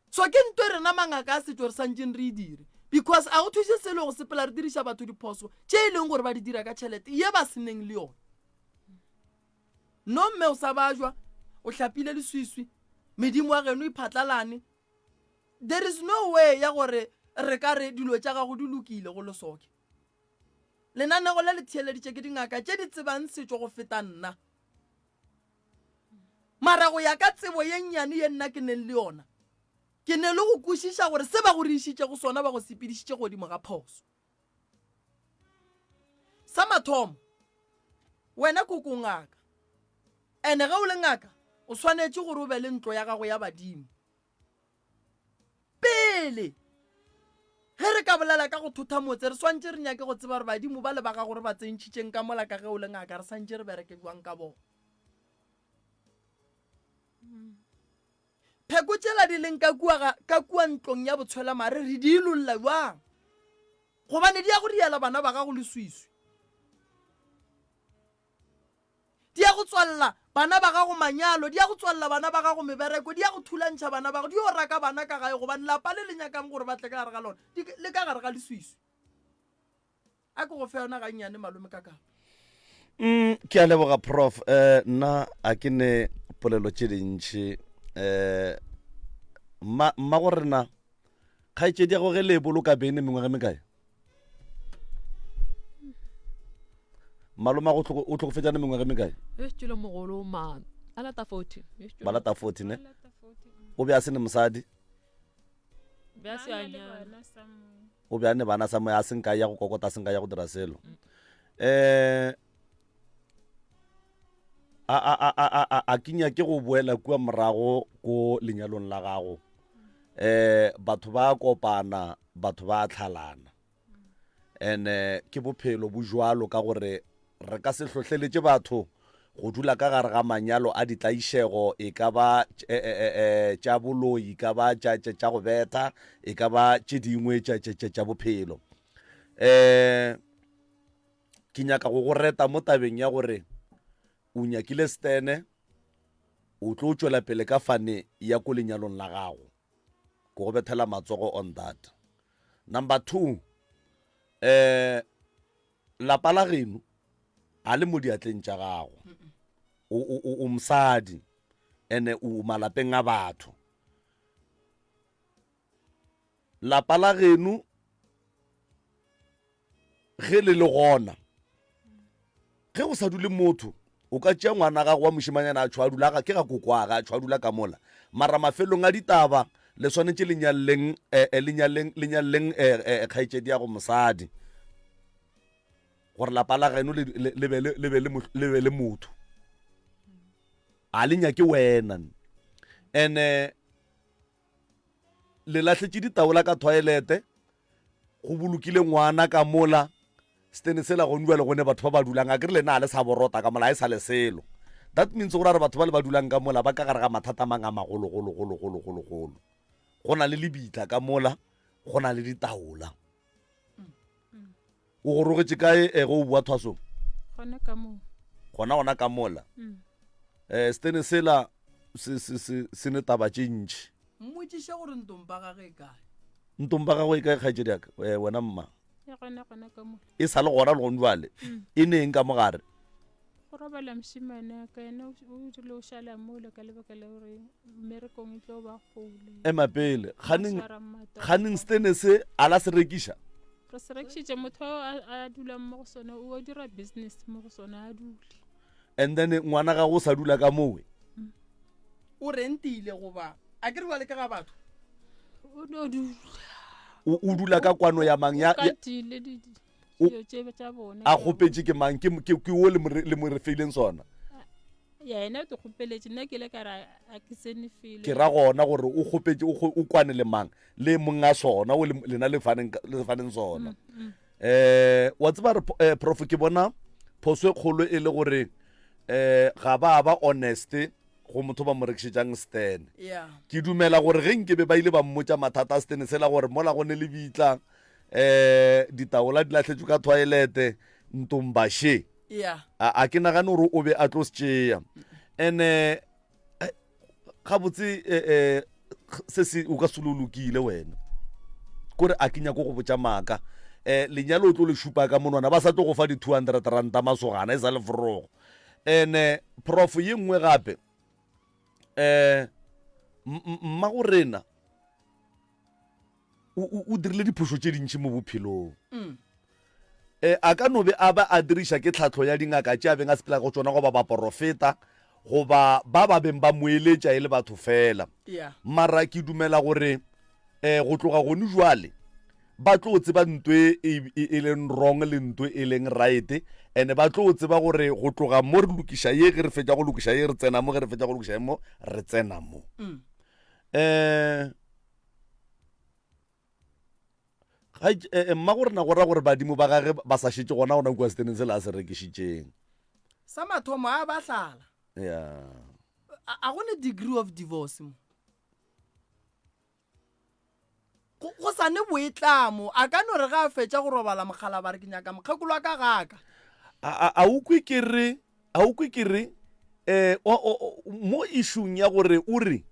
So ke nto e rena mangaka a setšo re santšeng re e dire because a go thuše selo go sepela re diriša batho diphoso tše e leng gore ba di dira ka tšhelete ye ba seneng le yona. No mme o sa bajwa o hlapile leswiswi medimo wa geno e phatlalane There is no way ya gore re ka re dilo tša gago di lokile go Lesoke. Lenanego le le theeleditše ke dingaka tše di tsebang setšo go feta nna. Mara go ya ka tsebo ye nnyane ye nna ke neng le yona, ke ne le go kwešiša gore se ba go re išitšego sona ba go sepedišitše godimo ga phoso. Sa mathomo, wena koko o ngaka. Ene ge o le ngaka, o swanetše gore o be le ntlo ya gago ya badimo. Pele ge re ka bolela ka go thotha motse, re swantše re nyake go tseba gore badimo ba le ba gago re ba tsentšhitšeng ka mola ka ge o le ngaka, re santše re bereke bjang ka bona. Pheko tšela di leng ka kua ga, ka kua ntlong ya botshwelamare re di ilolla bjang? Gobane di ya go diela bana ba gago leswiswi. Di ya go tswalela bana ba gago manyalo, di ya go tswalela bana ba gago mebereko, di ya go thulantšha bana ba gago, di yo raka bana ka gae gobane lapa le le nyakang gore ba tle ka gare ga lona di le ka gare ga leswiswi. A ke go fe yona gannyane malome ka kapa. Mm, ke a leboga prof eh nna a ke ne polelo tše dintši eh mma mma go rena kgaetšedi ya go ge le e boloka bene mengwaga mekae? Malome a go o hlokofetšane mengwaga e mekae? E tšwele mogolo ma a lata 40. Ba lata 40 ne? O be a se ne mosadi? Be a se a nyala. O be a ne bana sa moya a se nka ya go kokota a se nka ya go dira selo. Eh a a a a a a ke nyake go boela kua morago ko lenyalong la gago. Eh batho ba kopana, batho ba tlhalana. And-e ke bophelo bo jwalo ka gore re ka se hlohleletše batho go dula ka gare ga manyalo a ditlaišego, e ka ba tša boloi, e ka ba tša go betha, e ka ba tše dingwe tša bophelo. Um ke nyaka go go reta mo tabeng ya gore o nyakile stene, o tlo tšwela pele ka fane ya ko lenyalong la gago. Ke go bethela matsogo on that. Number 2, eh lapa la geno a le mo diatleng tša gago. O o o mosadi ene o malapeng a batho. Lapa la geno ge le le gona ge go sa dule motho o ka tšea ngwana gago wa mošemanyana a tšhwa dula ga ke ga kokoaga a tšhwa dula ka mola mara mafelong a ditaba le swanetše le nyalleng eh, eh, le nyalleng le nyalleng eh, eh, kgaetšedi ya go mosadi gore lapa la geno le le be le be le be le motho a le nyake wena ene Le lahletše ditaola ka thoilete, go bolokile ngwana ka mola, setene sela gone bjale go ne batho ba ba dulang, a ke re lena ga le sa borota ka mola, ga e sa le selo. That means go ra re batho ba le ba dulang ka mola ba ka gare ga mathata a mang a magologologologologolo. Go na le lebitla ka mola, go na le ditaola. O gorogetše kae eh, ge o boa thwasong? Gona ka moo. Gona gona ka mola. Mm. Eh, setene sela se, se, se, se ne taba tše ntši. Mmotšiše gore ntompa gage e kae. Ntompa gagwe e kae kgaetšedi yaka? Eh, wena mma. E gona gona ka mola. E sa le gona le gone jwale. Mm. E neng ka mogare? Go robala mošemane wa ka yena o rile o šala mola ka lebaka la gore mmerekong e tlo ba kgole. Ema pele. Kganeng kganeng setene se a la se rekiša? Re se rekišitše motho a a dulang mo go sona o dira business mo go sona a dule. And then ngwana gago o sa dula ka mowe? O rentile goba a ke re bjale ke ga batho? O no dula. O o dula ka kwano ya mang ya? O katile di dilo tše tša bona. A kgopetše ke mang? Ke ke ke wo le mo le mo re feileng sona? Yena o te kgopeletše nna ke ile ka re a ke tsene felo. Ke ra gona gore o kgopetše o kwane le mang le mong a sona o lena le faneng le faneng sona. Eh wa tseba re eh, prof ke bona phoso e kgolo e le gore eh ga ba ba honest go motho ba mo rekišetšang stene. Yeah. Ke dumela gore ge nkebe ba ile ba mmotša mathata a stene sela gore mola go ne le bitla eh ditaola di lahletšwe ka toilete ntombaše. Yeah. A a ke nagane gore o be a tlo se tšea. Ene eh, gabotse eh, eh, se se o ka se lo lokile wena. Kore a ke nyako go botša maaka. Eh lenyalo o tlo le šupa ka monwana ba sa tlo go fa di 200 ranta masogana e sa le forogo. Ene prof ye nngwe gape eh mma go rena o dirile diphošo tše dintši mo bophelong. Mm. E, a ka no be a ba a diriša ke tlhahlo ya dingaka tše a beng a sepela go tšona goba baporofeta goba ba ba beng ba mo eletša e le batho fela. Yeah. Mara ke dumela gore um go tloga gone jwale ba tlo tseba nto e, e, e, e leng wrong le nto e leng right and ba tlo tseba gore go tloga mo re lokiša ye ge re fetša go lokiša ye re tsena mo ge re fetša go lokiša ye mo re tsena mo. Um Ga eh, eh, mma go rena go ra gore badimo ba gage ba sa šetše gona gona kua seteneng sela a se rekišitšeng. Sa mathomo a ba hlala. Ya. A go ne degree of divorce mo. Go, go sa ne boitlamo. A ka no re ge a fetša go robala mogala ba re ke nyaka mokgekolo wa ka gaka. A, a, a o kwe ke re, a o kwe ke re, eh, o, o, o, mo išung ya gore o re,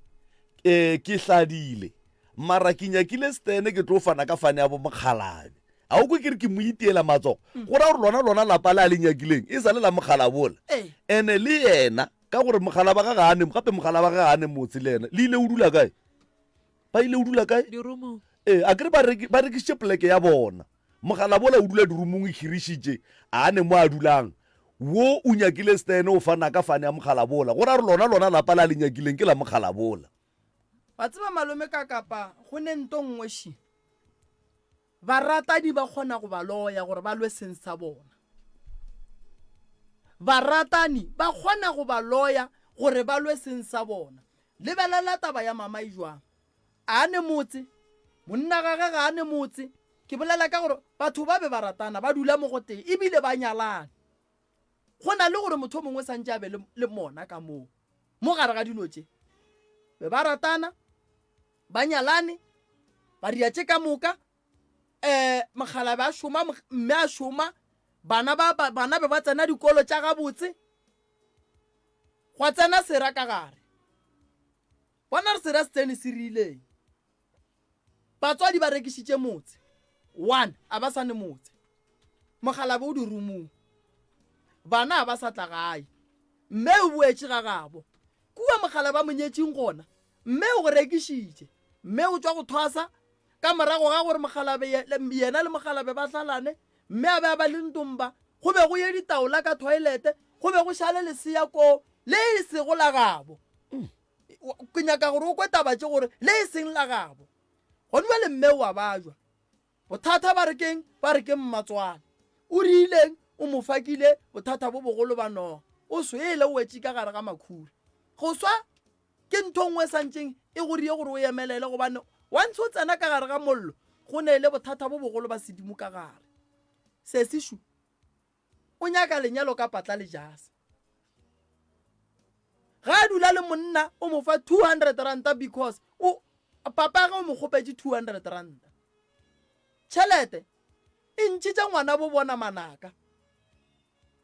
eh, ke hladile, mara ke nyakile stene ke tlo fana ka fane ya bo mokgalabe. A o kwe ke re ke mo itiela matsogo? Go ra gore lona, lona lapa le a le nyakileng e sa le la mokgalabola. Ene le yena, ka gore mokgalaba ga ga ane, gape mokgalaba ga ga ane motse le yena. Le ile o dula kae? Ba ile o dula kae? Dirumong. Ee, a kere ba reki, ba rekišitše poleke ya bona. Mogalabola o dula dirumong e hirišitše, a ne mo a dulang. Wo o nyakile Stan o fana ka fane ya mokgalabola. Go ra gore lona lona lapa la le nyakileng ke la mokgalabola. Wa tseba malome ka kapa go ne nto nngwe ši. Baratani ba kgona go ba loya gore ba lwe seng sa bona. Baratani ba kgona go ba loya gore ba lwe seng sa bona. Lebelela taba ya mama e jwang. A ne motse, monna gage ga a ne motse. Ke bolela ka gore batho ba be ba ratana, ba dula mo gotee ebile ba nyalane. Go na le gore motho o mongwe santše a be le, le mona ka moo. Mo gare ga dilo tše. Be ba ratana, ba nyalane, ba ria tše ka moka. Um mokgalabe a šoma, mme a šoma, bana ba, ba, bana be ba tsena dikolo tša gabotse. Gwa tsena sera ka gare. Bona re sera se tsene se rileng. Batswadi ba rekišitše motse. One, a ba sa ne motse. Mokgalabe o dirumong. Bana a ba sa tla gae. Mme o boetše ga gabo. Kua mokgalabe a mo nyetšeng gona, mme o go rekišitše. Mme o tšwa go thwasa ka morago ga gore mokgalabe yena le mokgalabe ba hlalane, mme a be a ba le ntomba. Go be go ye ditaola ka thoilete, go be go šale lesea koo le e sego la gabo. Ke nyaka gore o kwe taba tše gore le e seng la gabo. Gone bjale mme o a bajwa. Bothata ba re keng? Ba re ke mmatswale. O rileng? O mo fakile bothata bo bogolo ba noga. O swele o wetše ka gare ga makhura. Go swa ke ntho nngwe e santšeng e go rie gore o emelele gobane once o tsena ka gare ga mollo go ne le bothata bo bogolo ba sedimo ka gare. Sesi šu o nyaka lenyalo ka patla le jase. Ga a dula le monna o mo fa 200 ranta because o papa ge o mo kgopetše 200 ranta. Tšhelete e ntšhitše ngwana bo bona manaka.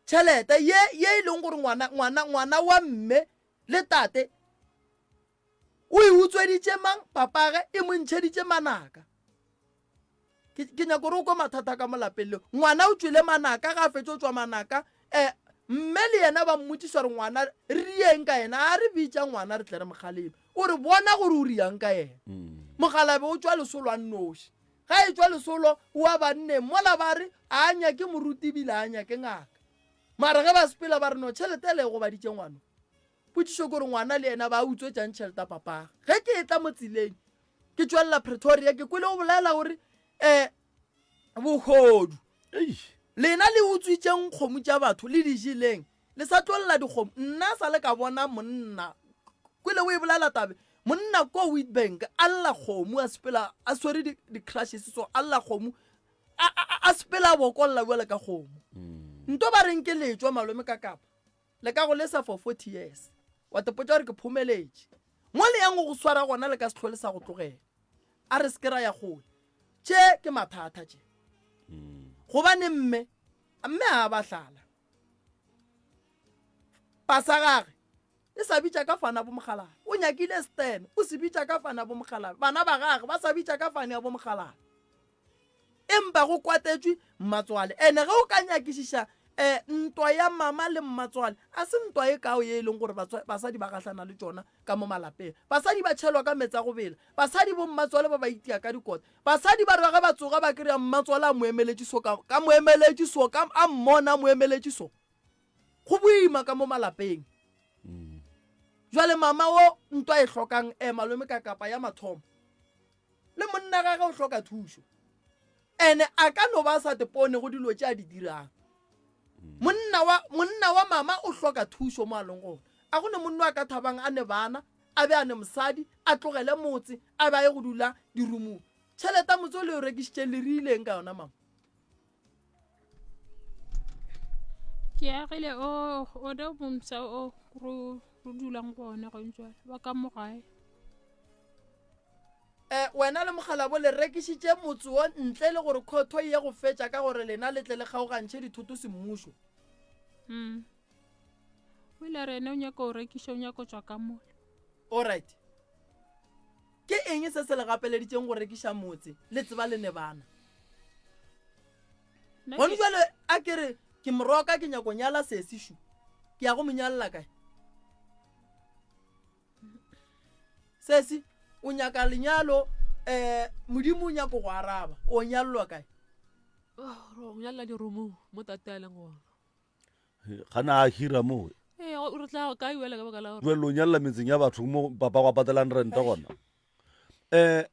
Tšhelete ye ye e leng gore ngwana ngwana ngwana wa mme le tate o e utsweditše mang papage e mo ntšheditše manaka. Ke, ke nyako gore o kwe mathata ka mo lapeng leo. Ngwana o tšwele manaka, ga a fetše o tšwa manaka. Eh, mme le yena ba mmotšiša gore ngwana re rieng ka yena. A re bitša ngwana re tle re mo kgaleme. O re bona gore o riang ka yena. Mogalabe o tšwa lesolo a nnoši. Ga e tšwa lesolo o a banneng. Mola ba re a nyake moruti ebile a nyake ngaka. Mara ge ba sepela ba re no tšhelete ele e gobaditše ngwano. Potšišo ke gore ngwana le yena ba utswetšang tšhelete ya papage. Ge ke etla mo tseleng ke tšwelela Pretoria ke kwele o bolela gore um bohodu lena le utswitšeng kgomo tša batho le di jeleng le sa tlo lla dikgomo. Nna sa le ka bona monna kwele o e bolela tabe monna ko Witbank a lla kgomo a sepela a swere di-crushes so a lla kgomo a sepela a bokolla bjale ka kgomo. Nto ba reng ke letšwa malome ka kapa Le ka go lesa for 40 years. Wa tepotša gore ke phomeletše. Mo le yang go go swara gona le ka se hlole sa go tlogela. A re se ke ra ya kgole. Tše ke mathata tše. Gobane mme, mme a ba hlala. Pasa gage e sa bitša ka fana bo mogalabe. O nyakile Stan, o se bitša ka fana bo mogalabe. Bana ba gage ba sa bitša ka fane ya bo mogalabe. Empa go kwatetšwe mmatswale. Ene ge o ka nyakišiša um ntwa ya mama le mmatswale, a se ntwa e kao ye e leng gore basadi ba gahlana le tšona ka mo malapeng. Basadi ba tšhelwa ka meetse a go bela. Basadi bo mmatswale ba ba itia ka dikota. Basadi ba re ge ba tsoga ba kry-a mmatswale a mo emeletše so ka, ka mo emeletše so, ka, a mmona a mo emeletše so. Go boima ka mo malapeng. Jwale mama wo ntwa e hlokang um malome ka kapa ya mathomo. Le monna gage o hloka thušo. Ene a ka no ba a sa tepone go dilo tše a di dirang. Monna wa, monna wa mama o hloka thušo mo a leng gona. A go ne monna a ka thabang a ne bana, a be a ne mosadi, a tlogele motse, a be a ye go dula dirumong. Tšhelete ya motse o le o rekišitšeng le rileng ka yona mama? Ke agile o o do bomsa o ro ro dulang go ona gone jwale ba ka mo gae. Eh, wena le mokgalabo le rekišitše motse wo ntle le gore khotho e ye go fetša ka gore lena le tle le kgaogantšhe dithoto semmušo. Mm. O ile a re ene o nyaka go rekiša o nyaka go tšwa ka mola. Alright. Ke eng se se le gapeleditšeng go rekiša motse le tseba le ne bana? Gone jwale a ke re ke moroka ke nyako nyala sesi šu. Ke ya go mo nyalela kae? Sesi, o nyaka lenyalo, um Modimo o nyako go araba. O nyalelwa kae? Oh, ro nyalela dirumong mo tate a leng gona. Gana a hira mo. Ee, o re tla kae wela ka baka la gore. Jwale o nyalela metseng ya batho mo papa go patelang rente gona. Eh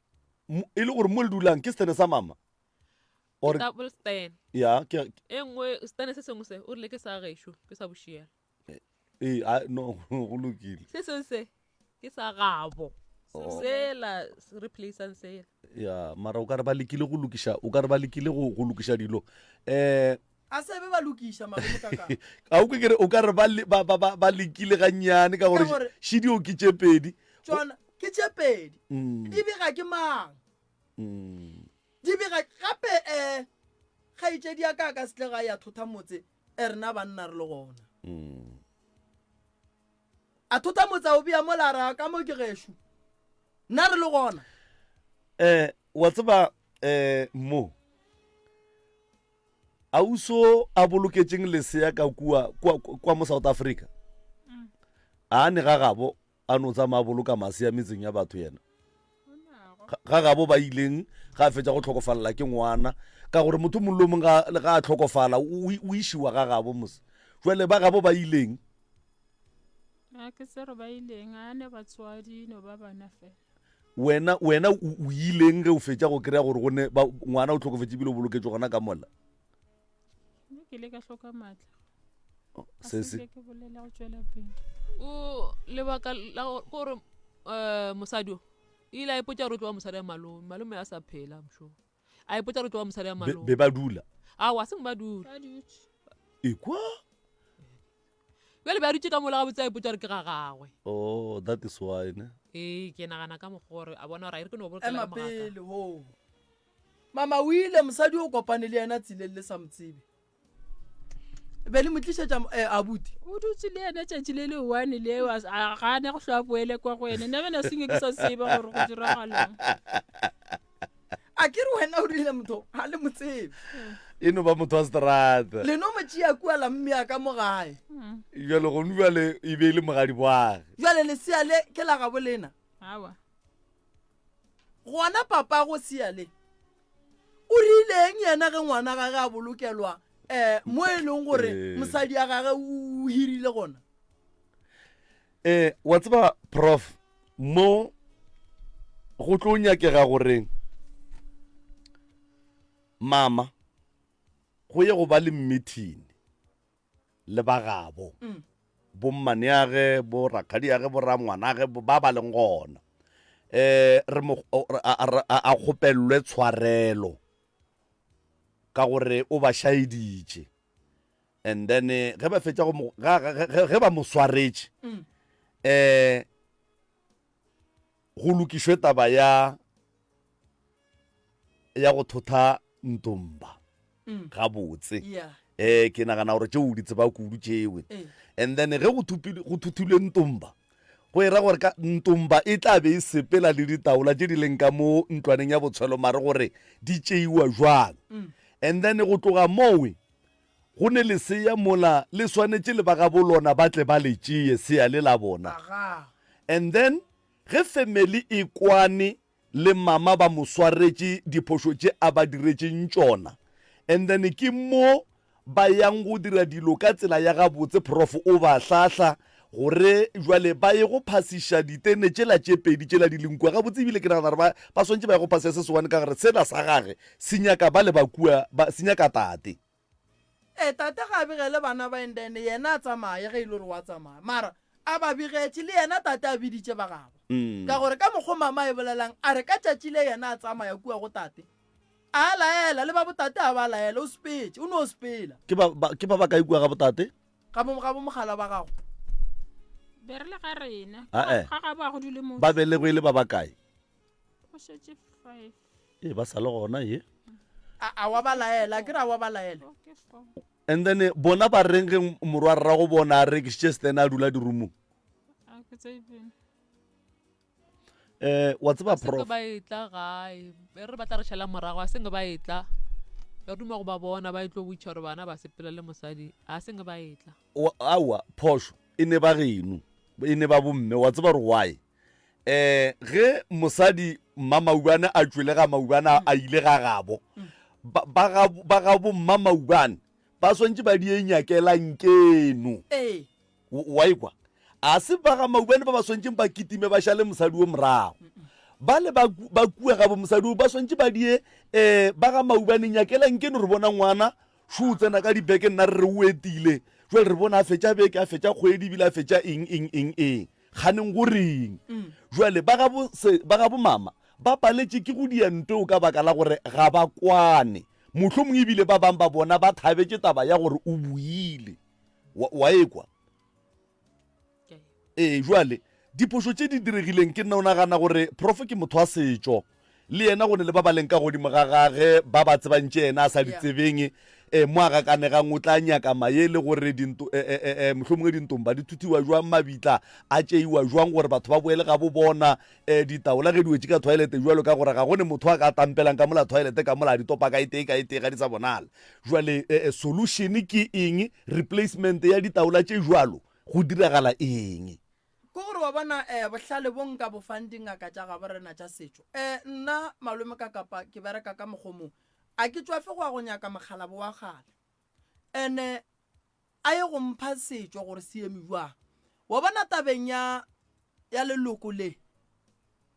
e le gore mo le dulang ke stene sa mama. Or double stand. Ya, ke e nngwe stene se sengwe se o rile ke sa gešo, ke sa bošiela. Ee, a no go lokile. Se sengwe se ke sa gabo. Oh. Sela se replaceang sela. Ya, mara o ka re ba lekile go lokiša, o ka re ba lekile go go lokiša dilo. Eh a se be ba lokiša malome kaka. A o ke re o ka re ba ba ba ba lekile gannyane ka gore šidio ke tše pedi. Tsona ke tše pedi. Mm. Di bega ke mang? Mm. Di bega gape eh kgaetšedi ya ka ka se tle ga ya thotha motse e rena banna re le gona. Mm. A thotha motse a o bea mola a re ka mo ke gešo nna re le gona. Eh wa tseba eh mo auso a boloketšeng lesea ka kua kua kua mo South Africa a ne ga gabo a no tsamaya boloka masea metseng ya batho yena ga gabo ba ileng ga a fetša go tlhokofalela ke ngwana ka gore motho mongwe le mongwe ga a tlhokofala o išiwa ga gabo mose jale ba gabo ba ileng a ke tsere ba ileng a ne batswadi no ba bana fela wena wena o ileng ge o fetša go kry-a gore go ne ngwana o tlhokofetse ebile o boloketswe gona ka mola Nna ke ile ka hloka maatla. Oh, se se ke bolela go tšwela pele. O lebaka la gore eh mosadi o ile a ipotša gore o tlo ba mosadi wa malome, malome a sa phela I'm sure. A ipotša gore o tlo ba mosadi wa malome. Be ba dula. Aowa, seng ba dula. Ba dutše. Ekwa? Bjale be a dutše ka mola gabotse a ipotša gore ke ga gagwe. Oh, that is why ne. Ee, ke nagana ka mokgwa gore a bona gore a e re ke no bolokela Ema ka mogaka. pele ho. Mama o ile mosadi o kopane le yena tseleng le sa mo tsebe. Be le mo tlišetša eh, abuti. O dutse le yena tšatši le le one leo a a gana go hlwa boele kwa go yena. Nna bena senge ke sa tseba gore go diragalang. A ke re wena o rile motho ga le mo tsebe. E no ba motho wa seterata. Le no mo tšea kua la mmea ka mo gae. Jale gone jale e be e le mogadi boage. Jale lesea le ke la gabo lena. Awa. Gona papago Seale o rileng yena ge ngwana gage a bolokelwa um mo e leng gore Eh. mosadi ya gage o hirile gona? Eh, wa tseba prof mo go tlo nyakega gore mama go ye go ba le meeting le ba gabo mm. bommaneage bo rakgadiage bo rangwanage ba ba leng gona um re mo a kgopelelwe tshwarelo ka gore o ba šaeditše and then eh, ge ba fetša go ge ba mo swaretše um go lokišwe taba ya ya go thotha ntomba mm. gabotse yeah. eh ke nagana gore tšeo di tseba kudu tšewe eh. and then ge go thuthilwe ntomba go era gore ka ntomba e tla be e sepela le ditaola tše di leng ka mo ntlwaneng ya botshwelo mare gore di tšeiwa jwang mm. and then go tloga mowe go ne lesea mola le swanetše le ba gabo lona ba tle ba le tšeye sea le la bona and then ge family e kwane le mama ba mo swaretše diphošo tše a ba diretšeng tšona and then ke mo ba yang go dira dilo ka tsela ya gabotse prof o ba hlahla gore jwale ba ye go phasiša ditene tšela tše pedi tšela di leng kua gabotse ebile ke nagana gore ba ba swantše ba ye go phasiša se sengwane ka gore sela sa gage se nyaka ba le ba kua ba se nyaka tate. Ee, tate ga a begele bana ba and then yena a tsamaye ge e le gore wa tsamaya mara a ba begetše le yena tate a biditše ba gabo ka gore ka mokgo mama a e bolelang a re ka tšatši le yena a tsamaya kua go tate a laela le ba botate a ba laela o sepetše o no sepela. Ke ba ba ke ba ba kae kua ga botate? Ga bo ga bo mogala ba gago. Be re le ga rena. Ae. Ga gabo a go dule motho. Ba belegwe e le ba ba kae? Go šetše five. Ee, ba sa le gona ye. A a wa ba laela, a ke re a wa ba laela. Ke four. And then eh, bona ba reng ge morwa rrago bona a rekišitše stene a dula dirumong? A ke tsebe. Eh, wa tseba Se prof. ba etla gae be re batla re šala morago a senge ba etla re duma go ba bona ba etlo botša gore bana ba sepela le mosadi a senge ba etla Wa- Aowa, phošo e ne ba geno, e ne ba bomme. Wa tseba gore why? Eh, ge mosadi Mmamaubane a tšwele ga Maubane a ile ga gabo, ba, ba ga, ba gabo Mmamaubane. Ba swantše ba di e nyakela nkeno. Ee. Wa ekwa? A se ba ga Maubane ba ba swantšeng ba kitime ba šale mosadi wo morago. Bale ba, ba kua gabo mosadi wo ba swantše ba die eh, ba ga Maubane nyakela nkeno re bona ngwana šo o tsena ka dibeke nna re re o etile. Jwale re bona a fetša beke, a fetša kgwedi ebile a fetša eng, eng, eng, eng. Kganeng go reng? Jwale ba gabo se, ba gabo mama ba paletše ke go dia ntweo ka baka la gore ga ba kwane. Mohlomongwe ebile ba bang ba bona ba thabetše taba ya gore o buile. Wa, wa ekwa? Ee, jwale diphošo tše di diregileng ke nna o nagana gore prof ke motho wa setšo le yena go ne le ba ba leng ka godimo ga gage ba ba tsebang tše yena a sa di tsebeng um mo a gakanegang o tla nyaka maele gore dinto eh, eh, eh, eh, mohlomongwe dintomba di thuthiwa jwang mabitla a tšeiwa jwang gore batho ba boele ga bo bona um ditaola ge di wetše ka toilete jwalo ka gore ga go ne motho a ka tampelang ka mola toilete ka mola a di topa ka e tee ka e tee ga di sa bonala jwale eh, eh, solution ke eng replacement ya ditaola tše jwalo go diragala eng Ke gore wa bona um bohlale bo nka bo fang dingaka tša gabo rena tša setšo. Um nna malome ka kapa ke bereka ka mokgwa o mongwe. A ke tšwafe go ya go nyaka mokgalabo wa kgale. Ene a ye go mpha setšo gore se eme bjang. Wa bona tabeng ya ya leloko le,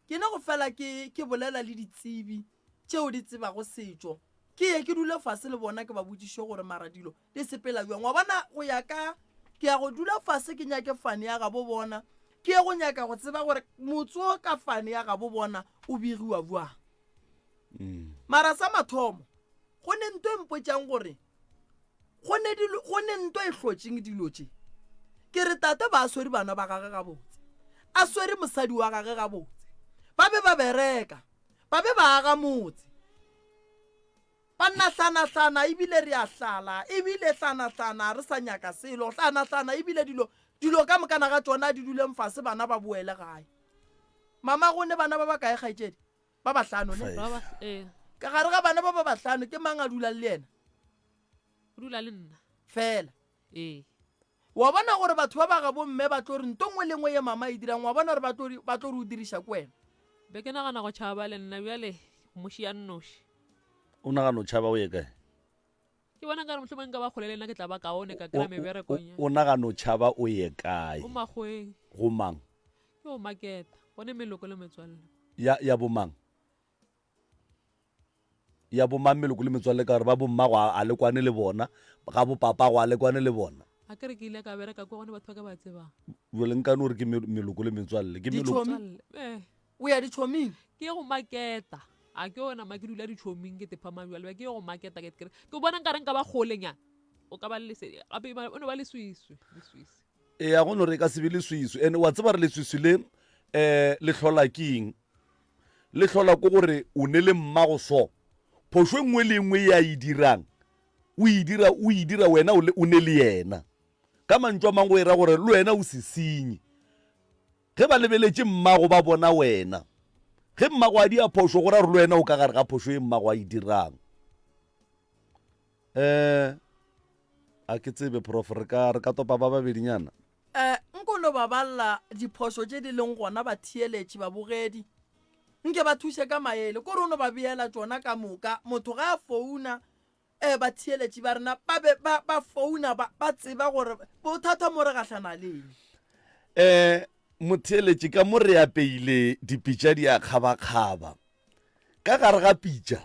ke ne go fela ke ke bolela le ditsebi tšeo di tsebago setšo. Ke ye ke dule fase le bona ke ba botšiše gore mara dilo di sepela bjang. Wa bona go ya ka ke ya go dula fase ke nyake fane ya gabo bona, ke ye go nyaka go tseba gore motse wo ka fane ya gabo bona o begiwa bjang. Mara sa mathomo go ne nto e mpotšang gore go ne dilo go ne nto e hlotšeng dilo tše. Ke re tate ba swere bana ba gage gabotse, a swere mosadi wa gage gabotse, ba be ba bereka, ba be ba aga motse. Banna hlanahlana ebile re a hlala ebile hlanahlana re sa nyaka selo hlanahlana ebile dilo dilo ka mokana ga tšona di duleng fase bana ba boele gae. Mama go ne bana ba bakae kgaetšedi? Ba bahlano ne? Ba ba ee. Ka gare ga bana ba ba bahlano ke mang a dulang le yena? O dula le nna. Fela. Ee. Wa bona gore batho ba ba gabo mme ba tlo re nto nngwe le nngwe ye mama e dirang, wa bona gore ba tlo ba tlo re o diriša ke wena. Be ke nagana go tšhaba le nna bjale moši ya nnoši. O nagana o tšhaba o ye kae? Ke bona nkare mohlomong nka ba kgole le nna ke tla ba kaone ka kry-a meberekong. O nagana o tšhaba o ye kae? Go makgoweng. Go mang? Ke go maketa, gone meloko le metswalle. Ya ya bomang? Ya bomang meloko le metswalle ka gore ba bommago a le kwane le bona, ga bopapa go a le kwane le bona. A ke re ke ile ka bereka kwa gone batho ba ka ba tsebang. Jwale nka no re ke meloko le metswalle. Ke meloko. Ditšhomi. Eh. O ya ditšhoming? Ke ye go maketa. A ke yona ma ke dula ditšhoming ke tepa majwale ke ye go maketa ke ke ke bona nkare nka ba kgolenyana. O ka ba le lesedi. Gape o no ba leswiswi, leswiswi. Eya go no re e ka se be leswiswi. And wa tseba re leswiswi le um le hlola ke eng? Le hlola ke gore o ne le mmago so. Phošo e nngwe le e nngwe ye a e dirang, o e dira o e dira wena o le o ne le yena. Ka mantšu a mangwe go e ra gore le wena o sesenyi. Ge ba lebeletše mmago ba bona wena. Ge mmago a dia phošo go ra gore le wena o ka gare ga phošo ye mmago a e dirang. Eh a ke tsebe prof re ka re ka topa ba babedinyana. Eh nko no ba balla diphošo tše di leng gona batheeletši babogedi nke ba thuše ka maele kore o no ba beela tšona ka moka motho ga a founa eh batheeletši ba rena ba be ba ba founa ba ba tseba gore bothata mo re gahlana le eng. Eh motheeletši ka mo re apeile dipitša di a kgabakgaba ka gare ga pitša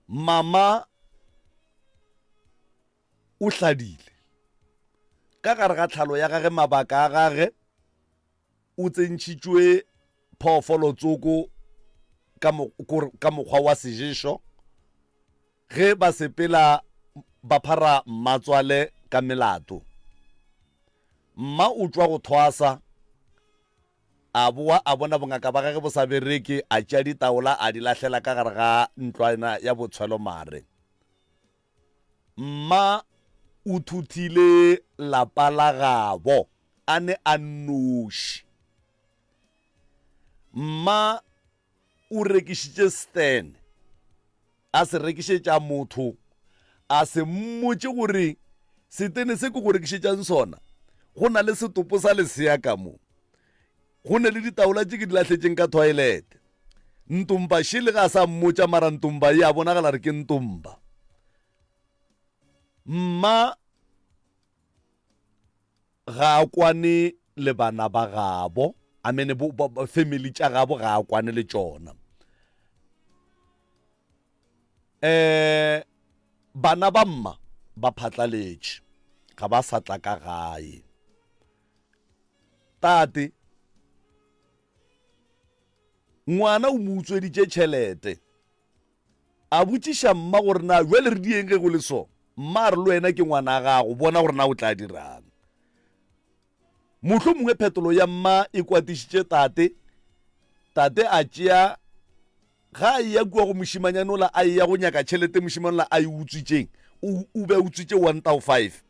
Mama o hladile. Ka gare ga tlhalo ya gage mabaka a gage o tsentšhitšwe phoofolo tsoko ka, ka mokgwa wa seješo ge ba sepela ba phara mmatswale ka melato. Mma o tšwa go thwasa A boa a bona bongaka ba gage bo sa bereke, a tšea ditaola a di lahlela ka gare ga ntlwana ya botshwelomare. Mma o thuthile lapa la gabo a ne a nnoši. Mma o rekišitše Stan, a se rekišetša motho, a se mmotše gore setene se ke go rekišetšang sona go na le setopo sa lesea ka mo. Go ne le ditaola tše ke di lahletšeng ka toilet. Ntomba šele ga a sa mmotša mara Ntomba ye a bonagala re ke Ntomba. Mma ga a kwane le bana ba gabo, I mean bo, bo, bo, family tša gabo ga a kwane le tšona. Eh bana ba mma ba phatlaletše, ga ba sa tla ka gae. Tate, ngwana o mo utsweditše tšhelete. A botšiša mma gore na bjale re dieng ge go le so. Mma a re le wena ke ngwana gago, bona gore na o tla dirang. Mohlomongwe phetolo ya mma e kwatišitše tate. Tate a tšea ga a eya kua go mošimanyane ola a eya go nyaka tšhelete mošimane ola a e utswitšeng. O, o be a utswitše one thou five.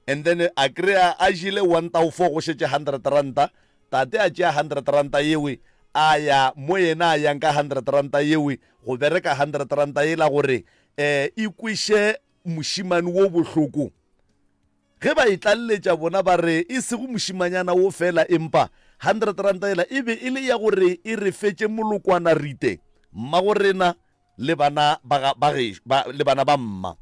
And then a kry-a a jele one thou four go šetše hundred ranta. Tate a tšea hundred ranta yewe a ya mo yena a yang ka hundred ranta yewe go bereka hundred ranta yela gore um e kweše mošimane wo bohloko. Ge ba e tlaleletša bona ba re e sego mošimanyana wo fela empa hundred ranta yela e be e le ya gore e re fetše molokwana rite mmagorena le bana ba ga, ba gešo, ba, le bana ba mma.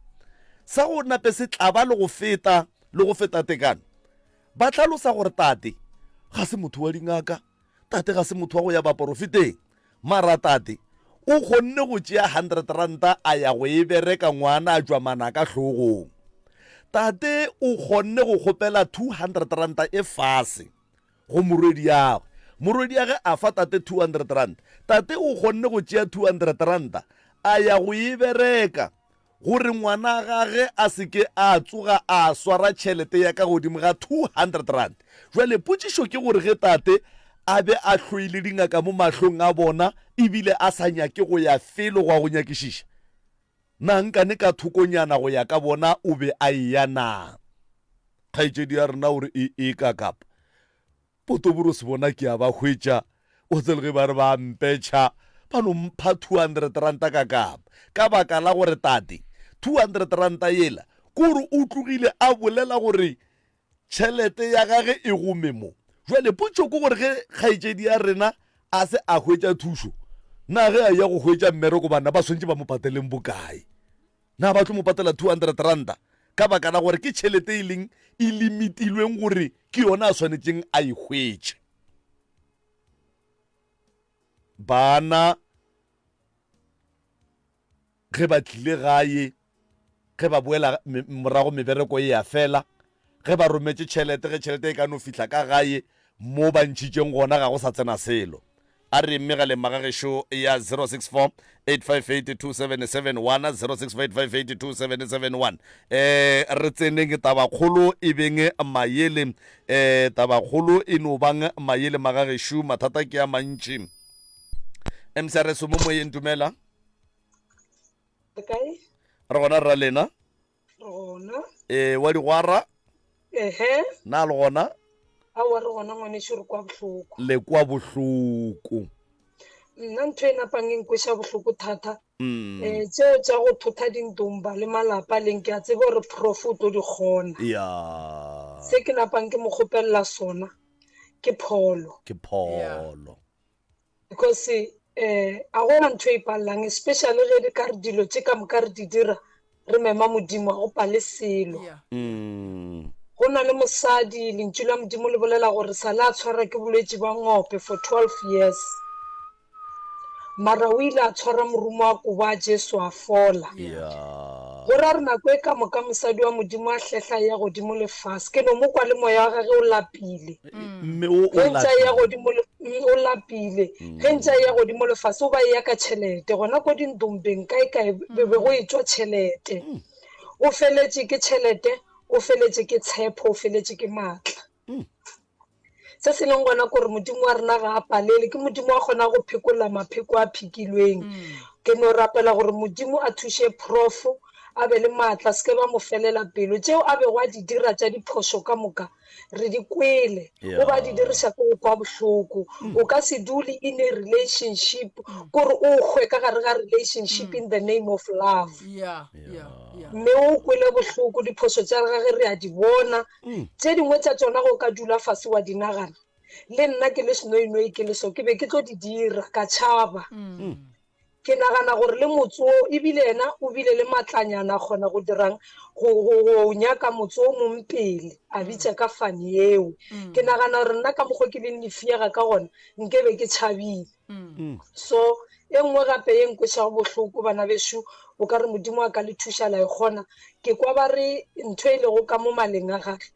Sa go nape se tlaba le go feta, le go feta tekano. Ba hlalosa gore tate ga se motho wa dingaka, tate ga se motho wa go ya baporofeteng, mara tate o kgonne go tšea hundred ranta a ya go e bereka ngwana a tšwa manaka hlogong. Tate o kgonne go kgopela 200 ranta e fase go morwediagwe. Morwediage a fa tate 200 rand. Tate o kgonne go tšea 200 ranta a ya go e bereka gore ngwana gage a se ke a tsoga a swara tšhelete ya ka godimo ga 200 rand. Jwale potšišo ke gore ge tate a be a hloile dingaka mo mahlong a bona ebile a sa nyake go ya felo go ya go nyakišiša, na nkane ka thokonyana go ya ka bona o be a eya na? Kgaetšedi ya rena o re e e ka kapa Potoborosi bona ke a ba hwetša, o tsebe le ge ba re ba a mpetšha, ba no mpha 200 ranta ka kapa. Ka baka la gore tate, 200 ranta yela, ke gore o tlogile a bolela gore tšhelete ya gage e gome mo. Jwale potšo ke gore ge kgaetšedi ya rena a se a hwetša thušo, na ge a eya go hwetša mmereko banna ba swanetše ba mo pateleng bokae? Na ba tlo mo patela 200 ranta ka baka la gore ke tšhelete e leng e limitilweng gore ke yona a swanetšeng a e hwetše? Bana ge ba tlile gae, ge ba boela morago mebereko e a fela, ge ba rometše tšhelete, ge tšhelete e ka no fihla ka gae mo ba ntšhitšeng gona ga go sa tsena selo. A re megaleng magagešo ya 064 858 2771 064 858 2771 eh re tseneng tabakgolo e beng mayele eh tabakgolo e no bang mayele magagešo mathata ke a mantši. MCRS mo moyeng dumela. Re kae? Re gona rra lena. Re gona. E wa digwara. Ehe. Na le gona? Aowa re gona ngwanešu re kwa bohloko. Le kwa bohloko. Nna ntho e napang e nkweša bohloko thata. Mm. Eh tšeo tša go thotha dintomba le malapa leng ke a tseba gore prof o tlo di kgona. Ya. Se ke napang ke mo kgopelela sona ke pholo. Ke pholo. Because um a gona ntho e palelang especially ge di ka re dilo tše ka moka re di dira re mema modimo a go pale selo. Mm. Go na le mosadi lentšu la modimo le bolela gore sa le a tshwara ke bolwetši ba ngope for 12 years mara o ile a tshwara morumo wa kobo a Jesu a fola. Yeah. Go ra re nako e ka moka mosadi wa modimo a hlehla ya godimo le fase ke no mo kwa le moya wa gage o lapile. Mme o o Ge ntse a ya lapile. godimo le o lapile ge ntse a ya godimo le fase o ba eya ka tšhelete gona ko dintompeng kae kae be be go etšwa tšhelete. O feletše ke tšhelete, o feletše ke tshepo, o feletše ke maatla. Se se leng gona kore Modimo wa rena ga a palele, ke Modimo wa kgona go phekola mapheko a phikilweng. Ke no rapela gore Modimo a thuše Prof a be le maatla, se ke ba mo felela pelo. Tšeo a bego a di dira tša diphošo ka moka re di kwele, o ba di diriša ke go kwa bohloko. O ka se dule in a relationship kore o hwe ka gare ga relationship in the name of love. Mme o kwele bohloko, diphošo tša gage re a di bona. Tše dingwe tša tšona ge o ka dula fase wa di nagana, le nna ke le senoinoi ke le so, ke be ke tlo di dira ka tšhaba. Ke nagana gore le motse wo, ebile yena o bile le matlanyana a kgona go dirang, go, go, go nyaka motse o mong pele, a bitša ka fane yeo. Ke nagana gore nna ka mokgwa ke leng lefiega ka gona, nke be ke tšhabile. So, e nngwe gape ye nkwešago bohloko, bana bešo, o ka re Modimo a ka le thuša la e kgona, ke kwa ba re ntho e lego ka mo maleng a gage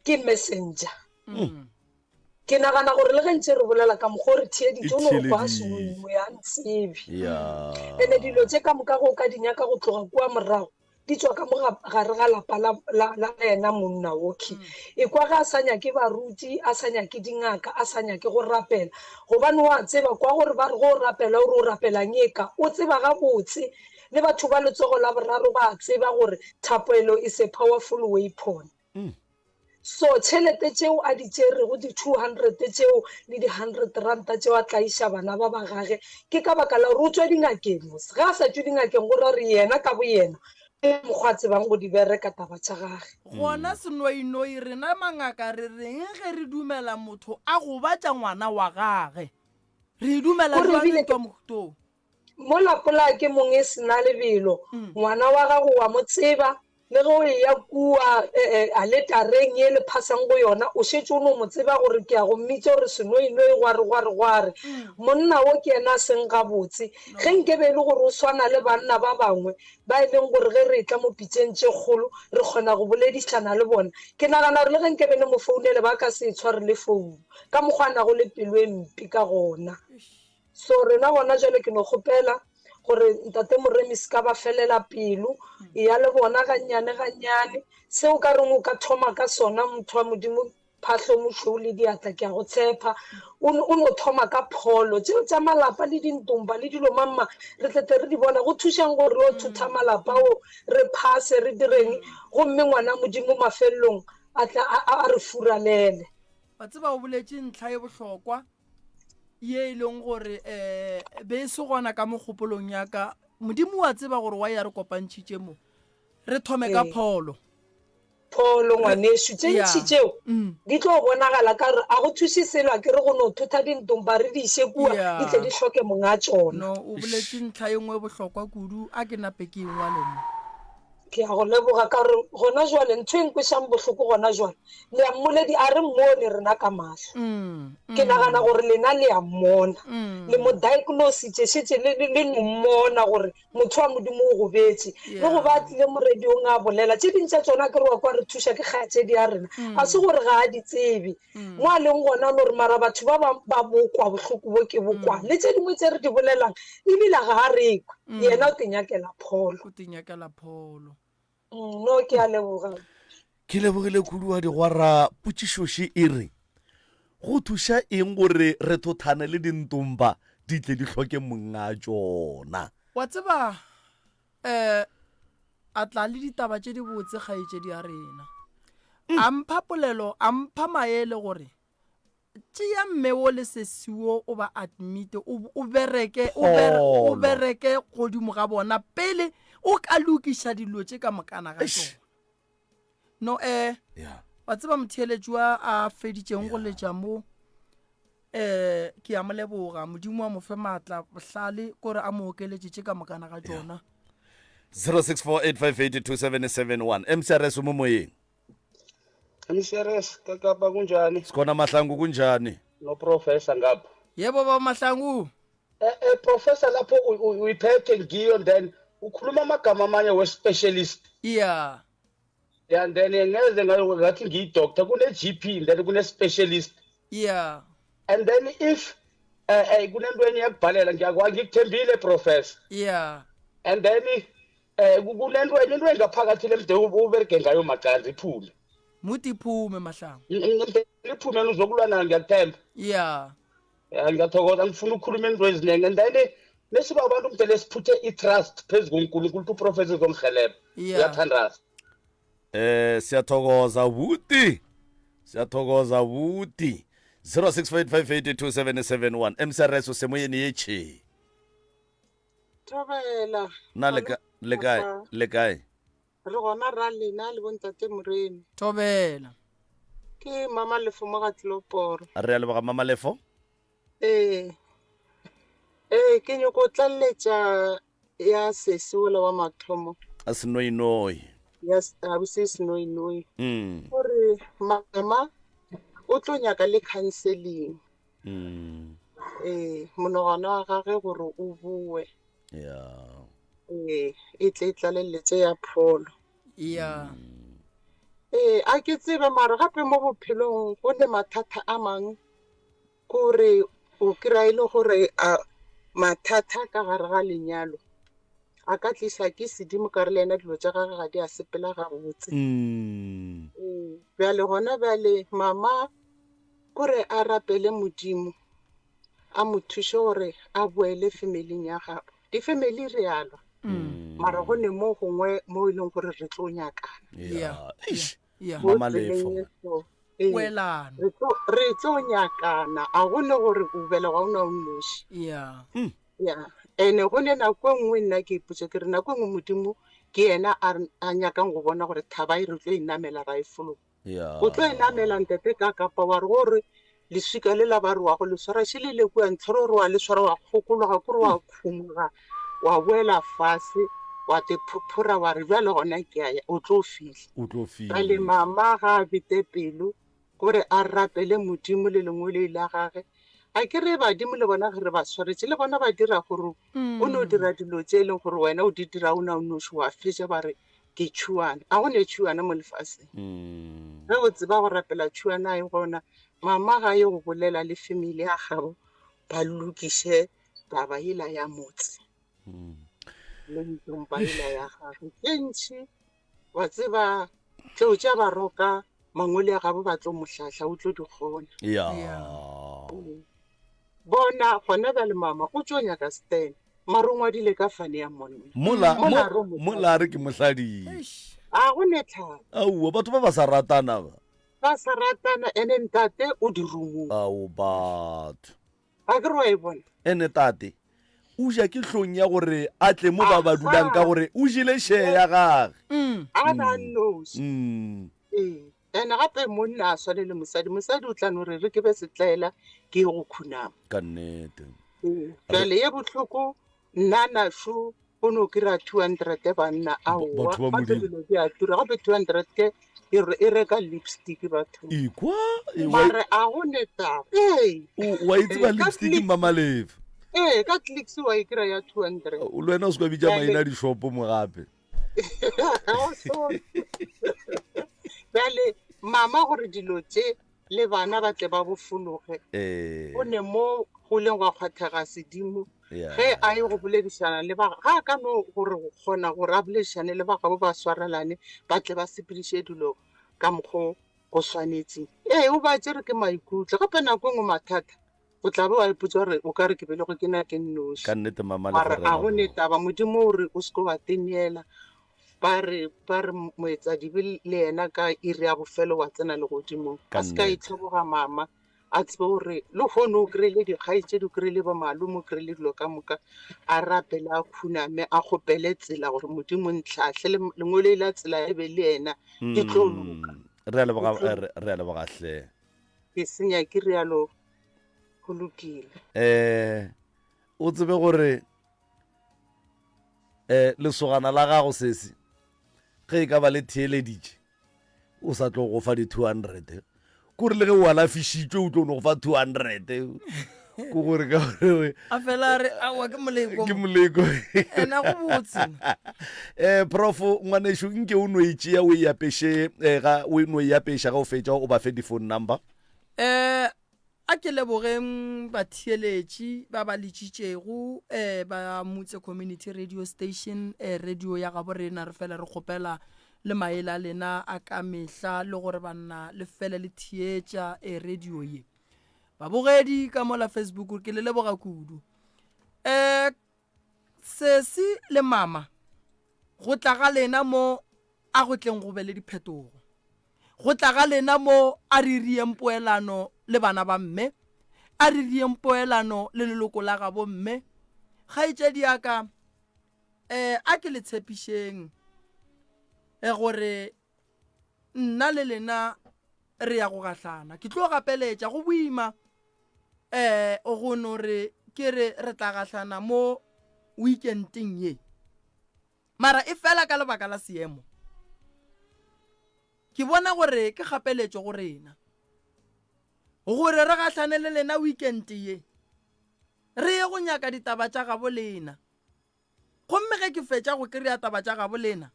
ke messenger. Ke nagana gore le ge ntše re bolela ka mokgwa o re theeditše, o no re kwa sengwe ya ntsebe. Ene dilo tše ka moka ge o ka di nyaka go tloga kua morago, di tšwa ka mo gare ga lapa la, la, la yena monna wokhwi. Ekwa ge a sa nyake baruti, a sa nyake dingaka, a sa nyake go rapela. Gobane o a tseba, kwa gore ba re ge o rapela o re o rapelang eka. O tseba gabotse, le batho ba letsogo la boraro ba a tseba gore thapelo is a powerful weapon. So tšhelete tšeo a di tšerego, di 200 tšeo le di 100 ranta tšeo a tlaiša bana ba ba gage, ke ka baka la gore o tšwa dingakeng mos. Ge a sa tšwe dingakeng go ra gore yena ka boyena ke mokgwa a tsebang go di bereka taba tša gage. Gona senoinoi rena mangaka re reng ge re dumela motho a gobatša ngwana wa gage? Re e dumela Gore jwang ebile ntwa mohutong? Mola polaya ke mong e se na lebelo, ngwana wa gago wa mo tseba, Le ge o eya kua aletareng ye le phasang go yona, o šetše o no mo tseba gore ke ya go mmitša gore Senoinoi gware, gware, gware. Monna wo ke yena a seng gabotse. Ge nke be e le gore o swana le banna ba bangwe ba e leng gore ge re etla mo pitšeng tše kgolo re kgona go boledišana le bona, ke nagana gore le ge nke be le mo founele ba ka se e tshware le founu ka mokgwa a nago le pelo e mpe ka gona. So rena gona jwale ke no kgopela gore Ntate Moremi se ka ba felela pelo, eya le bona gannyane gannyane. Se o ka reng o ka thoma ka sona motho wa Modimo Phahlo Mošweu le diatla ke a go tshepa. O o no thoma ka pholo. Tšeo tša malapa le dintomba le dilo mamma re tle tle re di bona. Go thušang gore re yo thotha malapa ao re phase re direng gomme ngwana Modimo mafelelong a tla a a re furalele. Wa tseba o boletše ntlha e bohlokwa. ye e leng gore um be e se gona ka mo kgopolong ya ka modimo wa tseba gore wa ya re kopantšhitše mo re thome ka pholo pholo ngwanešu tše ntšhi tšeo mm. di tlo bonagala ka re a go thuše selo a ke re go no thotha dintompa re di iše kua di tle di hloke monga tšona no o boletše ntlha e nngwe bohlokwa kudu a ke nape ke engwale mo Ke a go leboga ka gore gona jwale ntho e nkwešang bohloko gona jwale le a mmoledi a re mmone rena ka mahlo. Ke nagana gore lena le a mmona. Le mo diagnositše šetše le le le no mmona gore motho wa Modimo o gobetše. Le go ba a tlile mo radiong a bolela tše ding tša tšona ke re wa kwa re thuša ke kgaetšedi ya rena. A se gore ga a di tsebe. Mo a leng gona no re mara batho ba bang ba bokwa bohloko bo ke bokwa. Le tše dingwe tše re di bolelang ebile ga a re kwe. Yena o tinyakela pholo. O tinyakela pholo. No, ke a leboga. Ke lebogile kudu wa digwara. Potšišoši e re, Go thuša eng gore re thothane le dintomba di tle di hloke monga tšona? Wa tseba, um a tla le ditaba tše dibotse kgaetšedi ya rena. A mpha polelo, a mpha maele gore Tšea mme wo le sesi wo o ba admite, o, o bereke, o ber, o bereke godimo ga bona pele o ka lokiša dilo tše ka mokana ga tšona. No, eh, Yeah. wa tseba motheeletši wa a feditšeng go letša mo, eh, ke a mo leboga. Modimo a mo fe maatla, bohlale, kore a mo okeletše tše ka mokana ga tšona. 0648582771 MCRS o mo moyeng. MCRS kakapa kunjani? Sikhona Mahlangu kunjani? No professor ngapha. Yebo baba Mahlangu. Eh eh professor lapho uyiphethe ngiyo then ukhuluma amagama amanye we specialist. Yeah. Yeah and then ngeze ngathi ngiyi doctor kune GP then kune specialist. Yeah. And then if eh eh kunento enye yakubhalela ngiyakwa ngikuthembile professor. Yeah. And then Eh kunento enye into engaphakathi lemde uberege ngayo macandza iphume. Muti iphume mahlangu. Mde iphume uzokulwa nayo ngiyakuthemba. Yeah. Ya ngiyathokoza ngifuna ukukhuluma into eziningi and then nesiba abantu mdele siphuthe i-trust phezu koNkulunkulu ukuthi uprofessor uzongihelebha. Yeah. Uyathandaza. Eh siyathokoza buti. Siyathokoza buti. 0655822771 MCRS usemoyeni yechi. Thobela. Na le ka le kae le kae? Re gona ra lena le bontate Moremi. Thobela. Ke Mama Lefo mo ga Tloporo. Re a leboga Mama Lefo. Ee. Ee, ke nyoko tlaleletša ya sesi wola wa mathomo. A senoinoi. Ya ausi senoinoi. Mm. Gore mama o tlo nyaka le counseling. Mm. Ee, monagano wa gage gore o boe. Yeah. Ee, e tle e tlaleletse ya pholo. Yeah. Ee, a ke tsebe mara gape mo bophelong go ne mathata a mang kore o kry-a e le gore a mathata ka gare ga lenyalo a ka tlisa ke sedimo ka re le ena dilo tša gage ga di a sepela gabotse. Mm. Ee, bjale gona bjale mama kore a rapele Modimo a mo thuše gore a boele familing ya gabo. Di-family re a lwa mara go ne mo gongwe mo e leng gore re tlo nyakana. Yeah. Eish. Yeah. Mo Mama tseleng Lefo. ye so, ee, Poelano. re tlo re tlo nyakana a go ne gore o belegwa o na o nnoši. Yeah. Ya, ene go ne nako e nngwe nna ke ipotša ke re nako e nngwe Modimo ke yena a re- a nyakang go bona gore thaba e re tlo e namela ra e fologa. Yeah. O tlo e namela ntate ka kapa wa re gore leswika le la ba re wa go le swara šele le kua ntlhoro gore wa le swara wa kgokologa kore wa khumuga wa boela fase wa te phophora wa re bjale gona ke a ya o tlo fihla. O tlo Bjale fihla. mama ga a bete pelo gore a rapele Modimo le lengwele la gage. A ke re badimo le bona ge re ba swaretše le bona ba dira gore o no dira dilo tše e leng gore wena o di dira o na o noši wa fetša ba re ke tšhuana. A go ne tšhuana mo lefaseng. Mm. Ge o tseba go rapela tšhuana e gona. Mama ga ye go bolela le family ya gabo ba lokiše taba yela ya motse le ntompa yela ya gagwe. Tše ntši wa tseba tlou tša baroka mangwele a gabo ba tlo mo hlahla o tlo di kgona. Yeah. Bona gona bjale mama o tšo nyaka stand mara o ngwadile ka fane ya monna. Mola Mola re o mo mola re ke mohladile. Eish. A go ne tlhalo. Aowa batho ba ba sa ratana ba. Ba sa ratana ene ntate o di rumong. Ao batho. A ke re wa e bona? Ene tate o ja ke hlong ya gore a tle mo ba ba dulang ka gore o jele share ya gage. A ba nnoši. Mm. Ee. Ene gape monna a swane le mosadi. Mosadi o tla no re re ke be setlaela ke ye go khunama. Ka nnete. Ee. Bjale ye bohloko nna našu o no kry-a 200 banna aowa Batho ba gape Modimo. dilo di a tura gape 200 ke e re- e reka lipstick bathong Ikwa e, wa mare a go ne taba ee o- wa e tseba Ee, ka lipstick Clicks. Mma Malefe. ee ka clicks wa e kry-a ya 200 O le wena o se ka bitša Bjale- maina a dishopo mo gape. Bjale mama gore dilo tše le bana ba tle ba bofologe Ee. go ne mo go leng gwa kgwathega sedimo Yeah. ge a ye go boledišana le ba ga a ka no gore go kgona gore a boledišane le ba gabo ba swarelane ba tle ba sepediše dilo ka mokgo go swanetseng. Ee, o ba tšere ke maikutlo gape nako e nngwe mathata o tla be wa ipotsa gore o ka re ke belegwe ke na ke nnoši. Ka nnete mama Mara Lefo re a go ne leboga. taba Modimo o re o se ke wa teneela ba re ba re moetsadibe le yena ka iri ya bofelo wa tsena legodimong. Ka A se ka nnete. itlhoboga mama a tsebe gore le kgone o kry-ile dikgaetšedi o kry-ile bo malome o kry-ile dilo ka moka a rapele a khuname a kgopele tsela gore Modimo ntlhahle le lengwele la tsela e be le yena di tlo loka. Re a leboga Di tlo re re a leboga hle. Ke senya ke rialo go lokile. Eh o tsebe gore eh lesogana la gago sesi ge e ka ba le theeleditše o sa tlo go fa di 200 kore le ge o alafišitšwe o tlo no go fa 200 ko gore ka gore a fela a re aowa ke moleko ke moleko ena go botse eh prof ngwanešu nke o no e tšea o e apeše eh, ga o no e apeša ga o fetša o ba fe di-phone number eh a ke lebogeng batheeletši ba ba letšitšego eh ba Motse Community Radio Station eh radio ya gabo rena re fela re kgopela le maele a lena a ka mehla le gore banna le fele le theetša eh radio ye babogedi ka mola Facebook ke le leboga kudu eh sesi le mama go tla ga lena mo a go tleng go be le diphetogo Go tla ga lena mo a re rieng poelano le bana ba mme, a re rieng poelano le leloko la gabo mme. Kgaetšedi ya ka, eh, a ke le tshepišeng eh, gore nna le lena re ya go gahlana. Ke tlo gapeletša, go boima eh, go no re ke re re tla gahlana mo weekendeng ye, mara e fela ka lebaka la seemo, ke bona gore ke kgapeletšo go rena gore re gahlane le lena weekend ye, re ye go nyaka ditaba tša gabo lena. Gomme ge ke fetša go kry-a taba tša gabo lena,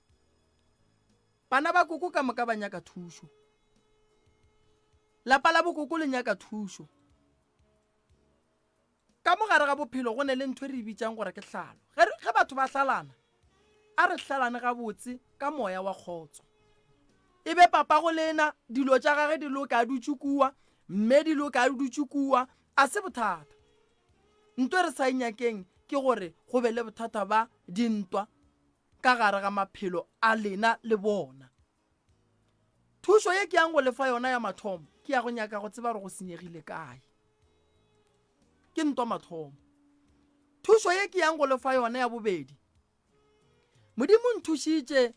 bana ba koko ka moka ba nyaka thušo. Lapa la bokoko le nyaka thušo. Ka mo gare ga bophelo go ne le ntho e re e bitšang gore ke hlalo. Ge, ge batho ba hlalana, a re hlalane gabotse ka moya wa kgotso. E be papago lena, dilo tša gage di loke a dutše kua, mme di loke a dutše kua, a se bothata. Nto e re sa e nyakeng ke gore go be le bothata ba dintwa ka gare ga maphelo a lena le bona. Thušo ye ke yang go le fa yona ya mathomo ke ya go nyaka go tseba gore go senyegile kae. Ke ntwa mathomo. Thušo ye ke yang go le fa yona ya bobedi, Modimo nthušitše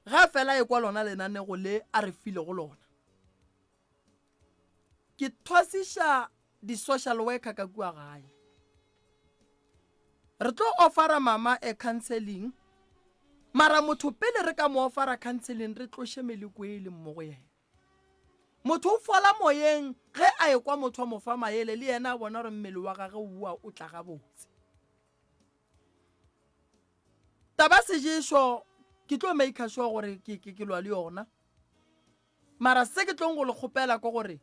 ge a fela e kwa lona lenanego le a re filego lona. Ke thwasiša di-social worker ka kua gae. Re tlo offera mama a counseling, mara motho pele re ka mo offera counseling re tloše meleko e leng mo go yena. Motho o fola moyeng ge a ekwa motho a mo fa maele le yena a bona gore mmele wa gage o boa o tla gabotse. Taba seješo ke tlo maker sure gore ke, ke, ke lwa le yona. Mara se ke tlong go le kgopela ke gore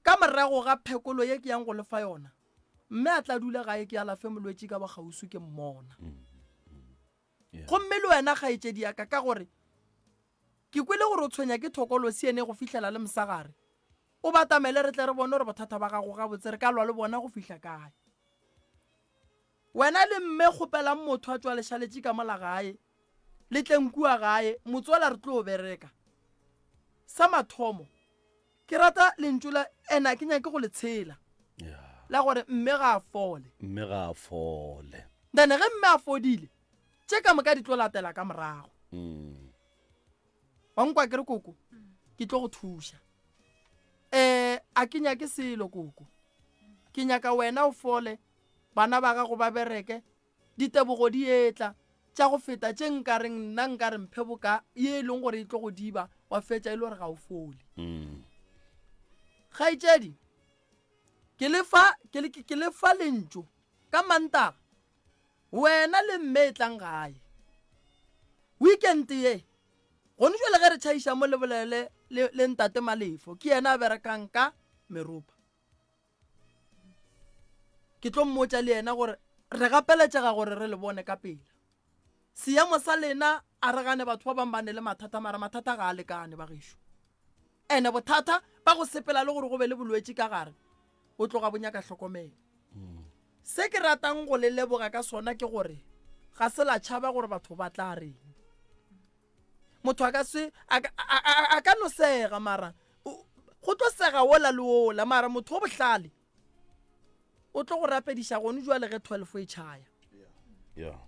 Ka morago ga phekolo ye ke yang go le fa yona, mme a tla dula gae ke alafe molwetši ka bokgauswi ke mmona. Gomme le wena kgaetšedi ya ka, ka gore ke kwele gore o tshwenya ke thokolosi ene go fihlela le mosagare, o batamele re tle re bone gore bothata ba gago gabotse re ka lwa le bona go fihla kae. Wena le mme kgopelang motho a tšwa lešaletše ka mola gae, le tleng kua gae, motswala re tlo bereka. Sa mathomo, Ke rata lentšu la ena ke nyake go le tshela la gore mme ga a fole. Mme ga a fole. Then ge mme a fodile, tše ka moka di tlo latela ka morago. Mm. Wa nkwa ke re koko, ke tlo go thuša. Eh, a ke nyake selo koko. Ke nyaka wena o fole, bana ba gago ba bereke, Ditebogo di etla, tša go feta tše nka reng nna nka re mphe boka ye e leng gore e tlo go diba wa fetša e le gore ga o fole. Kgaetšedi, ke le fa, ke le, ke le fa lentšu ka Mantaga, wena le mme e tlang gae. Weekend ye, gone jwale ge re tšhaiša mo le bolele le, le ntate Malefo, ke yena a berekang ka meropa. Ke tlo mmotša le yena gore re gapeletšega gore re le bone ka pela. Seemo sa lena a re gane batho ba bangwe ba ne le mathata mara mathata ga a lekane bagešo. Ene bothata ba go sepela le gore go be le bolwetši ka gare bo tloga bo nyaka hlokomelo. Se ke ratang go le leboga ka sona ke gore ga se la tšhaba gore batho ba tla reng. Motho a ka se a a ka no sega mara go tlo sega wola le wola mara motho o bohlale o tlo go rapediša gone jwale ge 12 e tšhaya. Yeah.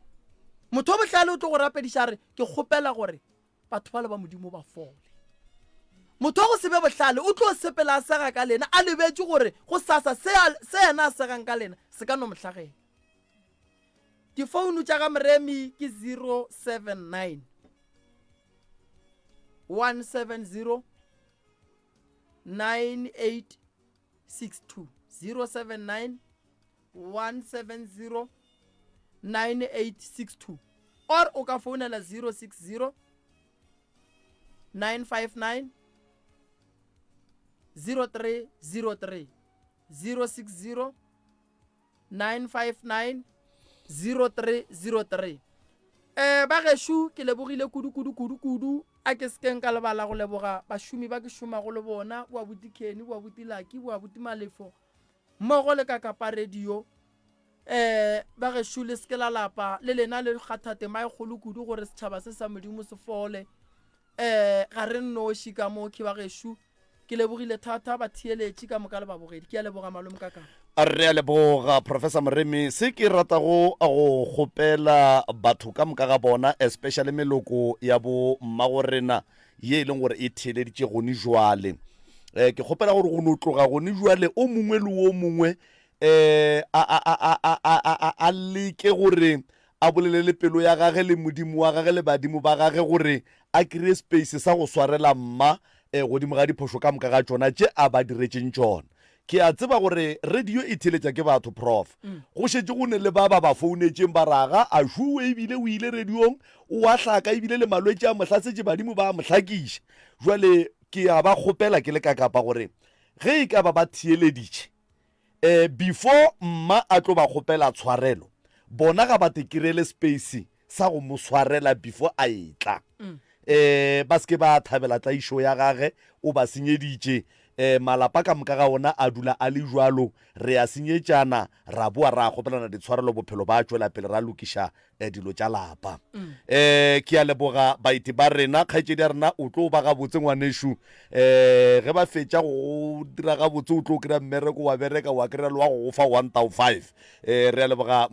Motho o bohlale o tlo go rapediša re ke kgopela gore batho ba le ba modimo ba fole. Motho wa go se be bohlale o tlo sepela a sega ka lena a lebetše gore go sasa se se yena a segang ka lena se ka no mo hlagela. Difounu tša ga Moremi ke 079 170 9862 079 170 9862 or o ka founela 060 959 0303 060 959 0303 um ba gešo ke lebogile kudu kudu kudu kudu a ke sekeng ka lebala go leboga bašomi ba ke šomago le bona boa buti Kenny boa buti Lucky boa buti Malefo mmogo le ka kapa radio um ba gešo le seke la lapa le lena le kgatha tema e kgolo kudu gore setšhaba se sa modimo se fole um ga re nnoši ka mo ke ba gešo ke lebogile thata batheeletši ka moka le babogedi ke a leboga malome ka kapa Re a leboga Professor Moremi. Se ke ratago go kgopela batho ka moka ga bona, especially meloko ya bo mmagorena ye e leng gore e theeleditše gone jwale. Eh, ke kgopela gore go no tloga gone jwale o mongwe le o mongwe. um a, a, a, a, a, a, a, a leke gore a bolele le pelo ya gage le Modimo wa gage le badimo ba gage gore a kreye space sa go swarela mma um godimo ga diphošo ka moka ga tšona tše a ba diretšeng tšona. Ke a tseba gore radio e theeletša ke batho, Prof. Go šetše go ne le ba ba ba founetšeng ba re aga a šuwe ebile o ile radiong, o a hlaka ebile le malwetši a mo hlasetše badimo ba a mo hlakiša. Jwale ke a ba kgopela ke le ka Kapa gore ge e ka ba ba theeleditše um before mma a tlo ba kgopela tshwarelo, bona ga ba te kerele space sa go mo swarela before a etla. Um ba se ke ba thabela tlaišo ya gage, o ba senyeditše. Um malapa ka moka ga ona a dula a le jwalo, re a senyetšana, ra boa ra kgopelana ditshwarelo, bophelo ba tšwela pele ra lokiša um dilo tša lapa. Um ke a leboga baeti ba rena, kgaetšedi ya rena o tlo ba gabotse ngwanešu. Um ge ba fetša go dira gabotse o tlo kry-a mmereko wa bereka wa kry-a le wa go go fa one thou five. Um re a leboga.